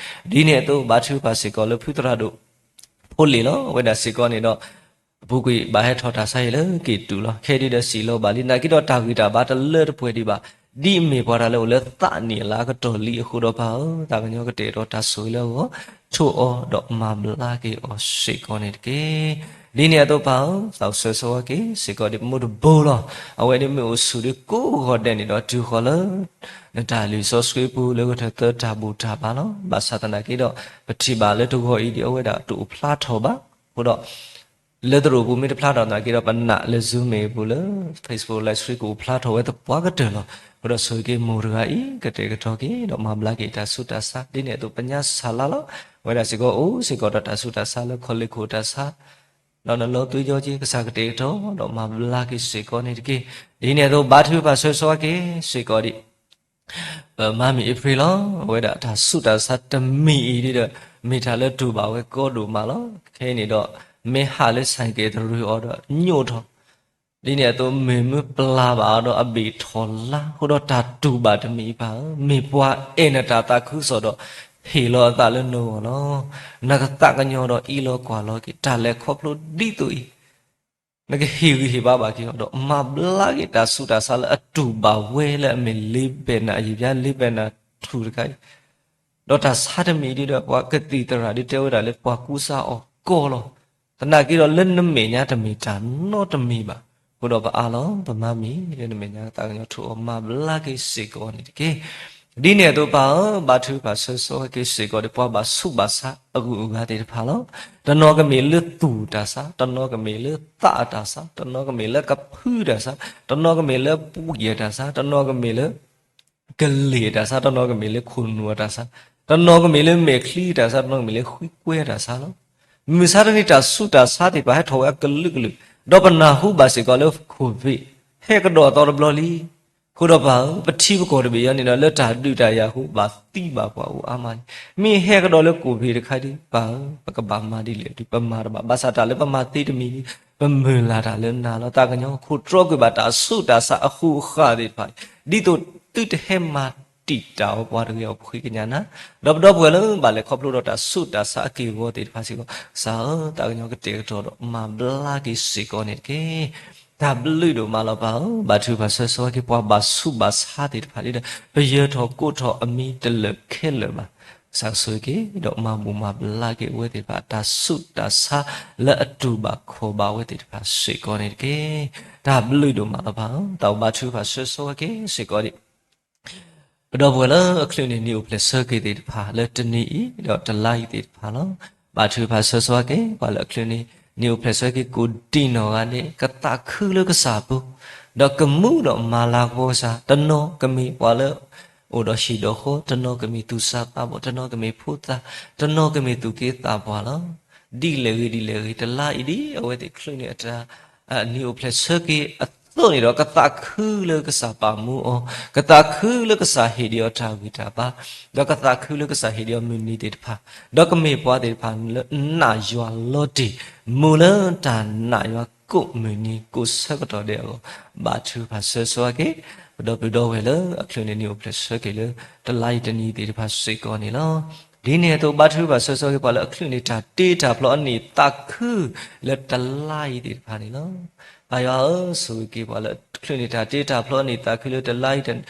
ဒ်န့ၣ်အသိးဘါထုကဖၣ်စ့ၢ်ကီးလၢဖုသရၣ်ဒိၣ် ဖိလ့ၣ်လီၤ. အဝဲဒၣ်စ့ၢ်ကီးန့ၣ်ဒီး အပူၤကွံာ်ဘၣ်ဟဲထီၣ်တၢ်ဆါဟံၣ်လၢကံၢ်တူးလီၤ. ခဲဒုးဒီးစံၣ်လီၤဘၣ်လံ နာ်က့ဒီးတၢ်ဂံၢ်တၢ်ဘါတလၢတပှဲၤဒံးဘၣ်. ဒ်အမ့ၢ်ပှၤတၢ်လၢအိၣ်လၢသးနံၣ်အလါကတီၢ်လံအဃိဒီးပၢ်ဧၢ, သးကညီၤကတဲာ်ကတီၤတၢ်ဆိၣ်ဂ့ၤလၢအဂီၢ်, ထိၣ်အီၤဒီးမၤဘျါက့ၤအီၤစ့ၢ်ကီးန့ၣ်တက့ၢ်. ဒ်န့ၣ်အသိးပၢ်ဧၢ, သးအိၣ်ဆၢဂ့ၤဆၢဝါက့ၤစ့ၢ်ကီးဒံးပမိၢ်တဘိလီၤ. အဝဲဒၣ်မ့ၢ်အိၣ်ဆူၣ်ဒံးကိးဂီၤဒဲးန့ၣ်ဒီးတုၤဃီၤလၢ နတၢ်လံာ်စီဆှံပူၤလၢကထၢၣ်သၢတၢ်ဘူၣ်တၢ်ဘါလီၤ. ဘၣ်ဆၣ်သနာ်က့ဒီး ပထံၣ်ဘၣ်လၢတဂီၤအံၤဒ်အဝဲဒၣ်တအိၣ်ဖျါထီၣ်ဘၣ်. အဃိဒီး လၢသရိာ်ပူၤမ့ၢ်တဖျါထီၣ်သနာ်က့ဒီး ပနာ်လၢ Zoom မ့ၢ်ပူၤလၢ Facebook Live Stream ကအိၣ်ဖျါထီၣ်ဝဲသပှၢ်ကတၢၢ်လီၤ. အဃိဒီးဆိၣ်ဂ့ၤက့ၤမိၢ်တဂၤအံၤ ကတဲာ်ကတီၤက့ၤ ဒီးမၤဘျါက့ၤတၢ်ဆူးတၢ်ဆါ ဒ်န့ၣ်အသိးပညါစၢ်လါလီၤ. အဝဲဒၣ်စ့ၢ်ကီးအိၣ်စ့ၢ်ကီးဒီးတၢ်ဆူးတၢ်ဆါလၢခီၣ်လ့ၢ်ခိၣ်တၢ်ဆါ ဒီးနလီၤသွံၣ်ယီက့ၤ ကစၢ်ကတဲာ်ကတီၤ ဒီးမၤဘျါက့ၤစ့ၢ်ကီးန့ၣ်တက့ၢ်. ဒ်န့ၣ်အသိး ဘါထုကဖၣ်ဆၢဆိက့ၤစ့ၢ်ကီးဒံး ပမါမံၤအ့ဖြ့ၣ်လီၤ. အဝဲဒၣ်တၢ်ဆူးတၢ်ဆါတမံၤအံၤဒ်ဒီး မ့ၢ်တၢ်လၢတူၢ်ဘၣ်ဝဲကီဒိၣ်မးလီၤ. ခဲအံၤန့ၣ်ဒီး မ့ၢ်ဟးလၢဆဲးကဲးတရံးအီၤဒီးညိးထီၣ် ဒ်န့ၣ်အသိး မ့ၢ်မုၢ်ပျၢ်ဘၣ်အီၤဒီးအဘ့ၣ်ထီၣ်လါ အဃိဒီးတၢ်တူၢ်ဘၣ်တမံၤအံၤပၢ်ဧၢ, မ့ၢ်ပှၤအဲၣ်နတၢ်သးခုကစီၣ်ဒီး ဟ့ၣ်လီၤအသးလၢနဂီၢ်လီၤ. နကသးကညီၤဒီးအံးလီၤကွၢ်လီၤက့ၤ တၢ်လဲၤခီဖျိဒ်သိးအံၤ နကဟ့ၣ်ဂံၢ်ဟ့ၣ်ဘါဘၣ်က့ၤအီၤဒီး မၤဘျါက့ၤတၢ်ဆူးတၢ်ဆါလၢအတူၢ်ဘၣ်ဝဲလၢအမ့ၢ်လ့ဘဲၣ်နၤအယံာ်ပျါ လ့ဘဲၣ်နၤထူၣ်တခါအံၤ ဒီးတၢ်ဆါတမံၤဒ်ဒီး ပှၤကသံၣ်သရၣ်ဒ်တဲဝဲဒၣ်လၢပှၤကူစါအီၤကီလီၤ. သနာ်က့ဒီးလၢနမဲာ်ညါတမ့ၢ်တၢ်နီတမံၤဘၣ်. အဃိဒီးပအၢၣ်လီၤ ပမါမံၤလၢနမဲာ်ညါသးကညီၤထူၣ်အီၤ မၤဘျါက့ၤစ့ၢ်ကီးန့ၣ်တက့ၢ်. ဒ်န့ၣ်အသိးပၢ်ဧၢ, ဘါထုကဖၣ်ဆၢဆိက့ၤစ့ၢ်ကီးဒီး ပှၤဘၣ်ဆူးဘၣ်ဆါအဂုၤအဂၤသ့ၣ်တဖၣ်လီၤ. တနီၤကမ့ၢ်လၢသူၣ်တၢ်ဆါ, တနီၤကမ့ၢ်လၢသးအတၢ်ဆါ, တနီၤကမ့ၢ်လၢကဖုတၢ်ဆါ, တနီၤကမ့ၢ်လၢပူၤယဲၢ်တၢ်ဆါ, တနီၤကမ့ၢ်လၢ ကလ့ၢ်တၢ်ဆါ, တနီၤကမ့ၢ်လၢခိၣ်နူာ်အတၢ်ဆါ, တနီၤကမ့ၢ်လၢမဲာ်ချံတၢ်ဆါ, တနီၤကမ့ၢ်လၢဃံကွဲတၢ်ဆါလီၤ. မုၢ်ဆါတနံၤတၢ်ဆူးတၢ်ဆါသ့ၣ်တဖၣ်ဟဲထီၣ်ဝဲအကလုာ်ကလုာ်, ဒီးပနၢ်ဟူဘၣ်စ့ၢ်ကီးလၢ COVID ဟဲကဒီးအသီတဘျီလံ. အဃိဒီးပၢ်ဧၢ, ပထံပကီၢ်တဘ့ၣ်အံၤန့ၣ်ဒီး လၢတၢ်ဒုးတၢ်ယၤအဃိ ဘၣ်သံဘၣ်ပှၢ်အိၣ်အါမးလံ. မ့ၢ်ဟဲကဒီးလၢ COVID တခါဒံး ပၢ်ဧၢ, ပကဘၣ်မၤဒ်လဲၣ်ဒုး ပမၤတဘၣ်. ဘၣ်ဆၣ်တၢ်လၢပမၤသ့တမံၤ ပမုၢ်လၢ်တၢ်လၢနၤလီၤ. သးကညီၤခိၣ်တြီကွံာ်ဘၣ်တၢ်ဆူးတၢ်ဆါအဃိအဃၣ်သ့ၣ်တဖၣ် ဒ်သိးသုတဟဲမၤတံာ်တာ်အီၤပှၤတဂ့ၤအီၤ ပဃ့ကညးနၤ, ဒီးပဒီပုၢ်ဝဲၢ်လၢဘၣ်လဲၤခီဖျိဒီးတၢ်ဆူးတၢ်ဆါအက့ၢ်အဂီၤသ့ၣ်တဖၣ်စ့ၢ်ကီး ကစၢ်ဧၢ, သးကညီၤကတဲာ်ကတီၤဒီးမၤဘျါက့ၤစ့ၢ်ကီးန့ၣ်တက့ၢ်. တၢ်ဘျုးဒိၣ်မးလီၤပၢ်ဧၢ, ဘါထုကဖၣ်ဆၢဆိက့ၤ ပှၤဘၣ်ဆူးဘၣ်ဆါသ့ၣ်တဖၣ်ဒ်ဒီး ပယၢၤထီၣ်ကိးထီၣ်အမံၤတလၢာ်ခဲလၢာ်ဘၣ်. ကစၢ်ဆိၣ်ဂ့ၤက့ၤ ဒီးမၤဘူၣ်မၤဘျါက့ၤအဝဲသ့ၣ်တဖၣ် တၢ်ဆူးတၢ်ဆါလၢအတူၢ်ဘၣ်ခီၣ်ဘၣ်အဝဲသ့ၣ်တဖၣ်စ့ၢ်ကီးန့ၣ်တက့ၢ်. တၢ်ဘျုးဒိၣ်မးလီၤပၢ်ဧၢ, သးအိၣ်ဘါထုကဖၣ်ဆၢဆိက့ၤစ့ၢ်ကီးဒံး ပဒီပုၢ်ဝဲၢ်လၢအချုးန့ၢ်နံၣ်အိၣ်ဖျဲၣ်ဆၢက့ၤသ့ၣ်တဖၣ် လၢတနံၤအံၤ ဒီးတလါအံၤသ့ၣ်တဖၣ်လီၤ. ဘါထုကဖၣ်ဆၢဆိက့ၤ ပှၤလၢအချုးန့ၢ်နံၣ်အိၣ်ဖျဲၣ်ဆၢက့ၤကိးဒံနီၢ်ဂၤဒဲး ကသးခုလၢကစၢ်ပူၤ, ဒီးကမူဒီးမၤလၤကပီၤကစၢ်, တနီၤကမ့ၢ်ပှၤလၢ အိၣ်ဒီးဟံၣ်ဒီးဃီ, တနီၤကမ့ၢ်သူၣ်စၢ်သးဘီၣ်, တနီၤကမ့ၢ်ဖိသၣ်, တနီၤကမ့ၢ်သူၣ်က့သးပှၢ်လီၤ. ဒ်လဲၣ်ဂ့ၤဒ်လဲၣ်ဂ့ၤ တလါအံၤဒ်အဝဲသ့ၣ်ချုးန့ၢ်အတၢ် နံၣ်အိၣ်ဖျဲၣ်ဆၢက့ၤအသိးန့ၣ်ဒီး ကသးခုလၢကစၢ်ပာ်မူအီၤ, ကသးခုလၢကစၢ်ဟ့ၣ်ဒံးအီၤတၢ်ဂံၢ်တၢ်ဘါ, ဒီးကသးခုလၢကစၢ်ဟ့ၣ်ဒံးအီၤမုၢ်နံၤသ့ၣ်တဖၣ်, ဒီးကမ့ၢ်ပှၤသ့ၣ်တဖၣ်လၢနာ်ယွၤလီၤတံၢ်, မူလၢတၢ်နာ်ယွၤကိးမုၢ်နံၤကိးဆၢကတီၢ်ဒဲးအဂီၢ်, ဘါထုကဖၣ်ဆၢဆိက့ၤ ပဒီပုၢ်ဝဲၢ်လၢအချုးန့ၢ်နံၣ်အိၣ်ဖျဲၣ်ဆၢက့ၤလၢ တလါအံၤတနံၤသ့ၣ်တဖၣ်စ့ၢ်ကီးန့ၣ်လီၤ. ဒ်န့ၣ်အသိး ဘါထုကဖၣ်ဆၢဆိက့ၤ ပှၤလၢအချုးန့ၢ်တၢ်တ့တၢ်ဖျီအနံၣ်သးခုလၢတလါအံၤသ့ၣ်တဖၣ်န့ၣ်လီၤ. ပၢ်ယွၤဧၢ, ဆိၣ်ဂ့ၤက့ၤ ပှၤလၢအချုးန့ၢ်တၢ်တ့တၢ်ဖျီအနံၣ်သးခုလၢတလါအံၤ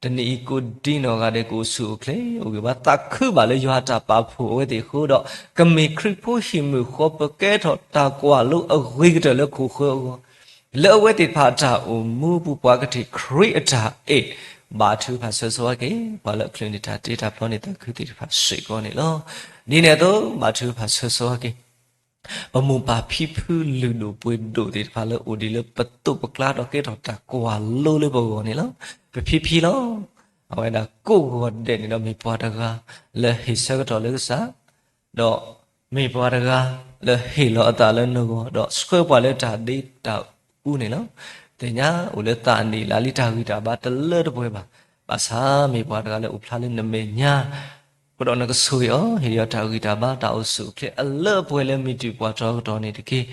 တနံၤအံၤကိးဒံနီၢ်ဂၤဒဲး ကအိၣ်ဆူၣ်အိၣ်ချ့ အိၣ်ဂံၢ်ဘါ သးခုဘၣ်လၢယွၤအတၢ်ပာ်ဖှိၣ်အဝဲသ့ၣ်အဃိဒီး ကမ့ၢ်ခရံာ်ဖိဟံၣ်မုၣ်ဃီ ပကဲထီၣ်တၢ်ကွၢ်လိအဂ့ၤကတၢၢ်လၢခိၣ်ဃၢၤအဂီၢ်, လၢအဝဲသ့ၣ်တဖၣ်အတၢ်အိၣ်မူပူၤ ပှၤကထံၣ်ခရံာ်အတၢ်အဲၣ်, ဘါထုကဖၣ်ဆၢဆိက့ၤ ပှၤလၢအချုးန့ၢ်တၢ်တ့တၢ်ဖျီန့ၣ်သးခုသ့ၣ်တဖၣ်စ့ၢ်ကီးန့ၣ်လီၤ. ဒ်န့ၣ်အသိး ဘါထုကဖၣ်ဆၢဆိက့ၤ ပမိၢ်ပၢ်ဖံဖုလုၢ်ဒိၣ်ပှ့ၤဒိၣ်သ့ၣ်တဖၣ်လၢအိၣ်ဒံးလၢပသိးပကျါဒီး ကဲထီၣ်တၢ်ကွၢ်လိလၢပဂီၢ်န့ၣ်လီၤ. ပဖံဖံလီၤ. အဝဲဒၣ်ကိးဂီၤဒဲးန့ၣ်ဒီး မ့ၢ်ပှၤတဂၤလၢဟ့ၣ်ဆၢကတီၢ်လၢကစၢ်, ဒီးမ့ၢ်ပှၤတဂၤလၢဟ့ၣ်လီၤအသးလၢနဂီၢ် ဒီးဆှၢပှၤလၢတၢ်ဒ့တၢ်အူန့ၣ်လီၤ. သ့ၣ်ညါအိၣ်လၢသးအနံၣ်လၢလံ တၢ်ဂံၢ်တၢ်ဘါတလၢတပှဲၤဘၣ်. ဘၣ်ဆၣ်မ့ၢ်ပှၤတဂၤလၢအိၣ်ဖျါလၢနမဲာ်ညါ အဃိဒီးနကဆိၣ်ဂ့ၤအီၤ ဟ့ၣ်ဒံးအီၤတၢ်ဂံၢ်တၢ်ဘါ တၢ်အိၣ်ဆူၣ်အိၣ်ချ့အလၢအပှဲၤလၢမုၢ်တံၢ်ပှၤထီကတီၢ်န့ၣ်တက့ၢ်.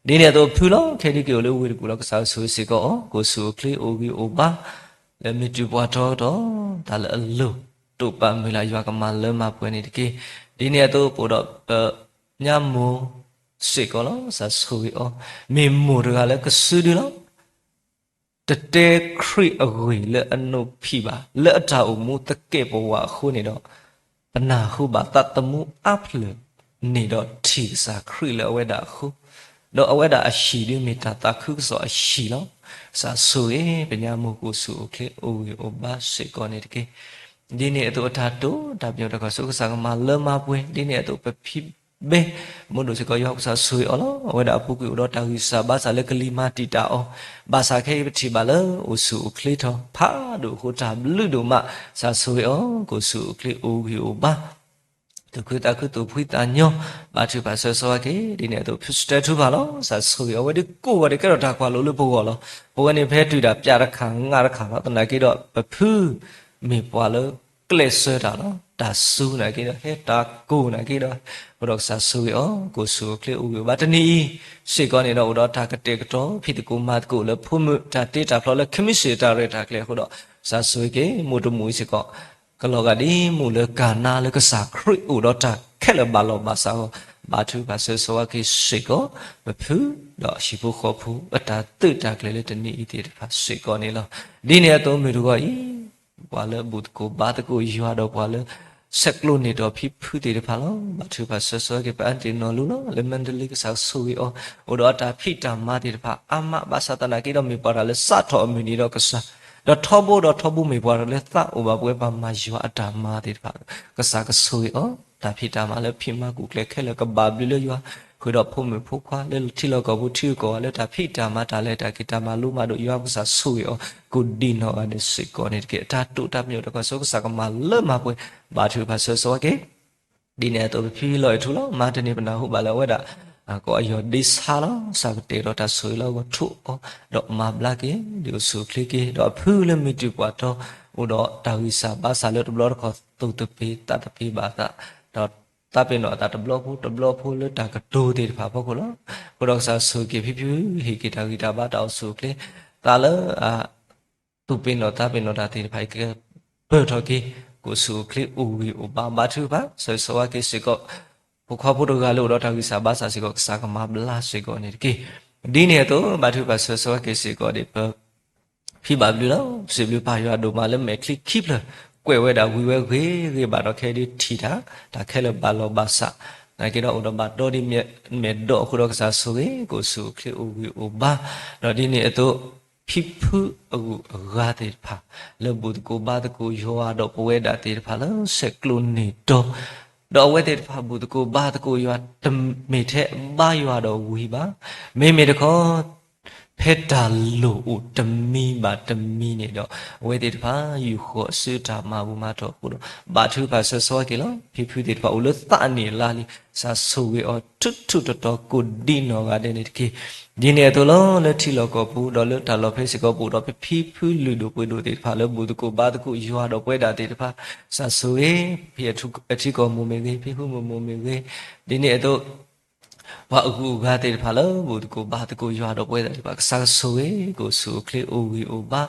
ဒ်န့ၣ်အသိးဖုလီၤ ခဲဒုးက့ၤအိၣ်လၢဝ့ၢ်တကူၣ်လီၤ ကစၢ်ယွၤဆိၣ်ဂ့ၤစ့ၢ်ကီးအီၤ ကအိၣ်ဆူၣ်အိၣ်ချ့အိၣ်ဂံၢ်အိၣ်ဘါ လၢမုၢ်တံၢ်ပှၤထီကတီၢ် တၢ်လၢအလိၤ တိာ်ပာ်မုၢ်လၢ်ယွၤကမၤလၢမၤပှဲၤန့ၣ်တက့ၢ်. ဒ်န့ၣ်အသိးပအိၣ်ဒီးပညါမိၢ်စ့ၢ်ကီးလီၤ ကစၢ်ဆိၣ်ဂ့ၤအီၤ မ့ၢ်မိၢ်တဂၤလၢကစုဒုလီၤ. တတဲခရံာ်အဂ့ၢ်လၢအနိးဖံးဘၣ် လၢအတၢ်အိၣ်မူသကဲာ်ပဝးအဃိန့ၣ်ဒီး ပနၢ်ဟူဘၣ်သးသမူအါဖျၢၣ်န့ၣ်ဒီးထံၣ်ကစၢ်ခရံာ်လၢအဝဲဒၣ်အဃိ, ဒီးအဝဲဒၣ်အဟံၣ်ဒုးမ့ၢ်တၢ်သးခုကစီၣ်အဟံၣ်လီၤ. ကစၢ်ဆိၣ်ဂ့ၤ ပညါမိၢ်ကအိၣ်ဆူၣ်အိၣ်ချ့အိၣ်ဂံၢ်အိၣ်ဘါစ့ၢ်ကီးန့ၣ်တက့ၢ်. ဒ်န့ၣ်အသိးအတၢ်တိာ်တၢ်ပညိၣ်တၢ်ကီၢ်ဆိးကစၢ်ကမၤလၢမၤပှဲၤ ဒ်န့ၣ်အသိးပဖံ ဘဲ မုၢ်ဒိၣ်စ့ၢ်ကီး ယွၤကစၢ်ဆိၣ်ဂ့ၤအီၤလီၤ. အဝဲဒၣ်အပူၤကွံာ်အိၣ်ဒီးတၢ်ဂံၢ်စၢ်ဘါစၢ်လၢကလံၤမၤတံာ်တာ်အီၤ, ဘၣ်ဆၣ်ခဲအံၤပထံၣ်ဘၣ်လၢအိၣ်ဆူၣ်အိၣ်ချ့ထီၣ်ဖးဒိၣ်အဃိ တၢ်ဘျုးဒိၣ်မး, ကစၢ်ဆိၣ်ဂ့ၤအီၤ ကအိၣ်ဆူၣ်အိၣ်ချ့အိၣ်ဂံၢ်အိၣ်ဘါ သူၣ်ခုသးခုသူၣ်ဖှံသးညီ, ဘါထုကဖၣ်ဆၢဂ့ၤဆၢဝါက့ၤ ဒ်န့ၣ်အသိး ဖုစတဲထူဖၣ်လီၤ. ကစၢ်ဆိၣ်ဂ့ၤအီၤ အဝဲဒၣ်ကိးဂၤဒဲးကဲထီၣ်တၢ်ကွၢ်လိလၢပဂီၢ်လီၤ. ပဝဲန့ၣ်ဖဲတုၤဒၣ်ပျးတခါငါတခါလီၤ. သနာ်က့ဒီး ပဖုမ့ၢ်ပှၤလၢကျဲးစၢးတၢ်လီၤ. တၢ်စူၤနာ်က့ဒီး ဟဲတၢ်ကိၢ်နာ်က့ဒီး အဃိဒီးကစၢ်ဆိၣ်ဂ့ၤအီၤ ကအိၣ်ဆူၣ်အိၣ်ချ့အိၣ်ဂံၢ်အိၣ်ဘါ တနံၤအံၤစ့ၢ်ကီးန့ၣ်ဒီး အိၣ်ဒီးတၢ်ကတဲာ်ကတီၤ ဖံးသကိးမၤသကိးလၢဖိမုၣ်တၢ်တ့တၢ်ဖျီလၢ ခမံစ့ၣ်တၢ်ရဲၣ်တၢ်ကျဲၤအဃိဒီး ကစၢ်ဆိၣ်ဂ့ၤက့ၤမိၢ်တမုၣ်အံၤစ့ၢ်ကီး ကလီၤဂာ်ဒ်မုၢ်လၢကၤနါလၢကစၢ်ခရံာ်အိၣ်ဒီးတၢ်ခဲလၢာ်ဘၣ်လီၤဘၣ်စးအဂီၢ်, ဘါထုကဖၣ်ဆၢဂ့ၤဆၢဝါက့ၤစ့ၢ်ကီး ပဖု ဒီးဟံၣ်ဖိဃီဖိအတၢ်သုးတၢ်ကျဲၤလၢတနံၤအံၤသ့ၣ်တဖၣ်စ့ၢ်ကီးန့ၣ်လီၤ. ဒ်န့ၣ်အသိးမုၢ်တဂီၤအံၤ ပှၤလၢဘူၣ်သကိးဘါသကိးယွၤဒီးပှၤလၢ ဆဲးကျိးန့ၢ်တီၢ်ဖံဖုသ့ၣ်တဖၣ်လီၤ. ဘါထုကဖၣ်ဆၢဂ့ၤဆၢဝါက့ၤ ပအါတ့ၢ်နီၢ်လူလီၤ လၢမၣ်တလ့ကစၢ်ဆိၣ်ဂ့ၤအီၤ အိၣ်ဒီးအတၢ်ဖံးတၢ်မၤသ့ၣ်တဖၣ်အါမး ဘၣ်ဆၣ်သနာ်က့ဒီးမ့ၢ်ပှၤတၢ်လၢစးထီၣ်အမုၢ်နံၤဒီးကစၢ် ဒီးထီဘိဒီးထီဘိမ့ၢ်ပှၤတၢ်လၢသးအိၣ်ဘၣ်ပဝဲဘၣ်မၤယွၤအတၢ်မၤသ့ၣ်တဖၣ် ကစၢ်ကဆိၣ်ဂ့ၤအီၤ တၢ်ဖံးတၢ်မၤလၢဖံးမၤကူၣ်ကျဲၤခဲလၢာ်ကဘၣ်ဘျုးလၢယွၤ ဃုာ်ဒီးဖိမုၣ်ဖိခွါလၢထံလီၢ်ကီၢ်ပူၤထံဂုၤကီၢ်ဂၤလၢတၢ်ဖံးတၢ်မၤ တၢ်လဲၤတၢ်က့ၤ တၢ်မၤလိမၤဒိး ယွၤကစၢ်ဆိၣ်ဂ့ၤအီၤ ကိးဒံနီၢ်ဂၤဒဲးစ့ၢ်ကီးန့ၣ်တက့ၢ်. တၢ်တိာ်တၢ်ပညိၣ်တၢ်ကွၢ်စိကစၢ်ကမၤလၢမၤပှဲၤ ဘါထုကဖၣ်ဆၢဂ့ၤဆၢဝါက့ၤ ဒ်န့ၣ်အသိးပဖံလီၤအဲၣ်ထူလီၤ မၤတန့ၢ်ပနၢ်ဟူဘၣ်လၢအဝဲဒၣ် ကိးအယီၢ်ဒ့ဆါလီၤ ကစၢ်ကတဲာ်ဒီးတၢ်ဆိၣ်ဂ့ၤလၢအဂီၢ်ထိးအီၤ ဒီးမၤဘျါက့ၤ ဒ်အိၣ်ဆူၣ်အိၣ်ချ့က့ၤ ဒီးအဖုလၢမ့ၢ်တုၤပှၤတီ အိၣ်ဒီးတၢ်ဂံၢ်စၢ်ဘါစၢ်လၢတဘျီတခီၣ်သူၣ်တပ့ၤသးတပ့ၤဘၣ်သး ဒီးသးပ့ၤနီၣ်အသးတဘျီဖိတဘျီဖိလၢတၢ်ကတိၤသ့ၣ်တဖၣ်အဖီခိၣ်လီၤ. အဃိဒီးကစၢ်ဆိၣ်ဂ့ၤက့ၤဖံဖု ဟ့ၣ်က့ၤတၢ်ဂံၢ်တၢ်ဘါတၢ်အိၣ်ဆူၣ်အိၣ်ချ့ သးလၢအ သူၣ်ပ့ၤနီၣ်သးပ့ၤနီၣ်တၢ်သ့ၣ်တဖၣ်အံၤ ကပၢၢ်ထီၣ်က့ၤ ကအိၣ်ဆူၣ်အိၣ်ချ့အိၣ်ဂံၢ်အိၣ်ဘါ ဘါထုကဖၣ်ဆၢဂ့ၤဆၢဝါက့ၤစ့ၢ်ကီး ဖိခွါဖိတဂၤလၢအိၣ်ဒီးတၢ်ဂံၢ်စၢ်ဘါစၢ်စ့ၢ်ကီး ကစၢ်ကမၤဘျါစ့ၢ်ကီးန့ၣ်တက့ၢ်. ဒ်န့ၣ်အသိး ဘါထုကဖၣ်ဆၢဂ့ၤဆၢဝါက့ၤစ့ၢ်ကီးဒီး ပဖံဘၣ်ဘျုးလီၤ. စံးဘျုးပၢ်ယွၤဒိၣ်မးလၢမဲာ်ချံခံဖျၢၣ် ကွဲးဝဲဒၣ်ဝံၤဝဲဂ့ၤဂ့ၤဘၣ်ဒီးခဲဒုးထံၣ်တၢ် တၢ်ခဲလၢာ်ဘၣ်လီၤဘၣ်စး နာ်က့ဒီးအိၣ်ဒီးဘၣ်ဒီဒ်မဲာ်ဒီးအဃိဒီးကစၢ်ဆိၣ်ဂ့ၤ ကအိၣ်ဆူၣ်အိၣ်ချ့အိၣ်ဂံၢ်အိၣ်ဘါ ဒီးဒ်န့ၣ်အသိး ဖံဖုအဂုၤအဂၤသ့ၣ်တဖၣ် လၢဘူၣ်သကိးဘါသကိးယွၤဒီးပဝဲဒၣ်သ့ၣ်တဖၣ်လၢဆဲးကျိးန့ၢ်တီၢ် ဒီးအဝဲသ့ၣ်တဖၣ်ဘူၣ်သကိးဘါသကိးယွၤ တမ့ၢ်ထဲဘါယွၤဒီးဝံၤဘၣ်. မ့မ့ၢ်တခီ ဖဲတၢ်လိၣ်အိၣ်တမံၤဘၣ်တမံၤန့ၣ်ဒီး အဝဲသ့ၣ်တဖၣ် ယူာ်ဃီၤအစုတၢ်မၤဘူၣ်မၤတီၢ်အဃိဒီး ဘါထုကဖၣ်ဆၢဂ့ၤဆၢဝါက့ၤလီၤ. ဖံဖုသ့ၣ်တဖၣ်အိၣ်လၢသးအနံၣ်အလါလံ ကစၢ်ဆိၣ်ဂ့ၤအီၤထူထူတီတီကိးဒံနီၢ်ဂၤဒဲးန့ၣ်တက့ၢ်. ဒ်န့ၣ်အသိးလီၤ လၢထံလီၢ်ကီၢ်ပူၤဒီးလၢတၢ်လီၢ်ဖဲစ့ၢ်ကီးပူၤဒီး ပဖံဖုလုၢ်ဒိၣ်ပှ့ၤဒိၣ်သ့ၣ်တဖၣ်လၢဘူၣ်သကိးဘါသကိးယွၤဒီးပဝဲဒၣ်သ့ၣ်တဖၣ် ကစၢ်ဆိၣ်ဂ့ၤ ဖံအထံကီၢ်မိၢ်မ့ၢ်ဂ့ၤ ဖံဃုမိၢ်မိၢ်မ့ၢ်ဂ့ၤ ဒ်န့ၣ်အသိး ပှၤအဂုၤအဂၤသ့ၣ်တဖၣ်လၢ ဘူၣ်သကိးဘါသကိးယွၤဒီးပဝဲဒၣ်သ့ၣ်တဖၣ် ကစၢ်ကဆိၣ်ဂ့ၤ ကအိၣ်ဆူၣ်အိၣ်ချ့အိၣ်ဂံၢ်အိၣ်ဘါ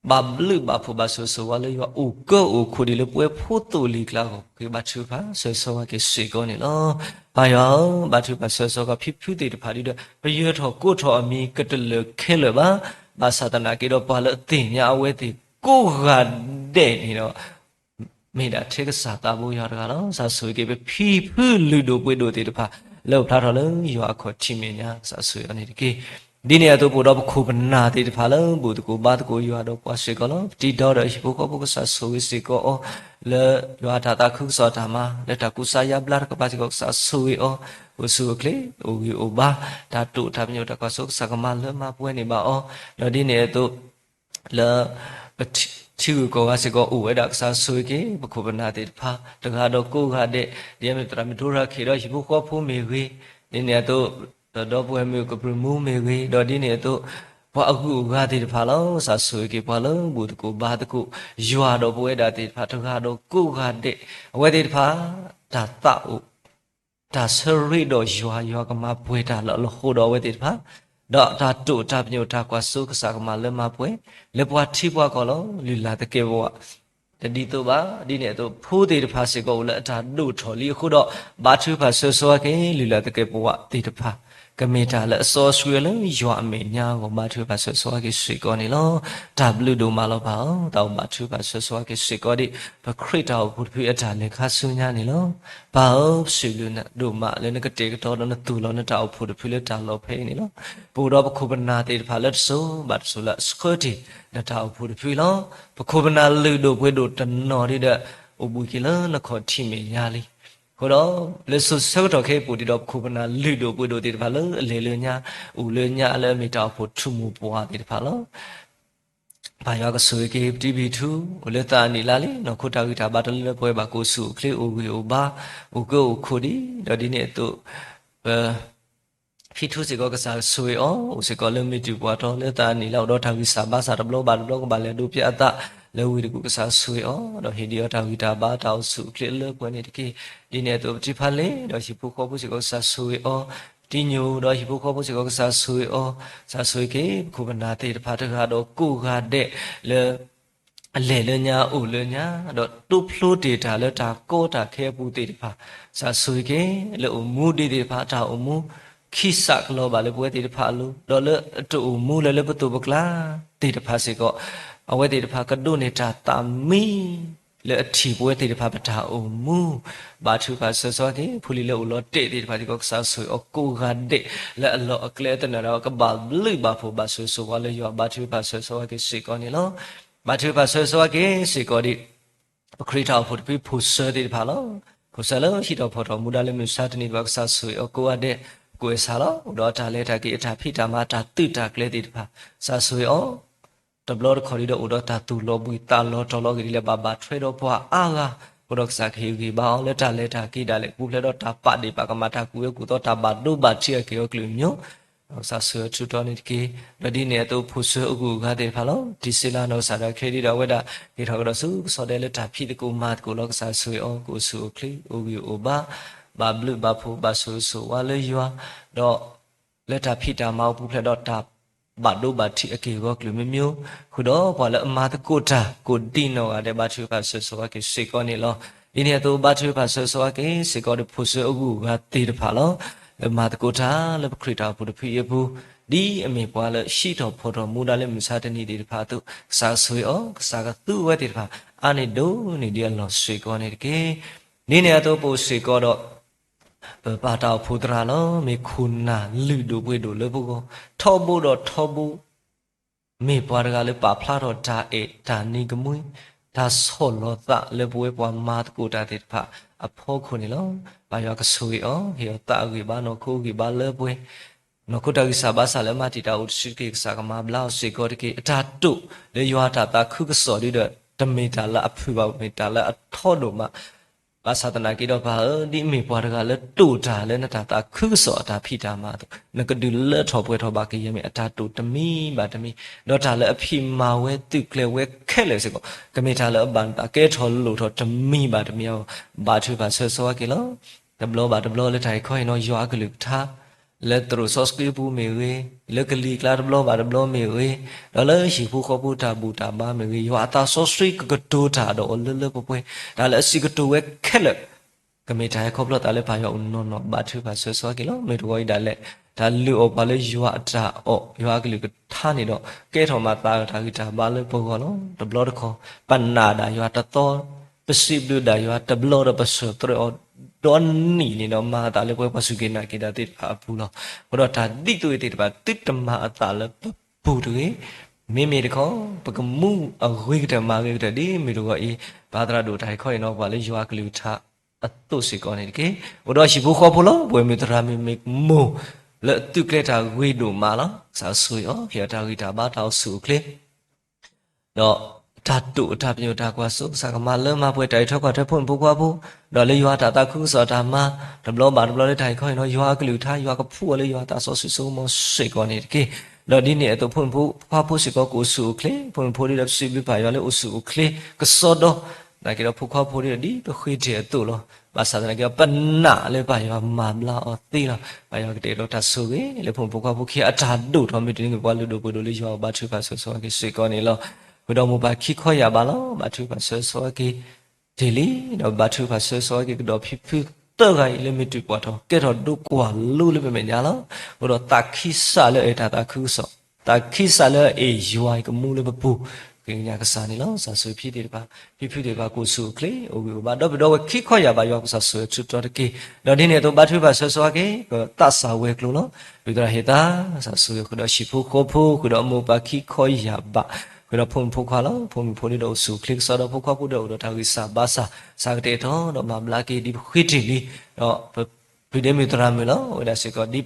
ဘၣ်ဘျုးဘၣ်ဖှိၣ်ဘၣ်ဆိၣ်ဂ့ၤဆိၣ်ဝါလၢယွၤအိၣ်ကၢအိၣ်ခိၣ်ဒ်လၢပဝဲဖိသိၣ်လံၤကျါအဂီၢ် ကဘါထုကဖၣ်ဆၢဂ့ၤဆၢဝါက့ၤစ့ၢ်ကီးန့ၣ်လီၤ. ပၢ်ယွၤဧၢ, ဘါထုကဖၣ်ဆၢဂ့ၤဆၢဝါက့ၤဖံဖုသ့ၣ်တဖၣ်ဒီး ပယၢၤထီၣ်ကိးထီၣ်အမံၤကတလၢာ်ခဲလၢာ်ဘၣ်. ဘၣ်ဆၣ်သနာ်က့ဒီး ပှၤလၢအသ့ၣ်ညါအဝဲသ့ၣ်ကိးဂၤဒဲးန့ၣ်ဒီး မ့ၢ်ဒၣ်ထဲကစၢ်သးဘိယွၤတဂၤလီၤ. ကစၢ်ဆိၣ်ဂ့ၤက့ၤပဖံဖုလုၢ်ဒိၣ်ပှ့ၤဒိၣ်သ့ၣ်တဖၣ် လၢပဖျါထီၣ်လၢယွၤအခီၣ်ထံးမဲာ်ညါ ကစၢ်ဆိၣ်ဂ့ၤအီၤန့ၣ်တက့ၢ်. ဒ်န့ၣ်အသိးပအိၣ်ဒီးပခိၣ်ပနၢ်သ့ၣ်တဖၣ်လၢ ဘူၣ်သကိးဘါသကိးယွၤဒီးပှၤစ့ၢ်ကီးလီၤ. ပတံၤဒီဒီးဟံၣ်ဖိဃီဖိကစၢ်ဆိၣ်ဂ့ၤစ့ၢ်ကီးအီၤ လၢယွၤအတၢ်သးခုကစီၣ်တၢ်မၤ လၢတၢ်ကူစါယါဘျါတကပၤစ့ၢ်ကီး ကစၢ်ဆိၣ်ဂ့ၤအီၤ ကအိၣ်ဆူၣ်အိၣ်ချ့ အိၣ်ဂံၢ်အိၣ်ဘါ တၢ်တိာ်တၢ်ပညိၣ်တၢ်ကွၢ်စိကစၢ်ကမၤလၢမၤပှဲၤန့ၢ်ဘၣ်အီၤ ဒီးဒ်န့ၣ်အသိး လၢ ပထံဂုၤကီၢ်ဂၤစ့ၢ်ကီးအိၣ်ဝဲဒၣ် ကစၢ်ဆိၣ်ဂ့ၤက့ၤ ပခိၣ်ပနၢ်သ့ၣ်တဖၣ် တဂၤဒီးကိးဂၤဒဲး ဒ်အမ့ၢ်သရၣ်မုၣ်ဒိရၤခ့ၣ်ဒီးဟံၣ်ဖိဃီဖိမ့ၢ်ဂ့ၤ, ဒ်န့ၣ်အသိး ဒီပုၢ်ဝဲၢ်မုၣ်ကပြုၢ်မူမ့ၢ်ဂ့ၤ, ဒီးဒ်န့ၣ်အသိး ပှၤအဂုၤအဂၤသ့ၣ်တဖၣ်လီၤ. ကစၢ်ဆိၣ်ဂ့ၤက့ၤပှၤလၢ ဘူၣ်သကိးဘါသကိး ယွၤဒီးပဝဲဒၣ်သ့ၣ်တဖၣ် တဂၤဒီးကိးဂၤဒဲး အဝဲသ့ၣ်တဖၣ် တၢ်သးအိၣ် တၢ်ဆၢရ့ဒီးယွၤ ယွၤကမၤပှဲၤတၢ်လၢအလီၢ်ဃိဒီးအဝဲသ့ၣ်တဖၣ်, ဒီးတၢ်တိာ်တၢ်ပညိၣ်တၢ်ကွၢ်စိကစၢ်ကမၤလၢမၤပှဲၤ လၢပှၤထံပှၤကီၢ်လီၤ. လုၢ်လၢ်သကဲာ်ပဝး တဒ်သိးဘၣ်. ဒ်န့ၣ်အသိး ဖိသ့ၣ်တဖၣ်စ့ၢ်ကီးအိၣ်လၢအတၢ်ဒိၣ်ထီၣ်လံအဃိဒီး ဘါထုကဖၣ်ဆၢဂ့ၤဆၢဝါက့ၤ လုၢ်လၢ်သကဲာ်ပဝးသ့ၣ်တဖၣ် ကမ့ၢ်တၢ်လၢအစီဆှံလၢယွၤအမဲာ်ညါအဂီၢ် ဘါထုကဖၣ်ဆၢဂ့ၤဆၢဝါက့ၤစ့ၢ်ကီးန့ၣ်လီၤ. တၢ်ဘျုးဒိၣ်မးလီၤပၢ်ဧၢ, တၢ်အိၣ်ဘါထုကဖၣ်ဆၢဂ့ၤဆၢဝါက့ၤစ့ၢ်ကီးဒ် ပခရံာ်တၢ်အိၣ်ဖှိၣ်တဖုအတၢ်လဲၤခါဆူညါန့ၣ်လီၤ. ပၢ်ဧၢ, ပစံးဘျုးနၤဒိၣ်မးလၢနကတဲာ်ကတီၤဒီးနသူၣ်လီၤနတၢ်အိၣ်ဖှိၣ်တဖုလၢတၢ်လီၢ်ဖဲအံၤန့ၣ်လီၤ. ပအိၣ်ဒီးပခိၣ်ပနၢ်သ့ၣ်တဖၣ်လၢတစိၤဘၣ်တစိၤလၢအဆှၢတ့ၢ်နတၢ်အိၣ်ဖှိၣ်တဖုလီၤ. ပခိၣ်ပနၢ်လုၢ်ဒိၣ်ပှ့ၤဒိၣ်တနီၤဒ်ဒီး အိၣ်ဘှံးက့ၤလၢနခီၣ်ထံးမဲာ်ညါလံ. အဃိဒီး လၢစိၤဆၢကတီၢ်ခဲအံၤပူၤဒံးဒီး ပခိၣ်ပနၢ်လုၢ်ဒိၣ်ပှ့ၤဒိၣ်သ့ၣ်တဖၣ်လၢအလဲၤလၢညါ အိၣ်လၢညါလၢအမ့ၢ်တၢ်အိၣ်ဖှိၣ်ထူၣ်မိၢ်ပှၢ်သ့ၣ်တဖၣ်လီၤ. ပၢ်ယွၤကဆိၣ်ဂ့ၤက့ၤပတံၤဖံထူ အိၣ်လၢသးအနံၣ်လါလံ နီၢ်ခိတၢ်ဂံၢ်တၢ်ဘါတလၢလၢပှဲၤဘၣ် ကအိၣ်ဆူၣ်အိၣ်ချ့အိၣ်ဂံၢ်အိၣ်ဘါ အိၣ်ကၢအိၣ်ခိၣ်ဒံး ဒီးဒ်န့ၣ်အသိး ပ ဖံထူစ့ၢ်ကီးကစၢ်ဆိၣ်ဂ့ၤအီၤ အိၣ်စ့ၢ်ကီးလၢမ့ၢ်တုၤပှၤတီလၢသးအနံၣ်လါ အိၣ်ဒီးတၢ်ဂံၢ်စၢ်ဘါစၢ်တဘျီဘၣ်တဘျီ ကဘၣ်လဲၤဒိးပျဲအသးလၢဝ့ၢ်တကူၣ် ကစၢ်ဆိၣ်ဂ့ၤအီၤ ဒီးဟ့ၣ်ဒံးအီၤတၢ်ဂံၢ်တၢ်ဘါတၢ်အိၣ်ဆူၣ်အိၣ်ချ့လၢပှဲၤန့ၣ်တက့ၢ်. ဒ်န့ၣ်အသိးပတံၤဖါလ့ၤ ဒီးဟံၣ်ဖိဃီဖိစ့ၢ်ကီးကစၢ်ဆိၣ်ဂ့ၤအီၤ, ပတံၤညိၣ် ဒီးဟံၣ်ဖိဃီဖိစ့ၢ်ကီးကစၢ်ဆိၣ်ဂ့ၤအီၤ, ကစၢ်ဆိၣ်ဂ့ၤက့ၤ ပခိၣ်ပနၢ်သ့ၣ်တဖၣ်တဂၤဒီးကိးဂၤဒဲးလၢ အလဲၤလၢညါအိၣ်လၢညါ ဒီးတိဖျိတ့ၢ်တၢ်လၢတၢ်ကီတၢ်ခဲအပူၤသ့ၣ်တဖၣ်, ကစၢ်ဆိၣ်ဂ့ၤက့ၤ လၢအိၣ်မူဒံးသ့ၣ်တဖၣ် တၢ်အိၣ်မူ ခံစးကလီၤဘၣ်လၢပဝဲသ့ၣ်တဖၣ်အလိၤ ဒီးလၢအတအိၣ်မူလၢၤလၢပသိးပကျါသ့ၣ်တဖၣ်စ့ၢ်ကီး, အဝဲသ့ၣ်တဖၣ်ကဒိးန့ၢ်တၢ်သးမံ လၢအထံၣ်ပဝဲသ့ၣ်တဖၣ်ပတၢ်အိၣ်မူ, ဘါထုကဖၣ်ဆၢဂ့ၤဆၢဝါက့ၤ ဖိလံၤလၢအိၣ်လီၤတဲာ်သ့ၣ်တဖၣ်စ့ၢ်ကီး ကစၢ်ဆိၣ်ဂ့ၤအီၤကိးဂၤဒဲး လၢအလီၢ်အကျဲအသနၢၣ်ဒီး ကဘၣ်ဘျုးဘၣ်ဖှိၣ်ဘၣ်ဆိၣ်ဂ့ၤဆိၣ်ဝါလၢယွၤ ဘါထုကဖၣ်ဆၢဂ့ၤဆၢဝါက့ၤစ့ၢ်ကီးန့ၣ်လီၤ. ဘါထုကဖၣ်ဆၢဂ့ၤဆၢဝါက့ၤစ့ၢ်ကီးဒံး ပခရံာ်တၢ်အိၣ်ဖှိၣ်တဖု ဖိၣ်စၢသ့ၣ်တဖၣ်လီၤ. ဖိၣ်စၢလၢဟံးထီၣ်ဖီၣ်ထီၣ်မူဒါလၢမုၢ်မဆါတနံၤတဖၣ် ကစၢ်ဆိၣ်ဂ့ၤအီၤကိးဂၤဒဲး ကွဲးစးလီၤ အိၣ်ဒီးတၢ်လဲၤတၢ်က့ၤအတၢ်ဖံးတၢ်မၤတၢ်သုးတၢ်ကျဲၤသ့ၣ်တဖၣ် ကစၢ်ဆိၣ်ဂ့ၤအီၤ တဘျီတခီၣ်ဒံးဒီးအိၣ်ဒီးတၢ်သူၣ်လီၤဘှံးသးလီၤတီၤလီၤဂ့ၤဒ်လဲၣ် ဘၣ်ဘၣ်ထွဲဒီးပှၤအါဂၤ, အဃိဒီးကစၢ်ကဟ့ၣ်ဂံၢ်ဘါအီၤလၢတၢ်လဲၤတၢ်က့ၤဒၣ်လဲာ် ပူၤဖျဲးဒီးတၢ်ပာ်ဒ့ၣ်ပာ်ကမၣ် တၢ်ကူၣ်ဝဲကူၣ်သီ တၢ်ဘၣ်ဒိဘၣ်ထံးအက့ၢ်အဂီၤကလုာ်ကမျၢၢ် ကစၢ်ဆိၣ်ဂ့ၤအီၤထူးတီၤန့ၣ်တက့ၢ်. ဒီးဒ်န့ၣ်အသိးဖိၣ်စၢအဂုၤအဂၤသ့ၣ်တဖၣ်လီၤ. တံၤစ့လါနီၢ်ကစၢ်ဒီးချ့ဒံးဒီးအဝဲဒၣ် က့ၤထီၣ်ကဒီးဆူကစီၣ်ဒဲလၢတၢ်ဖံးသကိးမၤသကိးလီၤ. ကစၢ်ဆိၣ်ဂ့ၤအီၤ ကအိၣ်ဆူၣ်အိၣ်ချ့ အိၣ်ဂံၢ်အိၣ်ဘါ ဘၣ်ဘျုးဘၣ်ဖှိၣ်ဘၣ်ဆိၣ်ဂ့ၤဆိၣ်ဝါလၢယွၤ ဒီး လၢတၢ်ဖံးတၢ်မၤအိၣ်ပူၤဖျဲးဒီးတၢ်ဘၣ်ဒိဘၣ်ထံးအက့ၢ်အဂီၤကလုာ်မ့ၢ်မ့ၢ်, ဃုာ်ဒီးပှၤလၢအမၤသကိးတၢ်ကိးဒံနီၢ်ဂၤဒဲး ဘါထုကဖၣ်ဆၢဂ့ၤဆၢဝါက့ၤစ့ၢ်ကီးန့ၣ်လီၤ. ဒ်န့ၣ်အသိး ဘါထုကဖၣ်ဆၢဂ့ၤဆၢဝါက့ၤစ့ၢ်ကီးဒီးဖိၣ်စၢအဂုၤအဂၤသ့ၣ်တဖၣ်လီၤ. လၢမၤသကိးတၢ်လၢပခရံာ်တၢ်အိၣ်ဖှိၣ်တဖုအံၤအပူၤ, ဒ်အမ့ၢ်ပှၤလၢဟံးထီၣ်ဖီၣ်ထီၣ်မူဒါလၢမုၢ်မဆါတနံၤသ့ၣ်တဖၣ်အသိး ကစၢ်ဆိၣ်ဂ့ၤအီၤ ကစၢ်ကသူဝဲသ့ၣ်တဖၣ် အါန့ၢ်ဒိၣ်န့ၢ်ဒံးအလီၢ်စ့ၢ်ကီးန့ၣ်တက့ၢ်. ဒ်န့ၣ်အသိးပအိၣ်စ့ၢ်ကီးဒီး ပပၢ်တၢ်အိၣ်ဖှိၣ်သရၣ်လီၤ. မ့ၢ်ခိၣ်နၢ်လုၢ်ဒိၣ်ပှ့ၤဒိၣ်လၢပဂီၢ် ထီဘိဒီးထီဘိ မ့ၢ်ပှၤတဂၤလၢပာ်ဖျါထီၣ်တၢ်အဲၣ်တၢ်နံၤကမှံ တၢ်ဆီၣ်လီၤသးလၢပဝဲပှၤမၤသကိးတၢ်သ့ၣ်တဖၣ်အဖီခိၣ်န့ၣ်လီၤ. ပၢ်ယွၤကဆိၣ်ဂ့ၤအီၤ ဟ့ၣ်အီၤသးအဂံၢ်ဘါ နီၢ်ခိအဂံၢ်ဘါလၢပှဲၤ နီၢ်ခိတၢ်ဂံၢ်စၢ်ဘါစၢ်လၢအမၤတံာ်တာ်အိၣ်တဆူတက့ၢ် ကစၢ်ကမၤဘျါအီၤစ့ၢ်ကီးတက့ၢ်. အတၢ်တိာ်လၢယွၤအတၢ်သးခုကစီၣ်ဒ်ဒီး တမ့ၢ်တၢ်လၢအဖုၣ်ဘၣ် မ့ၢ်တၢ်လၢအထီဒိၣ်မး ဘၣ်ဆၣ်သနာ်က့ဒီးပၢ်ဧၢ, ဒ်အမ့ၢ်ပှၤတဂၤလၢတိာ်တၢ်လၢနတၢ်သးခုကစီၣ်အတၢ်ဖံးတၢ်မၤအသိး, နကဒုးလၢထီၣ်ပှဲၤထီၣ်ဘၣ်ကယဲၢ်မ့ၢ်အတၢ်တိာ်တမံၤဘၣ်တမံၤ, ဒီးတၢ်လၢအဖံးမၤဝဲသုးကျဲၤဝဲခဲလၢာ်စ့ၢ်ကီး ကမ့ၢ်တၢ်လၢအဘၣ်နသးကဲထီၣ်လိၣ်ထီၣ်တမံၤဘၣ်တမံၤအဂီၢ်, ဘါထုကဖၣ်ဆၢဂ့ၤဆၢဝါက့ၤလီၤ. တဘျီဘၣ်တဘျီလၢတၢ်အံၤခီအံၤနီၤ ယွၤအကလုၢ်ကထါ လၢသရိာ်စီဆှံပူၤမ့ၢ်ဂ့ၤ, လၢကလံၤကျါတဘျီဘၣ်တဘျီမ့ၢ်ဂ့ၤ, ဒီးလၢဟံၣ်ဖိဃီဖိတၢ်ဘူၣ်တၢ်ဘါမ့ၢ်ဂ့ၤ, ယွၤအသးစီဆှံကကတိၤတၢ်ဒီးအီၤလၢလၢပှဲၤပှဲၤ, တၢ်လၢအစံးကတိၤဝဲခဲလၢာ် ကမ့ၢ်တၢ်ဟဲခီဖျိသးလၢပၢ်ယွၤအိၣ်နီၢ်နီၢ် ဘါထုကဖၣ်ဆၢဂ့ၤဆၢဝါက့ၤလီၤ. မ့ၢ်တဂီၤအံၤဒၣ်လဲာ် တၢ်လုၢ်အီၣ်ပှၤလၢယွၤအတၢ်အီၣ် ယွၤအကလုၢ်ကထါန့ၣ်ဒီး ကဲထီၣ်မၤသးဒီးတၢ်ဂံၢ်တၢ်ဘါလၢပဂီၢ်လီၤ. တဘျီတခီၣ် ပနာ်ဒၣ်ယွၤတသီ, ပစံးဘျုးဒၣ်ယွၤတဘျီဒီးပစၢၤသရဲအီၤဒီနံၣ်န့ၣ်ဒီး မၤအသးလၢပှဲၤပှၤစူၢ်က့ၤနာ်က့ၤတၢ်သ့ၣ်တဖၣ်အပူၤလီၤ. အဃိဒီးတၢ်ဒ်သိးအံၤသ့ၣ်တဖၣ် သုတမၤအသးလၢပပူၤတဂ့ၤ. မ့မ့ၢ်တခီ ပကမူအဂ့ၤကတၢၢ်မၤဂ့ၤကတၢၢ်ဒ်မ့ၢ်တဂီၤအံၤ ပၢ်သရၣ်ဒိၣ်တၢ်အံၤခီအံၤနီၤ ပှၤလၢယွၤအကလုၢ်ကထါ အသိးစ့ၢ်ကီးန့ၣ်တက့ၢ်. အိၣ်ဒီးဟံၣ်ဖိဃီဖိလီၤ. ပဝဲမ့ၢ်သရၣ်မုၣ်မ့ၢ်မိၢ် လၢအသုးကျဲၤတၢ်ဂ့ၤဒိၣ်မးလီၤ. ကစၢ်ဆိၣ်ဂ့ၤအီၤ ဟ့ၣ်အီၤတၢ်ဂံၢ်တၢ်ဘါတၢ်အိၣ်ဆူၣ်အိၣ်ချ့ ဒီးတၢ်တိာ်အတၢ်ပညိၣ်တၢ်ကွၢ်စိ ကစၢ်ကမၤလၢမၤပှဲၤတၢ်အံးထွဲကွၢ်ထွဲဖိမုၣ်ဖိခွါဖိ, ဒီးလၢယွၤအတၢ်သးခုကစီၣ်အတၢ်မၤ တဘျီဘၣ်တဘျီလၢတၢ်အံၤခီအံၤနီၤ ယွၤအကလုၢ်ကထါ ယွၤကဖှူအီၤလၢယွၤအသးစီဆှံစိကမီၤစ့ၢ်ကီးန့ၣ်တက့ၢ်. ဒီးဒ်န့ၣ်အသိးဖိမုၣ်ဖိခွါဖိစ့ၢ်ကီးကအိၣ်ဆူၣ်အိၣ်ချ့, ဖိမုၣ်ဖိဒ်ဒီးပစံးဘျုးပၢ်ယွၤလၢအိၣ်ဆူၣ်အိၣ်ချ့ကစီဒီ သနာ်က့ဒီးဖိခွါဖိဒ်ဒီးဒ်ပဃ့တ့ၢ်အသိးလီၤ. ဘၣ်ဆၣ်သနာ်က့ဒီး ပနာ်လၢပၢ်ယွၤမၤဘျါအီၤသ့လီၤ. ပၢ်ယွၤကတဲာ်ကတီၤတၢ်ဆိၣ်ဂ့ၤလၢဖိမုၣ်ဖိခွါဖိခံဂၤအတၢ်ဒိၣ်ထီၣ် မ့ၢ်တနံၤမ့ၢ်ပှၤလုၢ်ဒိၣ်ပှ့ၤဒိၣ်လၢယွၤအဘါထုကဖၣ်ဆၢဂ့ၤဆၢဝါက့ၤစ့ၢ်ကီးန့ၣ်လီၤ. ဃုာ်ဒီးမိၢ်ပၢ်ခံခီယာ်ဘးလီၤ. ဘါထုကဖၣ်ဆၢဂ့ၤဆၢဝါက့ၤတ့ၢ်လံ, ဒီးဘါထုကဖၣ်ဆၢဂ့ၤဆၢဝါက့ၤကဒီးဖံဖုသၢဂၤအံၤလၢမ့ၢ်တုၤပှၤထီၣ် ကဲထီၣ်ဒိကွၢ်လိလၢပမဲာ်ညါလီၤ. ဃုာ်ဒီးသးခံစးလၢအအဲၣ်တၢ်သးခုကစီၣ်, သးခံစးလၢအအဲၣ်ယွၤအံၤကမူလၢပပူၤ, ဃ့ကညးကစၢ်န့ၣ်လီၤ. ကစၢ်ဆိၣ်ဂ့ၤဖံသ့ၣ်တဖၣ်, ဖံဖုသ့ၣ်တဖၣ် ကအိၣ်ဆူၣ်အိၣ်ချ့ အိၣ်ဂံၢ်အိၣ်ဘါ ဒီပုၢ်ဒီဝဲၢ်ခံခီယာ်ဘး ယွၤကစၢ်ဆိၣ်ဂ့ၤထူးထီၣ်တက့ၢ်. ဒီးဒ်န့ၣ်အသိး ဘါထုကဖၣ်ဆၢဂ့ၤဆၢဝါက့ၤ ပသးစၢ်ဝဲၤကျိၤလီၤ. ပသရၣ်ဟ့ၣ်သး, ကစၢ်ဆိၣ်ဂ့ၤဃုာ်ဒီးဟံၣ်ဖိဃီဖိ, ဃုာ်ဒီးမိၢ်ပၢ်ခံခီယာ်ဘး, ဃုာ် ဒီးဖိမုၣ်ဖိခွါလီၤ. ဖိမုၣ်ဖိဒ်ဒီးအိၣ်ဆူၣ်အိၣ်ချ့ကစီဒီးဖိခွါဖိဒီးအိၣ်ဒီးတၢ်ဂံၢ်စၢ်ဘါစၢ် စးကတဲာ်ကတီၤဒီးမၤဘျါက့ၤဒ်ပဃ့တ့ၢ်လံ, ဒီးပဖုဒ့မုၣ်သရၣ်မုၣ်လီၤ. အဝဲဒၣ်စ့ၢ်ကီးဒ်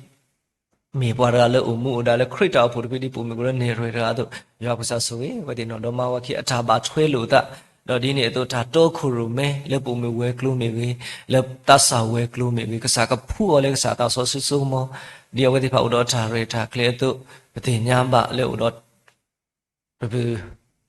မ့ၢ်ပှၤတဂၤလၢအိၣ်မူအိၣ်ဒါလၢခရံာ်တၢ်အိၣ်ဖှိၣ်တဖုဒ်ပိာ်မုၣ်ကရၢနဲၣ်ရွဲၣ်တဂၤအသိး ယွၤပကစၢ်ဆိၣ်ဂ့ၤ အဝဲသ့ၣ်နီၢ်ဒီမါဝၤခံအတၢ်ဘၣ်ထွဲလိာ်အသး, ဒီးဒ်န့ၣ်အသိးတၢ်တီခိၣ်ရိၣ်မဲလၢပိာ်မုၣ်ဝဲၤကျိၤမ့ၢ်ဂ့ၤ, လၢသးစၢ်ဝဲၤကျိၤမ့ၢ်ဂ့ၤ, ကစၢ်ကဖှူအီၤလၢကစၢ်သးစီဆှံစိကမီၤ, ဒ်အဝဲသ့ၣ်တဖၣ်အိၣ်ဒီးတၢ်ရဲၣ်တၢ်ကျဲၤအသိး, ပသ့ၣ်ညါဘၣ်လၢအိၣ်ဒီး ပဖု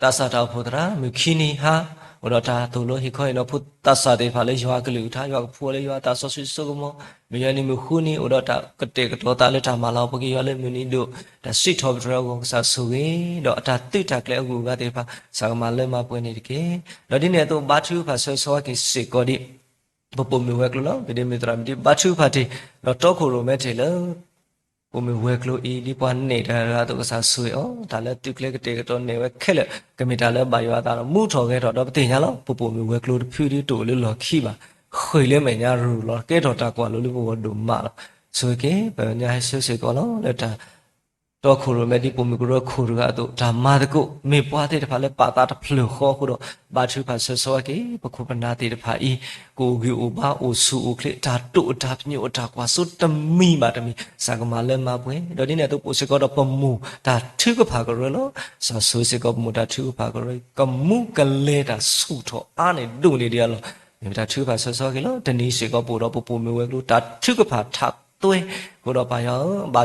သးစၢ်တၢ်အိၣ်ဖှိၣ်သရၣ်မုၣ်ခံနံၤဟါ, အိၣ်ဒီးတၢ်သိၣ်လိဟ့ၣ်ခီဟ့ၣ်နီၤဖိသးစၢ်သ့ၣ်တဖၣ်လၢယွၤအကလုၢ်ကထါ, ယွၤကဖှူအီၤလၢယွၤအသးစီဆှံစိကမီၤ, မ့ၢ်ယွၤနံၤမုၢ်ဃုနံၤ အိၣ်ဒီးတၢ်ကတဲာ်ကတီၤသးလၢတၢ်မၤလၤကပီၤက့ၤယွၤလၢမုၢ်နံၤဒိၣ်, တၢ်စံးထီၣ်ပတြၢၤအဂီၢ်ကစၢ်ဆိၣ်ဂ့ၤ, ဒီးအတၢ်သုးတၢ်ကျဲၤအဂုၤအဂၤသ့ၣ်တဖၣ် ကစၢ်ကမၤလၢမၤပှဲၤန့ၣ်တက့ၢ်. ဒီးဒ်န့ၣ်အသိး ဘါထုကဖၣ်ဆၢဂ့ၤဆၢဝါက့ၤစ့ၢ်ကီးဒ် ပပိာ်မုၣ်ဝဲၤကျိၤလီၤ. ပဒ့မုၣ်သရၣ်မုၣ်ဒ်ဘါထုကဖၣ်တ့ၢ်, ဒီးတီခိၣ်ရိၣ်မဲတ့ၢ်လၢ ပိာ်မုၣ်ဝဲၤကျိၤအံၤ ဒ်ပှၤနဲၣ်တဂၤအသိးကစၢ်ဆိၣ်ဂ့ၤအီၤ, တၢ်လၢသုးကျဲၤကတဲာ်ကတီၤနဲၣ်ဝဲခဲလၢာ် ကမ့ၢ်တၢ်လၢဘၣ်ယွၤအသးဒီးမူထီၣ်ဂဲၤထီၣ်, ဒီးပသ့ၣ်ညါလီၤ ပပိာ်မုၣ်ဝဲၤကျိၤတဖုဒ်တအိၣ်လၢလီၢ်ခံဘၣ်, ဃ့ၢ်လၢမဲာ်ညါရူၤလီၤ ကဲထီၣ်တၢ်ကွၢ်လိလၢပဂီၢ်ဒိၣ်မးလီၤ. ဆိၣ်ဂ့ၤက့ၤ ပညါဟဲဆၢစ့ၢ်ကီးလီၤ လၢတၢ် တီခိၣ်ရိၣ်မဲဒ်ပိာ်မုၣ်ကရၢခိၣ်တဂၤအသိး တၢ်မၤသကိး မ့ၢ်ပှၤသ့ၣ်တဖၣ်လၢပာ်သးတဖျၢၣ်ဃီအဃိဒီး ဘါထုကဖၣ်ဆၢဂ့ၤဆၢဝါက့ၤ ပခိၣ်ပနၢ်သ့ၣ်တဖၣ်အံၤ ကအိၣ်ဂံၢ်အိၣ်ဘါအိၣ်ဆူၣ်အိၣ်ချ့ တၢ်တိာ်အတၢ်ပညိၣ်အတၢ်ကွၢ်စိတမံၤဘၣ်တမံၤ ကစၢ်ကမၤလၢမၤပှဲၤ, ဒီးဒ်န့ၣ်အသိးပအိၣ်စ့ၢ်ကီးဒီးပမိၢ်တၢ်ထုကဖၣ်ကရၢလီၤ. ကစၢ်ဆိၣ်ဂ့ၤစ့ၢ်ကီးပမိၢ်တၢ်ထုကဖၣ်ကရၢ ကမူကလဲၤတၢ်ဆူၣ်ထီၣ်အါန့ၢ်ဒိၣ်န့ၢ်ဒံးအလီၢ်, မ့ၢ်ပတၢ်ထုကဖၣ်ဆၢဂ့ၤဆၢဝါက့ၤလီၤ. တနံၤစ့ၢ်ကီးပအိၣ်ဒီးပပိာ်မုၣ်ဝဲၤကျိၤ တၢ်ထုကဖၣ်ထးသွဲ အဃိဒီးပၢ်ယွၤဧၢ ဘါ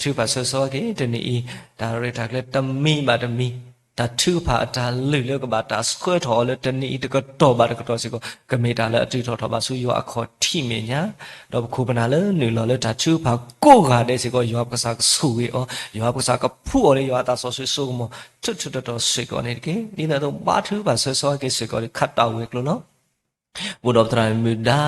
ထုကဖၣ်ဆၢဂ့ၤဆၢဝါက့ၤ တနံၤအံၤ တၢ်ရဲၣ်တၢ်ကျဲၤတမံၤဘၣ်တမံၤ တၢ်ထုကဖၣ်အတၢ်လုၢ်လၢကဘၣ်တၢ်ဆှၢထီၣ်အီၤလၢတနံၤအံၤတကတီၢ်ဘၣ်တကတီၢ်စ့ၢ်ကီး ကမ့ၢ်တၢ်လၢအတုၤထီၣ်ထီၣ်ဘၣ်ဆူယွၤအခီၣ်ထံးမဲာ်ညါ, ဒီးပခိၣ်ပနၢ်လၢနုာ်လီၤလၢတၢ်ထုကဖၣ်ကိးဂၤဒဲးစ့ၢ်ကီး ယွၤပကစၢ်ကဆိၣ်ဂ့ၤအီၤ, ယွၤပကစၢ်ကဖှူအီၤလၢယွၤအသးစီဆှံစိကမီၤ ထူးထူးတီၤတီၤစ့ၢ်ကီးန့ၣ်တက့ၢ်. ဒ်န့ၣ်အသိးဘါထုကဖၣ်ဆၢဂ့ၤဆၢဝါက့ၤစ့ၢ်ကီး ခးတၢ်ဝဲၤကျိၤလီၤ. အိၣ်ဒီးပသရၣ်မုၣ်ဒါ,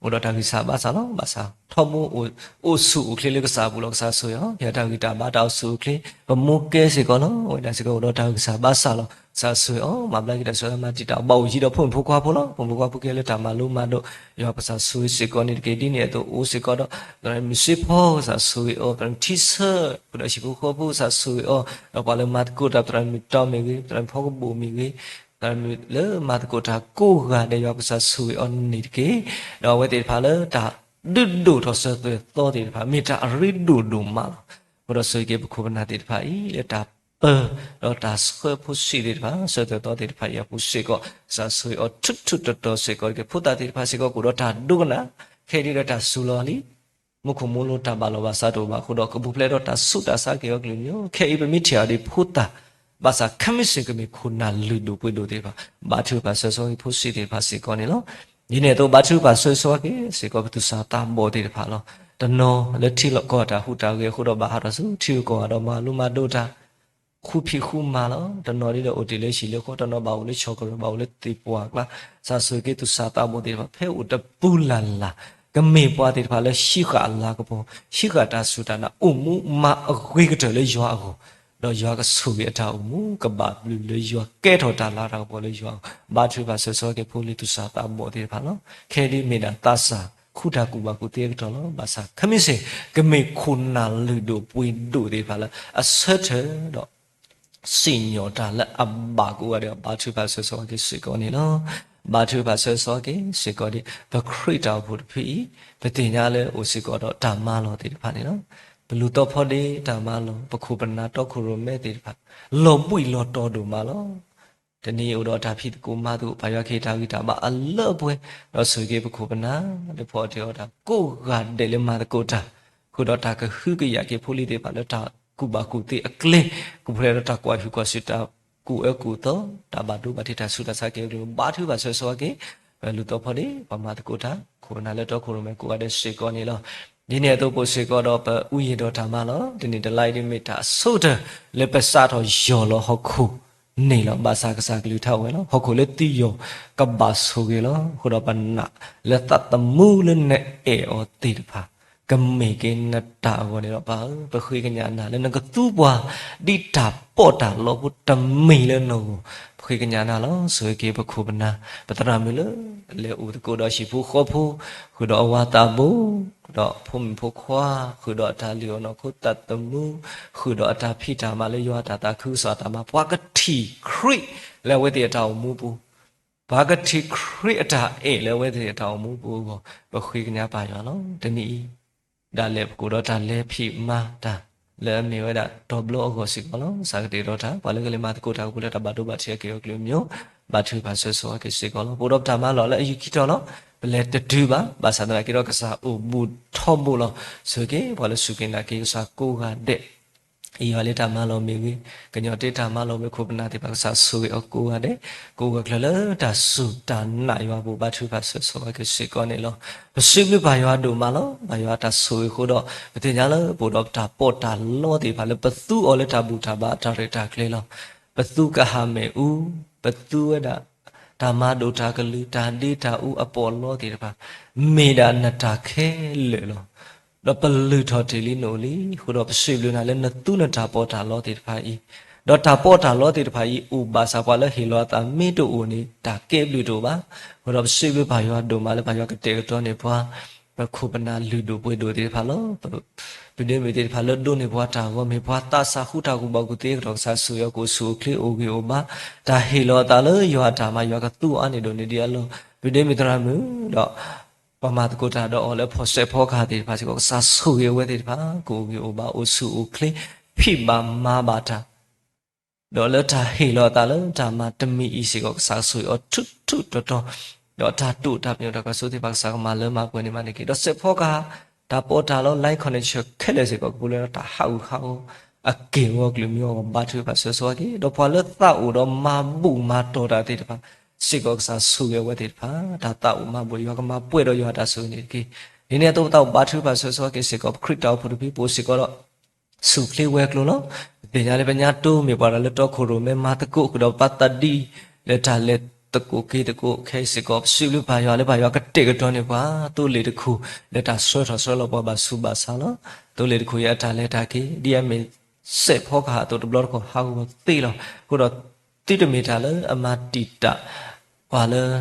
အိၣ်ဒီးတၢ်ဂံၢ်စၢ်ဘါစၢ်လီၤ. ဘၣ်ဆၣ်ထီဘိ အိၣ်ဆူၣ်အိၣ်ချ့လၢကစၢ်အပူၤလီၤ. ကစၢ်ဆိၣ်ဂ့ၤအီၤ ဟ့ၣ်အီၤတၢ်ဂံၢ်တၢ်ဘါတၢ်အိၣ်ဆူၣ်အိၣ်ချ့, ပမိၢ်ကဲစ့ၢ်ကီးလီၤ. အဝဲဒၣ်စ့ၢ်ကီးအိၣ်ဒီးတၢ်ဂံၢ်စၢ်ဘါစၢ်လီၤ. ကစၢ်ဆိၣ်ဂ့ၤအီၤ မၤဘျါက့ၤတၢ်ဆၢလၢမၤတံာ်တာ် ဘၣ်အိၣ်ယံၤဒီးဖိမုၣ်ဖိခွါဖိလီၤ. ဖိမုၣ်ဖိခွါဖိကဲလၢတၢ်မၤလိမၤဒိး, ယွၤကစၢ်ဆိၣ်ဂ့ၤစ့ၢ်ကီးန့ၣ်တက့ၢ်. ဒ်န့ၣ်အသိးအိၣ်စ့ၢ်ကီးဒီး သရၣ်မုၣ်စ့ဖီ ကစၢ်ဆိၣ်ဂ့ၤအီၤ, သရၣ်မုၣ်ထံဆၢ ဃုာ်ဒီးဟံၣ်ဖိဃီဖိ ကစၢ်ဆိၣ်ဂ့ၤအီၤ, ဒီးပှၤလၢမၤသကိးတၢ်သရၣ်မုၣ်တီမ့ၢ်ဂ့ၤ, သရၣ်မုၣ်ဖီကဘိၣ်မ့ၢ်ဂ့ၤ, သရၣ်မုၣ်လၢမၤသကိးတၢ်ကိးဂၤဒဲး ယွၤကစၢ်ဆိၣ်ဂ့ၤအီၤန့ၣ်တက့ၢ်. ဒီးအဝဲသ့ၣ်တဖၣ်လၢတၢ်ဒုးဒိၣ်ထီၣ်စၢၤသွဲၣ်သီသ့ၣ်တဖၣ် မ့ၢ်တၢ်အရ့ဒိၣ်ဒိၣ်မးလီၤ. အဃိဒီးဆိၣ်ဂ့ၤက့ၤပခိၣ်ပနၢ်သ့ၣ်တဖၣ်အံၤ လၢတၢ်ပၢ ဒီးတၢ်ဆှၢဖိဆံးသ့ၣ်တဖၣ် စၢၤသွဲၣ်သီသ့ၣ်တဖၣ်အံၤအပူၤစ့ၢ်ကီး ကစၢ်ဆိၣ်ဂ့ၤအီၤထူးထူးတီၤတီၤစ့ၢ်ကီးတက့ၢ်. ဖိသၣ်သ့ၣ်တဖၣ်စ့ၢ်ကီးကအိၣ်ဒီးတၢ်ဒိကနၣ် ခဲအံၤဒီးတၢ်စူၤလီၤလံ မူခိၣ်မူလိၤတၢ်ဘၣ်လီၤဘၣ်စးတအိၣ်ဘၣ်အဃိဒီး ကပူၤဖျဲးဒီးတၢ်ဆူးတၢ်ဆါက့ၤအီၤကလုာ်ကလုာ်, ခဲအံၤပမ့ၢ်ထံၣ်အီၤဒ်ဖိသၣ်, ဘၣ်ဆၣ်ခဲမုၢ်ဆ့ၣ်ကမ့ၢ်ခိၣ်နၢ်လုၢ်ဒိၣ်ပှ့ၤဒိၣ်သ့ၣ်တဖၣ်, ဘါထုကဖၣ်ဆၢဂ့ၤဆၢဝါက့ၤဖိဆံးသ့ၣ်တဖၣ်စ့ၢ်ကီးန့ၣ်လီၤ. ဒ်န့ၣ်အသိးဘါထုကဖၣ်ဆၢဂ့ၤဆၢဝါက့ၤစ့ၢ်ကီးပသူၣ်စၢ်သးဘီၣ်သ့ၣ်တဖၣ်လီၤ. တနီၤလၢထံလီၢ်ကီၢ်တၢ်ဟူးတၢ်ဂဲၤအဃိဒီးဘၣ်ဟးထီၣ်ဆူထံဂုၤကီၢ်ဂၤဒီးမၤလိမၤဒိးတၢ် ဃူဖံးဃူမၤလီၤ. တနီၤဒ်ဒီးအိၣ်တ့ၢ်လၢဟံၣ်လၢဃီ, တနီၤဘၣ်အိၣ်လၢဆီၣ်ကရၢၢ်, ဘၣ်အိၣ်လၢသ့ၣ်ပှၢ်ကျါ, ကစၢ်ဆိၣ်ဂ့ၤက့ၤသူၣ်စၢ်သးဘီၣ်သ့ၣ်တဖၣ် ဖဲအိၣ်တပူၤလၢ်လၢ်, ကမ့ၢ်ပှၤသ့ၣ်တဖၣ်လၢဟံးဃာ်အလၤကပီၤ, ဟံးဃာ်တၢ်စူၢ်တၢ်နာ် အိၣ်မူမၤအဂ့ၤကတၢၢ်လၢယွၤအဂီၢ်, ဒီးယွၤကဆိၣ်ဂ့ၤအတၢ်အိၣ်မူ ကဘၣ်ဘျုးလၢယွၤ ကဲထီၣ်တၢ်လၤတၢ်ကပီၤလၢယွၤအဂီၢ်, ဘါထုကဖၣ်ဆၢဂ့ၤဆၢဝါက့ၤဖိလံၤသူၣ်စၢ်သးဘီၣ်သ့ၣ်တဖၣ်လီၤ. ခဲဒ်မ့ၢ်ဒၣ်သးစၢ် ခူတၢ်ကူၣ်ဘၣ်ကူၣ်သ့အကတီၢ်လီၤ. ဘၣ်ဆၣ်ခဲမုၢ်ဆ့ၣ် ကမ့ၢ်ခိၣ်နၢ်လုၢ်ဒိၣ်ပှ့ၤဒိၣ်သ့ၣ်တဖၣ်လၢအဆၢထၢၣ်ဒီး စံၣ်ညီၣ်တၢ်လၢအဘၣ်ကိးဂၤဒဲး ဘါထုကဖၣ်ဆၢဂ့ၤဆၢဝါက့ၤစ့ၢ်ကီးန့ၣ်လီၤ. ဘါထုကဖၣ်ဆၢဂ့ၤဆၢဝါက့ၤစ့ၢ်ကီးဒ် ပခရံာ်တၢ်အိၣ်ဖှိၣ်တဖုအံၤ ပသ့ၣ်ညါလၢအိၣ်စ့ၢ်ကီးဒီးတၢ်မၤလီၢ်သ့ၣ်တဖၣ်န့ၣ်လီၤ. ပလူၤသီဖီဒ့တၢ်မၤလီၢ်, ပခိၣ်ပနၢ်တီခိၣ်ရိၣ်မဲသ့ၣ်တဖၣ် လီၤဘှံးလီၤတီၤဒိၣ်မးလီၤ. တနံၤအံၤအိၣ်ဒီးတၢ်ဖံးသကိးမၤသကိး ပၢ်ယွၤကဟ့ၣ်တၢ်ဂံၢ်တၢ်ဘါအလၢအပှဲၤ, ဒီးဆိၣ်ဂ့ၤက့ၤပခိၣ်ပနၢ် လၢဖီအီၣ်တ့ၢ်အီတၢ်ကိးဂၤဒဲးလၢမၤသကိးတၢ်, ဃုာ်ဒီးတၢ်ကဟုကယာ်က့ၤဖိလံၤသ့ၣ်တဖၣ်လၢတၢ်ကူၣ်ဘၣ်ကူၣ်သ့အကျဲ, ကပူၤဖျဲးဒီးတၢ်ကွၢ်ဟုၣ်ကွၢ်စူၣ် တၢ်ကူၣ်အၢကူၣ်သီ, တၢ်ဘၣ်ဒိဘၣ်ထံး တၢ်ဆူးတၢ်ဆါက့ၤအကလုာ် ဘါထုကဖၣ်ဆၢဂ့ၤဆၢဝါက့ၤ ပလူၤသီဖီဒ့ ပှၤမၤသကိးတၢ် ခိၣ်ပနၢ်လၢတီခိၣ်ရိၣ်မဲကိးဂၤဒဲးစ့ၢ်ကီးန့ၣ်လီၤ. ဒ်န့ၣ်အသိးပအိၣ်စ့ၢ်ကီးဒီးပအူယံၤဒီးတၢ်မၤလီၢ်, တနံၣ်တလါအံၤဒ်မ့ၢ်တၢ်အဆိကတၢၢ် လၢပစးထီၣ်ယီၢ်လီၤဟီၣ်ခိၣ်န့ၣ်လီၤ. ဘၣ်ဆၣ်ကစၢ်ကလုၢ်ကထါအိၣ်ဝဲလီၤ. ဟီၣ်ခိၣ်လၢသုယီၢ်ကဘၣ်ဆိၣ်ဂ့ၤလီၤ. အဃိဒီးပနာ်လၢသးသမူလၢနအဲၣ်အီၤသ့ၣ်တဖၣ် ကမ့ၢ်က့ၤနတၢ်အဂီၢ်န့ၣ်လီၤ. ပၢ်ဧၢ, ပဃ့ကညးနၤလၢနကသူပှၤ ဒ်တၢ်ပီးတၢ်လီဖိတမံၤလၢနဂီၢ်, ပဃ့ကညးနၤလီၤ. ဆိၣ်ဂ့ၤက့ၤပခိၣ်ပနၢ်, ပသရၣ်မုၣ်လၢ လဲၤအိၣ်သကိးဒီးဟံၣ်ဖိဃီဖိ, ဃုာ်ဒီးအဝၤသးဘိ, ဃုာ်ဒီးဖိမုၣ်ဖိခွါ, ဃုာ်ဒီးအတၢ်လုၢ်အီၣ်နီၢ်ခိသးသမူ, ဃုာ်ဒီးအတၢ်ဖံးတၢ်မၤလၢယွၤအတၢ်သးခုကစီၣ်အတၢ်မၤ, ပှၤကထံၣ်ခရံာ်လၢအဝဲသ့ၣ်အတၢ်အိၣ်မူပူၤ ပှၤကထံၣ်ခရံာ်အတၢ်အဲၣ်လၢအဝဲသ့ၣ်အတၢ်အိၣ်မူပူၤအဂီၢ်, ပဃ့ကညးပၢ်ယွၤလီၤ. တနံၤအံၤဒၣ်လဲာ် ပကအိၣ်ဒီးတၢ်လဲၤဖံးမၤတၢ် လၢအမ့ၢ်ဝဲဒၣ်တီဘျီအဂီၢ်စ့ၢ်ကီးလီၤ. ကစၢ်ကတဲာ်ကတီၤတၢ် ပှၤလၢကလဲၤမၤသကိးတၢ်ကပူၤလၢတၢ်ဘၣ်ဒိဘၣ်ထံးအက့ၢ်အဂီၤအကလုာ်ကမျီး, ဘါထုကဖၣ်ဆၢဂ့ၤဆၢဝါက့ၤစ့ၢ်ကီးလီၤ. ပအိၣ်ဒီးပတၢ်မၤလီၢ်လၢအယံၤခံထီၣ်လီၤ. ပလဲၤတတုၤဘၣ်, ဘၣ်ဆၣ်သနာ်က့ဒီးကစၢ်အိၣ်ဘူးထီဘိလီၤ. ဆိၣ်ဂ့ၤက့ၤပှၤလၢစူၢ်က့ၤနာ်က့ၤကစၢ်ကိးဂၤဒဲး ယွၤလၢတၢ်မၤလီၤမ့ၢ်ဂ့ၤ, ကညီတ့တၢ်မၤလီၤမ့ၢ်ခိၣ်ပနၢ်သ့ၣ်တဖၣ် ကစၢ်ဆိၣ်ဂ့ၤအီၤကိးဂၤဒဲး, ကိးဂၤကျၢၤလၢတၢ်စူၢ်တၢ်နာ်ယွၤအပူၤ ဘါထုကဖၣ်ဆၢဂ့ၤဆၢဝါက့ၤစ့ၢ်ကီးန့ၣ်လီၤ. ပစံးဘျုးပၢ်ယွၤဒိၣ်မးလီၤ. ဘၣ်ယွၤတၢ်ဆိၣ်ဂ့ၤအဃိဒီး ပသ့ၣ်ညါလၢပအိၣ်ဒီးပတၢ်ပီးတၢ်လီသ့ၣ်တဖၣ်လၢပသူအီၤလၢတၢ်ဘူၣ်တၢ်ဘါအတၢ်ရဲၣ်တၢ်ကျဲၤလီၤ. ပသူကဟၣ်မ့ၣ်အူ, ပသူဝဲဒၣ် တၢ်မၤဒိၣ်တၢ်ကလုၢ် တၢ်ဒ့တၢ်အူအပီးအလီသ့ၣ်တဖၣ် မ့ၢ်ဒၣ်နတၢ်ခဲလၢာ်လီၤ. ဒီးပလုၢ်ထီၣ်တ့ၢ်လံနအိၣ်လံ, အဃိဒီးပစံးဘျုးနၤလၢနသူနတၢ်ပီးတၢ်လီသ့ၣ်တဖၣ်အံၤ, ဒီးတၢ်ပီးတၢ်လီသ့ၣ်တဖၣ်အံၤ အိၣ်ဘၣ်ဆၣ်ပှၤလၢဟ့ၣ်လီၤအသးမ့ၢ်တအိၣ်န့ၣ် တၢ်ကဲဘျုးတအိၣ်ဘၣ်. အဃိဒီးပစံးဘျုးပၢ်ယွၤဒိၣ်မးလၢပၢ်ယွၤကတဲာ်ကတီၤန့ၢ်ပှၤ ပခိၣ်ပနၢ်လုၢ်ဒိၣ်ပှ့ၤဒိၣ်သ့ၣ်တဖၣ်လီၤ. ပဒ့မုၢ်သ့ၣ်တဖၣ်လၢဒိးန့ၢ်ပှၤတၢ်ဂီၤမ့ၢ်ပှၤသးစၢ်ဃူတၢ်ကူၣ်ဘၣ်ကူၣ်သ့အကတီၢ် ကစၢ်ဆိၣ်ဂ့ၤအီၤကအိၣ်ဆူၣ်အိၣ်ချ့အိၣ်ဂံၢ်အိၣ်ဘါ, တၢ်ဟ့ၣ်လီၤအသးလၢယွၤအတၢ်မၤယွၤကသူအီၤအါန့ၢ်ဒိၣ်န့ၢ်ဒံးအလီၢ်, ပဒ့မုၢ်သရၣ်မုၣ်ဒီး ပှၤမၤသကိးတၢ်ဒီးအီၤလၢဖီၣ်စဲးဖီကဟၣ်သ့ၣ်တဖၣ်စ့ၢ်ကီး ကစၢ်ဆိၣ်ဂ့ၤအဝဲသ့ၣ်တဖၣ် ကအိၣ်ဂံၢ်အိၣ်ဘါအိၣ်ဆူၣ်အိၣ်ချ့ ဖံးဘၣ်မၤဘၣ်တၢ် ဒီးလၢတၢ်ဟ့ၣ်လီၤအသးလၢတၢ်မၤတမံၤအံၤစ့ၢ်ကီး ကစၢ်ကဆိၣ်ဂ့ၤအီၤထူးထူးတီၤတီၤ, ဒီးတၢ်တိာ်တၢ်ပညိၣ်တၢ်ကွၢ်စိသ့ၣ်တဖၣ် ကစၢ်ကမၤလၢမၤပှဲၤန့ၢ်မးန့ၣ်တက့ၢ်. ဒီးစဲးဖီကဟၣ် တၢ်ပီးတၢ်လီ line connection ခဲလၢာ်စ့ၢ်ကီး ကပူၤလၢတၢ်ဟးဂူာ်ဟးဂီၤ အက့ၢ်အဂီၤကလုာ်မံၤအဂီၢ် ဘါထုကဖၣ်ဆၢဂ့ၤဆၢဝါက့ၤ, ဒီးပှၤလၢသးအိၣ်ဒီးမၤဘူၣ်မၤတီၢ်တၢ်သ့ၣ်တဖၣ်စ့ၢ်ကီး ကစၢ်ဆိၣ်ဂ့ၤအဝဲသ့ၣ်တဖၣ် တၢ်သးအိၣ်မၤဘူၣ် ယွၤကမၤပှဲၤဒီးယွၤတၢ်ဆိၣ်ဂ့ၤန့ၣ်တက့ၢ်. ဒ်န့ၣ်အသိး ပသးအိၣ်ဘါထုကဖၣ်ဆၢဂ့ၤဆၢဝါက့ၤစ့ၢ်ကီး ပခရံာ်တၢ်အိၣ်ဖှိၣ်တဖု ပအိၣ်စ့ၢ်ကီးဒီး ဆူၣ်ချ့ဝဲၤကျိၤလီၤ. ပသ့ၣ်ညါလၢပညါတိမ့ၢ်ပှၤတၢ်လၢတီခိၣ်ရိၣ်မဲမၤသကိးဃုာ်ဒီးပသးဒ် လၢတၢ်လဲၤသကိးက့ၤသကိးခဲအံၤစ့ၢ်ကီး ပစံးဘျုးပၢ်ယွၤလၢပၢ်ယွၤကတဲာ်ကတီၤန့ၢ်ပှၤ သိလ့ၣ်တခိၣ်လၢတၢ်ဆှၢထီၣ်ဆှၢလီၤပှၤဘၣ်ဆူးဘၣ်ဆါလီၤ. သိလ့ၣ်တခိၣ်အံၤအတၢ်လဲၤတၢ်က့ၤ ဒ်အမ့ၢ်စဲးဖီကဟၣ်အသိးတဘျီတခီၣ်ဟးဂီၤသ့လီၤ. အဃိဒီး သုတမ့ၢ်တၢ်လၢအမၤတံာ်တာ် ပှၤလၢ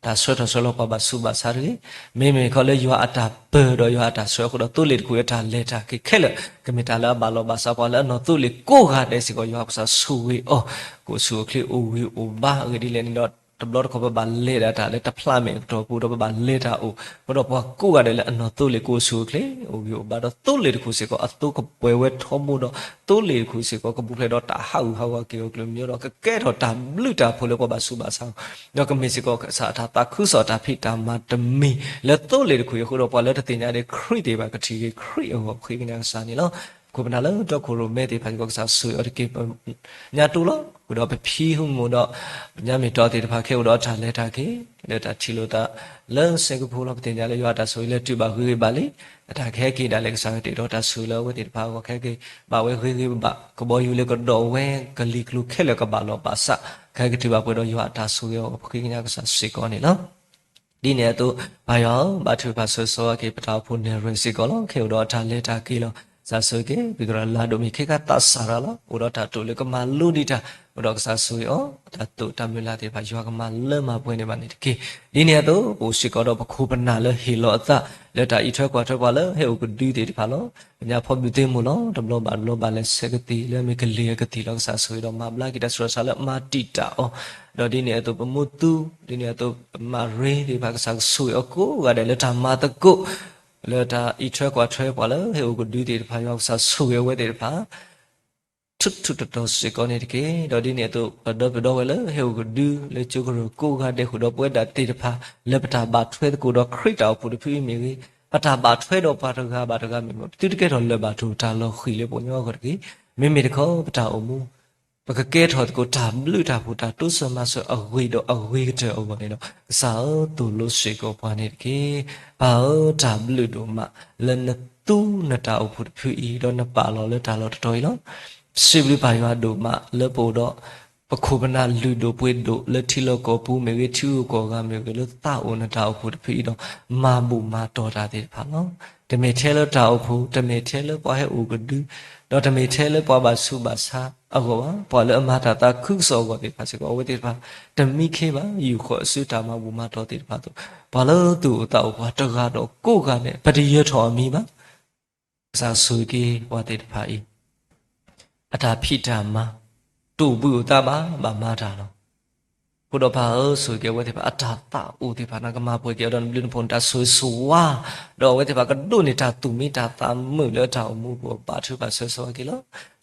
တၢ်ဆှၢထီၣ်ဆှၢလီၤပှၤဘၣ်ဆူးဘၣ်ဆါတဂ့ၤ. မ့မ့ၢ်ခီလၢယွၤအတၢ်ပၢၤဒီးယွၤအတၢ်ဆှၢအဃိဒီး သိလ့ၣ်တခိၣ်အံၤအတၢ်လဲၤတၢ်က့ၤခဲလၢာ် ကမ့ၢ်တၢ်လၢအဘၣ်လီၤဘၣ်စးပှၤလၢအနီၢ်သိလ့ၣ်ကိးဂၤဒဲးစ့ၢ်ကီး ယွၤကစၢ်ဆိၣ်ဂ့ၤအီၤ ကအိၣ်ဆူၣ်အိၣ်ချ့အိၣ်ဂံၢ်အိၣ်ဘါအဂ့ၢ်ဒ်လဲၣ်န့ၣ်ဒီး တဘျီတခီၣ်ပဘၣ်လဲၤဒၣ်တၢ်လၢတဖျးမဲာ်အကတီၢ်ပူၤဒီးပဘၣ်လဲၤတၢ်အိၣ် အဃိဒီးပှၤကိးဂၤဒဲးလၢအနီၢ်သိလ့ၣ် ကအိၣ်ဆူၣ်အိၣ်ချ့ အိၣ်ဂံၢ်အိၣ်ဘါဒီး သိလ့ၣ်တခိၣ်စ့ၢ်ကီးအသိကပှဲၤဝဲထီဘိဒီး သိလ့ၣ်တခိၣ်စ့ၢ်ကီးကပူၤဖျဲးဒီးတၢ်ဟးဂူာ်ဟးဂီၤက့ၤအီၤကလုာ်မံၤဒီး ကကဲထီၣ်တၢ်ဘျုးတၢ်ဖှိၣ်လၢပှၤဘၣ်ဆူးဘၣ်ဆါ ဒီးကမ့ၢ်စ့ၢ်ကီးကစၢ်အတၢ်သးခုကစီၣ်တၢ်ဖံးတၢ်မၤတမံၤလၢသိလ့ၣ်တခိၣ်အံၤအဃိဒီး ပှၤလၢတသ့ၣ်ညါဒံးခရံာ်သ့ၣ်တဖၣ် ကထံၣ်က့ၤခရံာ်အဂီၢ် ပဃ့ကညးကစၢ်န့ၣ်လီၤ. ပခိၣ်ပနၢ်လၢတီခိၣ်ရိၣ်မဲသ့ၣ်တဖၣ်စ့ၢ်ကီး ကစၢ်ဆိၣ်ဂ့ၤအီၤတက့ၢ် ပညါတူၢ်လီၤ. ဃုာ်ဒီးပဖံးမုၢ်ဒီး ပညါမ့ၢ်တီသ့ၣ်တဖၣ်ခဲအိၣ်ဒီးအတၢ်လဲၤတၢ်က့ၤ လၢတၢ်ထံၣ်လိာ်သးလၢစ့ကဖိလီၤ. ပသ့ၣ်ညါလၢယွၤအတၢ်ဆိၣ်ဂ့ၤလၢတုၤဘၣ်ဂ့ၤဂ့ၤဘၣ်လံ. အတၢ်ကဟဲက့ၤဒၣ်လဲာ် ကစၢ်ကတဲာ်ကတီၤတၢ်ဆိၣ်ဂ့ၤလၢအဝဲသ့ၣ်တဖၣ်အဂီၢ် ကဟဲက့ၤဘၣ်ဝဲဂ့ၤဂ့ၤဘၣ်ဘၣ် ကဘီယူၤလၢကဒီးဝဲ ကလံၤကျိၤခဲလၢာ်ကဘၣ်လီၤဘၣ်စး ကဟဲက့ၤတုၤဘၣ်ပှဲၤဒီးယွၤအတၢ်ဆိၣ်ဂ့ၤအဂီၢ် ပဃ့ကညးကစၢ်စ့ၢ်ကီးန့ၣ်လီၤ. ဒ်န့ၣ်အသိး ပၢ်ယွၤဧၢ, ဘါထုကဖၣ်ဆၢဂ့ၤဆၢဝါက့ၤ ပတၢ်အိၣ်ဖှိၣ်နဲၣ်ရွဲၣ်စ့ၢ်ကီးလီၤ. ခဲအိၣ်ဒီးအတၢ်လဲၤတၢ်က့ၤလီၤ. ကစၢ်ဆိၣ်ဂ့ၤက့ၤ ပသရၣ်လၤဒိၣ်မ့ၢ်ခဲကါသးစၢ်တၢ်လီၤ. အိၣ်ဒီးတၢ်တိာ်လၢကမၤလိဒံးတၢ် အိၣ်ဒီးကစၢ်ဆိၣ်ဂ့ၤအီၤ တၢ်တိာ်တၢ်မုၢ်လၢ်သ့ၣ်တဖၣ် ယွၤကမၤလၢမၤပှဲၤန့ၢ်ဘၣ်န့ၣ်တက့ၢ်. ဒ်န့ၣ်အသိး ပအိၣ်စ့ၢ်ကီးဒီးပခိၣ်ပနၢ်လၢဟ့ၣ်လီၤအသး လၢတၢ်အံးထွဲကွၢ်ထွဲပှၤလၢဟဲအိၣ်ကဒုသ့ၣ်တဖၣ်လီၤ. ပညါဖီဘျုးသ့မိၢ်လီၤ. တဘျီဘၣ်တဘျီဘၣ်လဲၤဆဲးကသံၣ် လၢအမ့ၢ်ကလံၤအကသံၣ်လီၤ. ကစၢ်ဆိၣ်ဂ့ၤဒီးမၤဘျါက့ၤတၢ်ဆူးတၢ်ဆါလၢအမၤတံာ်တာ်အီၤ ဒီးဒ်န့ၣ်အသိးပမူသူ ဒ်န့ၣ်အသိးပမၤရ့သ့ၣ်တဖၣ် ကစၢ်ကဆိၣ်ဂ့ၤအီၤကိးဂၤဒဲးလၢတၢ်မၤသကိး လၢတၢ်အံးထွဲကွၢ်ထွဲပှၤလၢဟဲအိၣ်ကဒုသ့ၣ်တဖၣ် ယွၤကစၢ်ဆိၣ်ဂ့ၤအဝဲသ့ၣ်တဖၣ် ထူးထူးတီၤတီၤစ့ၢ်ကီးန့ၣ်တက့ၢ်. ဒီးဒ်န့ၣ်အသိး ပဒီပုၢ်ဝဲၢ်လၢဟဲအိၣ်ကဒုလၢကၠိကရၢၢ်ကိးဂၤဒဲးဃုာ်ဒီးပဝဲဒၣ်သ့ၣ်တဖၣ် လၢပတၢ်ဘၣ်ထွဲသကိးဒီးခရံာ်တၢ်အိၣ်ဖှိၣ်တဖုအံၤမ့ၢ်ဂ့ၤ, ပတၢ်ဘၣ်ထွဲဒီးပှၤတဂၤဘၣ်တဂၤမ့ၢ်ဂ့ၤ ပသုတကဲထီၣ်လၢၢ်ဘၣ်ထူၣ်တၢ်လီၤဃံၤလၢပှၤကညီအဂီၢ်တဂ့ၤ. မ့မ့ၢ်တခီပတၢ်အိၣ်မူ ပကကဲထီၣ်သကိးတၢ်ဘျုးတၢ်ဖှိၣ်တၢ်တိစၢၤမၤစၢၤအဂ့ၢ်ဒီးအဂ့ၤကတၢၢ်အဂီၢ်န့ၣ်ဒီး ကစၢ်ဧၢ သိၣ်လိစ့ၢ်ကီးပှၤန့ၣ်တက့ၢ်. ပၢ်ဧၢ တၢ်ဘျုးဒိၣ်မး လၢနသူနတၢ်အိၣ်ဖှိၣ်တဖုအံၤ ဒီးနပာ်လီၤလၢတၢ်လီၢ်တတီၤအံၤလီၤ. စံးဘျုးပၢ်ယွၤဒိၣ်မးလၢပအိၣ်ဒီး ပခိၣ်ပနၢ်လုၢ်ဒိၣ်ပှ့ၤဒိၣ်လၢထံလီၢ်ကီၢ်ပူၤမ့ၢ်ဂ့ၤ, ထံဂုၤကီၢ်ဂၤမ့ၢ်ဂ့ၤ, လၢသးအိၣ်နတၢ်အိၣ်ဖှိၣ်တဖုအံၤဒီး မၤဘူၣ်မၤတီၢ်တၢ်သ့ၣ်တဖၣ်လီၤ. တမ့ၢ်ထဲလၢတၢ်အိၣ်ဖှိၣ်, တမ့ၢ်ထဲလၢပှၤဟဲအိၣ်ကဒု, ဒီးတမ့ၢ်ထဲလၢပှၤဘၣ်ဆူးဘၣ်ဆါအဂီၢ်ဘၣ်, ပှၤလၢအမၤတၢ်သးခုကစီၣ်အဂီၢ်သ့ၣ်တဖၣ်စ့ၢ်ကီး အဝဲသ့ၣ်တဖၣ် တမံခ့ဘၣ် ယူာ်ဃီၤအစုတၢ်မၤဘူၣ်မၤတီၢ်သ့ၣ်တဖၣ်အသိး, ပှၤလၢသူၣ်အိၣ်သးအိၣ်ပှၤတဂၤဒီးကိးဂၤဒဲး ပတယၢၤထီၣ်အမံၤဘၣ်. ကစၢ်ဆိၣ်ဂ့ၤက့ၤပှၤသ့ၣ်တဖၣ်အံၤ အတၢ်ဖံးတၢ်မၤ တအိၣ်ဘှံးအိၣ်သါဘၣ်, ဘၣ်မၤတၢ်လီၤ. အဃိဒီးပၢ်ဧၢ, ဆိၣ်ဂ့ၤက့ၤအဝဲသ့ၣ်တဖၣ် အတၢ်သးအိၣ်သ့ၣ်တဖၣ်န့ၣ် ကမၤပှဲၤက့ၤအီၤဒီးနဘျုးနဖှိၣ်နတၢ်ဆိၣ်ဂ့ၤဆိၣ်ဝါ, ဒီးအဝဲသ့ၣ်တဖၣ်ကဒိးန့ၢ်တၢ်သူၣ်မံတၢ်သးမုာ်လၢတၢ်အိၣ်မူပူၤ ဘါထုကဖၣ်ဆိၣ်ဂ့ၤဆိၣ်ဝါက့ၤလီၤ.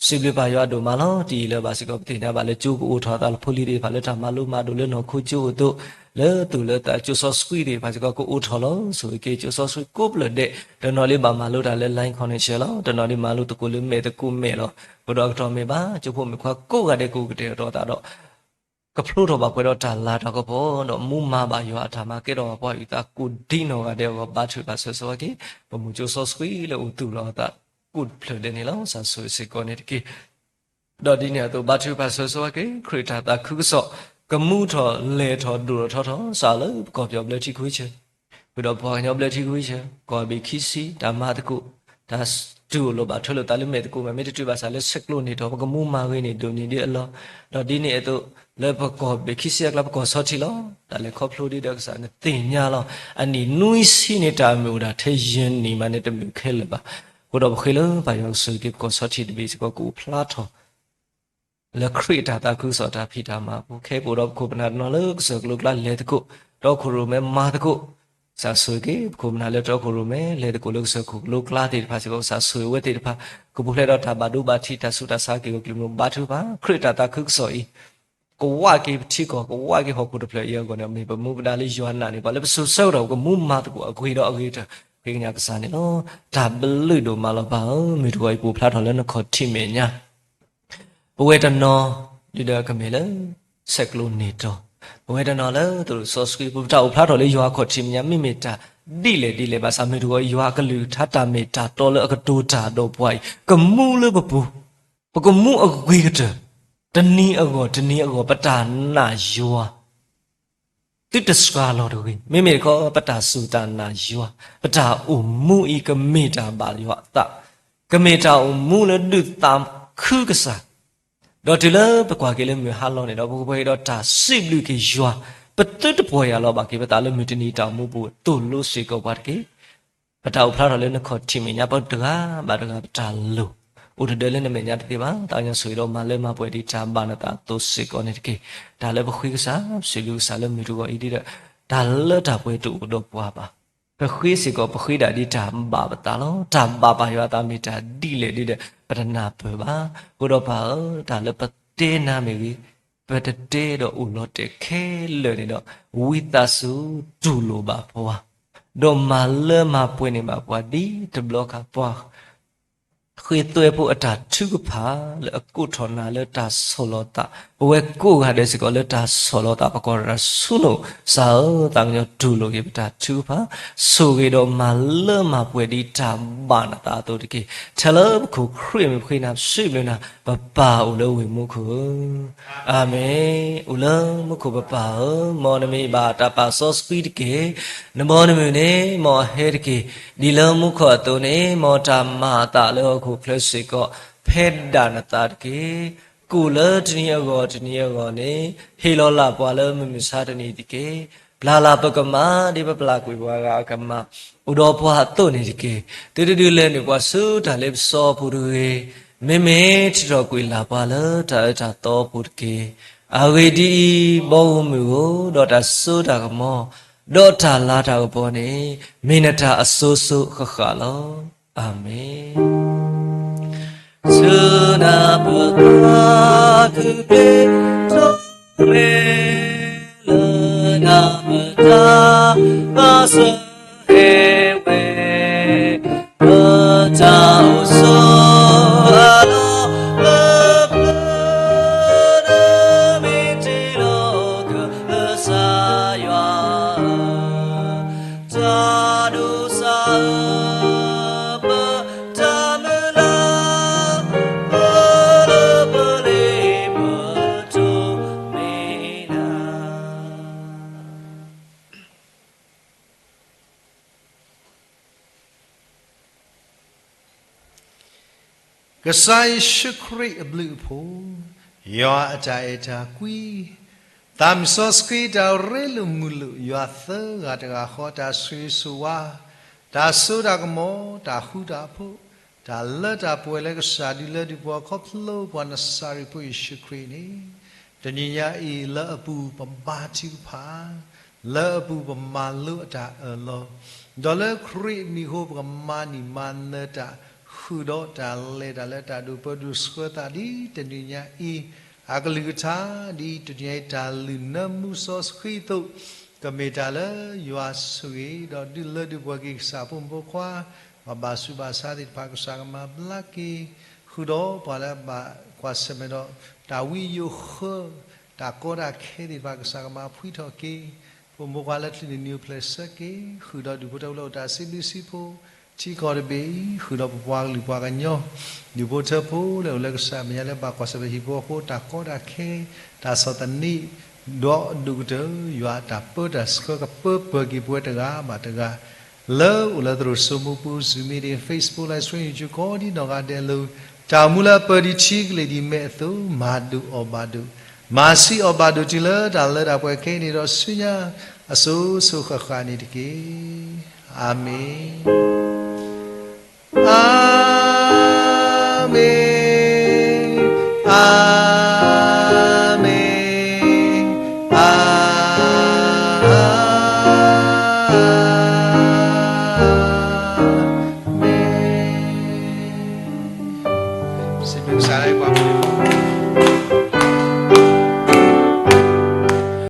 စံးဘျုးပၢ်ယွၤဒိၣ်မးလီၤ. တယံာ်လၢၤဘၣ်စ့ၢ်ကီး ပသ့ၣ်ညါဘၣ်လၢကၠိကအိၣ်ထီၣ်အသးလၢဖိလံၤသ့ၣ်တဖၣ်လၢတၢ်မၤလိမၤဒိးလၢနီၢ်ခိကၠိအသိး, လၢသူၣ်လၢသးကၠိစီဆှံသ့ၣ်တဖၣ်စ့ၢ်ကီးကအိၣ်ထီၣ်လီၤ. ဆိၣ်ဂ့ၤက့ၤကၠိစီဆှံကိးဖျၢၣ်ဒဲး, တနီၤလံဘၣ်မၤလိတၢ်လၢ line connection လီၤ. တနီၤလံမၤလိသကိးလၢမဲာ်သကိးမဲာ်လီၤ. အဃိဒီးအကတီၢ်မ့ၢ်ဘၣ် ကၠိဖိမုၣ်ခွါကိးဂၤဒဲးကအိၣ်ကတဲာ်ကတီၤအသးဒီး ကဖျိထီၣ်ဘၣ်ပှဲၤဒီးတၢ်လၤတၢ်ကပီၤဒီး မူမၤဘၣ်ယွၤအတၢ်မၤ ကဲထီၣ်ဘၣ်ပှၤအုၣ်သးကိးဒံနီၢ်ဂၤဒဲးအဂီၢ် ဘါထုကဖၣ်ဆိၣ်ဂ့ၤဆိၣ်ဝါက့ၤ ပမိၢ်ကၠိစီဆှံလၢအိၣ်သူၣ်လီၤအသး ကိးဖျၢၣ်ဒဲးန့ၣ်လီၤ. ကစၢ်ဆိၣ်ဂ့ၤစ့ၢ်ကီးန့ၣ်တက့ၢ်. ဒီးဒ်န့ၣ်အသိး ဘါထုကဖၣ်ဆိၣ်ဂ့ၤဆိၣ်ဝါက့ၤ ခရံာ်တၢ်သးခုကစီၣ် ကမူထီၣ်လဲၤထီၣ်ဒိၣ်ထီၣ်ထီထီၣ် စးလၢပကီၢ်ပယီၤဘျၢထံခဝ့ၣ်ဆၢ ဃုာ်ဒီးပပှၤကညီဘျၢထံခဝ့ၣ်ဆၢ ကီၢ်ဘ့ၣ်ခံဆံ တၢ်မၤသကိး တၢ်တူၢ်လိာ်ဘၣ်ထွဲလိာ်သးလၢမဲာ်သကိးမဲာ် မ့ၢ်တတုၤဘၣ်ဆၣ်လၢဆဲးကျိးန့ၢ်ထီၣ် ပကမူမၤဂ့ၤန့ၢ်ဒိၣ်န့ၢ်ဒံးအလီၢ်, ဒီးဒ်န့ၣ်အသိး လၢပကီၢ်ဘ့ၣ်ခံဆံအကျါ ပကီၢ်ဆီထံးလီၤ. တၢ်လဲၤခီဖျိဒ်ဒီးကစၢ်နသ့ၣ်ညါလီၤ. အနံၣ်နွံဆံန့ၣ် တၢ်မ့ၢ်အိၣ်ဒၣ်ထဲယဲၢ်နံၣ်မးန့ၣ် တမ့ၢ်ခဲလၢာ်ဘၣ်. အဃိဒီးပဃ့လၢပၢ်ယွၤကဆိၣ်ဂ့ၤက့ၤ ပကီၢ်ဆီထံးတဘ့ၣ်စ့ၢ်ကီး ကအိၣ်ဖျါထီၣ် လၢခရံာ်အတၢ်သးခုကစီၣ်တၢ်ဖံးတၢ်မၤအပူၤ ခဲအံၤပအိၣ်ဒီးပခိၣ်ပနၢ်တနီၤလၢကစၢၢ်ကလိကျါလဲၤသကိး, တီခိၣ်ရိၣ်မဲမၤသကိး, ကစၢ်ဆိၣ်ဂ့ၤက့ၤ ပခိၣ်ပနၢ်လၢတီခိၣ်ရိၣ်မဲ လဲၤသကိးလၢကစၢၢ်ခိၣ်ကလိကျါသ့ၣ်တဖၣ်စ့ၢ်ကီး ကစၢ်ဆိၣ်ဂ့ၤဝဲသ့ၣ်တဖၣ် ကပူၤဖျဲးဒီးတၢ်ဘၣ်ဒိဘၣ်ထံး တၢ်ဆူးတၢ်ဆါက့ၤအီၤကလုၢ်မုာ် ဘါထုကဖၣ် ခရံာ်အတၢ်သးခုကစီၣ်အံၤ ကဝးက့ၤပထံကီၢ် ကဝးက့ၤဟီၣ်ခိၣ်တဖျၢၣ်အံၤအဂီၢ်န့ၣ် မ့ၢ်ပမူပဒါလၢယွၤနာ်န့ၢ်ပှၤလၢပစိၤဆၢကတီၢ် ပကမူမၤသကိးအဂ့ၤဒီးအဂ့ၤတၢၢ် ဃ့ကညးကစၢ်န့ၣ်လီၤ. တၢ်ဘျုးဒိၣ်မးလီၤပၢ်ဧၢ, မုၢ်တဂီၤအံၤပအိၣ်ဖျါထီၣ်လၢနခီၣ်ထံးမဲာ်ညါ ပဝဲတနီၤ ဒ်ဒီးကမ့ၢ်လၢ ဆဲးကျိးန့ၢ်ထီၣ်, ပဝဲတနီၤလၢသရိာ်စီဆှံပူၤ ပတၢ်အိၣ်ဖျါထီၣ်လၢယွၤအခီၣ်ထံးမဲာ်ညါ မ့မ့ၢ်တၢ်ဒ်လဲၣ်ဒ်လဲၣ်ဘၣ်ဆၣ် မုၢ်တဂီၤယွၤအကလုၢ်ကထါတၢ်မ့ၢ်တၢ်တီလၢအကတိၤတၢ်ဒီးပှၤအံၤ ကမူလၢပပူၤ, ပကမူအဂ့ၤကတၢၢ်, တနံၤအဂီၢ်တနံၤအဂီၢ် ပတၢ်နာ်ယွၤ သုတစှၤလီၤတဂ့ၤ. မ့မ့ၢ်တခီ ပတၢ်စူၢ်တၢ်နာ်ယွၤ, ပတၢ်အိၣ်မူအံၤကမ့ၢ်တၢ်ဘၣ်ယွၤအသး, ကမ့ၢ်တၢ်အိၣ်မူလၢဒုးသးခုကစၢ်, ဒီးတုၤလၢပကွၢ်က့ၤလၢမုၢ်ဟါလီၤန့ၣ်ဒီး ပကပှဲၤက့ၤဒီးတၢ်စံးဘျုးက့ၤယွၤ, ပသုတပီၢ်ယၢ်လီၤဘၣ်က့ၤပသးလၢမုၢ်တနံၤတၢ်အိၣ်မူပူၤသိၣ်လိစ့ၢ်ကီးပှၤတက့ၢ်. ပတၢ်အိၣ်ဖျါထီၣ်လၢနခီၣ်ထံးမဲာ်ညါ ပတဂၤဘၣ်တဂၤပတၢ်လိၣ် အိၣ်တဒၢလၢနမဲာ်ညါတသ့ဘၣ်. သးကညီၤဆိၣ်ဂ့ၤဒီးမၤလၢမၤပှဲၤဒံးတၢ်ဘၣ်နသးအသိးစ့ၢ်ကီးန့ၣ်တက့ၢ်. တၢ်လၢပဃ့ကစၢ် ပစံးဘျုးကစၢ်လၢမုၢ်တဂီၤအံၤဒ်ဒီး တၢ်လၢတၢ်ပှဲၤတအိၣ်ဒီးပှၤဘၣ်. ပဃ့စ့ၢ်ကီး ပဃ့ဒၣ်ဒ်တၢ်ဘၣ်ပသးလီၤ. တၢ်ဘၣ်ပၢ်ယွၤအသးမ့ၢ်တၢ်ဒ်လဲၣ်ဒ်ဒီး ပတနၢ်ပၢၢ်ဘၣ်. အဃိဒီးပၢ်ဧၢ, တၢ်လၢပတဲနၤမ့ၢ်ဂ့ၤ, ပတတဲဒီးအိၣ်လီၤတဲာ်ခဲလၢာ်န့ၣ်ဒီး ဝံသးစူၤတူၢ်လိာ်ဘၣ်ပှၤ, ဒီးမၤလၢမၤပှဲၤန့ၢ်ဘၣ်ပှၤဒ်တဘျီခါ ပှၤ ဃ့သွဲဖိအတၢ်ထုကဖၣ်လၢအကိးထီၣ်နၤလၢတၢ်ဆီၣ်လီၤသး, ပဝဲကိးဂၤဒဲးစ့ၢ်ကီးလၢတၢ်ဆီၣ်လီၤသး ပကိးတၢ်ဆူနအိၣ်, ကစၢ်ဧၢ, သးကညီၤတူၢ်လိာ်က့ၤပတၢ်ထုကဖၣ်, ဆိၣ်ဂ့ၤဒီးမၤလၢမၤပှဲၤဒံးတၢ်ဘၣ်နသးအသိးတက့ၢ်. ထဲလၢပခိၣ်ခရံာ်အမံၤပဃ့နၤ ပစံးဘျုးနၤ, ပပၢ်အိၣ်လၢဝ့ၢ်မူခိၣ်ဧၢ. အၤမ့ၣ်. အိၣ်လၢမူခိၣ်ပပၢ်ဧၢ, မ်နမံၤဘၣ်တၢ်ပာ်စီဆှံတက့ၢ်. နဘီနမုၢ်န့ၣ် မ်အဟဲတက့ၢ်. ဒ်လၢမူခိၣ်အသိးန့ၣ် မ်တၢ်မၤအသးလၢဟီၣ်ခိၣ်ချၢစ့ၢ်ကီး ဖဲဒၣ်နသးတက့ၢ်. ကူၣ်လၢတနံၤအဂီၢ်တနံၤအဂီၢ်န့ၣ် ဟ့ၣ်လီၤလၢ်ပှၤလၢမုၢ်မဆါတနံၤတက့ၢ်. ပျၢ်လၢ်ပကမၤ ဒ်ပပျၢ်ကွံာ်ပှၤဂၤအကမၤ အိၣ်ဒီးပှၤအသိးန့ၣ်တက့ၢ်. သုတဒုးလဲၤနုာ်ပှၤဆူတၢ်လ့ပစီအပူၤတဂ့ၤ. မ့မ့ၢ်ထုးထီၣ်ကွံာ်လၢ်ပှၤလၢတၢ်အၢတၢ်သီအပူၤတက့ၢ်. အဂ့ၢ်ဒ်အံၤ, ဘီဧိၤမုၢ်ဧိၤ, ဒီးတၢ်စိတၢ်ကမီၤ, ဒီးတၢ်လၤတၢ်ကပီၤန့ၣ် မ့ၢ်နတၢ်အစိၤစိၤဃၣ်ဃၣ်လီၤ. အၤမ့ၣ်. ဆူနၢ်ပၢၢ်တၢ်ကပ့ၤထီၣ်ဝဲ လၢနၢ်ပၢၢ်တၢ်ဘၣ်စၢၤဟဲဝဲ ပတၢ်အိၣ်ဆိးအလီၢ်လၢပျၢၤ နမ့ၢ်တ့လီၤကစၢ်ယွၤ တၢ်ဒိးစၢ်အၢ ပတၢ်မုၢ်လၢ် ပလၢပလ့ပ ကစၢ်ယ့ၣ်ၡူးခရံာ်အဘျုးအဖှိၣ်, ယွၤအတၢ်အဲၣ်တၢ်ကွံ, သးမုၢ်စီဆှံတၢ်ရ့လိာ်မုာ်လိာ်, ယွၤသၢဂၤတဂၤဃီ တၢ်ဆိၣ်ဂ့ၤဆိၣ်ဝါ, တၢ်စိတၢ်ကမီၤ, တၢ်ဃူတၢ်ဖိး, တၢ်လၢတၢ်ပှဲၤလၢကစၢ်ဒုးလၢဒုးပှၤခီဖျိပှၤနစၤရ့းဖိယ့ၣ်ၡူးခရံာ်န့ၣ်, တနံၤညါအံၤ လၢအပူၤပဘါထုကဖၣ် လၢအပူၤပမၤလိအတၢ်အၢၣ်လီၤ, ဒီးလၢခရံာ်အမံၤအဃိ ပကမၤန့ၢ်မၤနၢၤတၢ် ဃုာ်ဒီးတၢ်လဲၤတၢ်လၢတၢ်ဒိၣ်ပၢဒိၣ်ဆှၢသးဒ်တနံၤညါအံၤ, အကလုၢ်ကထါဒ်တနံၤညါအံၤ တၢ်လုၢ်နၢမူစီဆှံအသိး, ကမ့ၢ်တၢ်လၢယွၤဆိၣ်ဂ့ၤ ဒီးဒုးလၢဒုးပှၤက့ၤကစၢ်ဖိမုၣ်ဖိခွါ, ပှၤဘၣ်ဆူးဘၣ်ဆါသ့ၣ်တဖၣ် ကစၢ်ကမၤဘျါက့ၤ, ဃုာ်ဒီးပှၤလၢအဘၣ်ကွၢ်ဆၢၣ်မဲာ်ဒီး တၢ်ဝံယိၤဃၢ တၢ်ကီတၢ်ခဲသ့ၣ်တဖၣ် ကစၢ်ကမၤဖှံထီၣ်က့ၤ, ဖိမုၣ်ဖိခွါလၢချုးန့ၣ် နံၤအိၣ်ဖျဲၣ်ဆၢက့ၤ, ဃုာ်ဒီးဒူၣ်ဖိထၢဖိလၢအိၣ်တၢ်စံးဘျုးစံးဖှိၣ်, ထံကီၢ်တဘ့ၣ်အံၤ ဃုာ်ဒီးပပှၤကလုာ်ပှၤကညီ, ဒူၣ်ဖိထၢဖိလၢအိၣ်လၢကစၢ်မဲာ်ညါလၢဘၣ်ကွၢ်ဆၢၣ်မဲာ်ဟံၣ်ဖိဃီဖိ တၢ်ကီတၢ်ခဲ, တၢ်ဆီၣ်သနံး, ဒီးဒိၣ်ကတၢၢ် ယွၤအတၢ်ပၢတၢ်ဆှၢ ကပၢပှဲၤက့ၤပဝဲတဂၤဘၣ်တဂၤ လၢအိၣ်လၢသရိာ်စိမိၢ်ပူၤ Zoom meeting, Facebook Live Stream, YouTube ကိးဒံနီၢ်ဂၤဒဲးလၢ တၢ်အိၣ်မူလၢအပၢဒ်ထံကလ့ၢ်ဒ်မဲးအသိး မၤဒိၣ်အီၣ်ဘၣ်ဒိၣ်, မၤဆံးအီၣ်ဘၣ်ဒိၣ်တုၤလၢတၢ်လၢတၢ်ပှဲၤခဲအံၤန့ၣ်ဒီးဆူညါ အစိၤစိၤဃၣ်ဃၣ်န့ၣ်တက့ၢ်. အၤမ့ၣ်.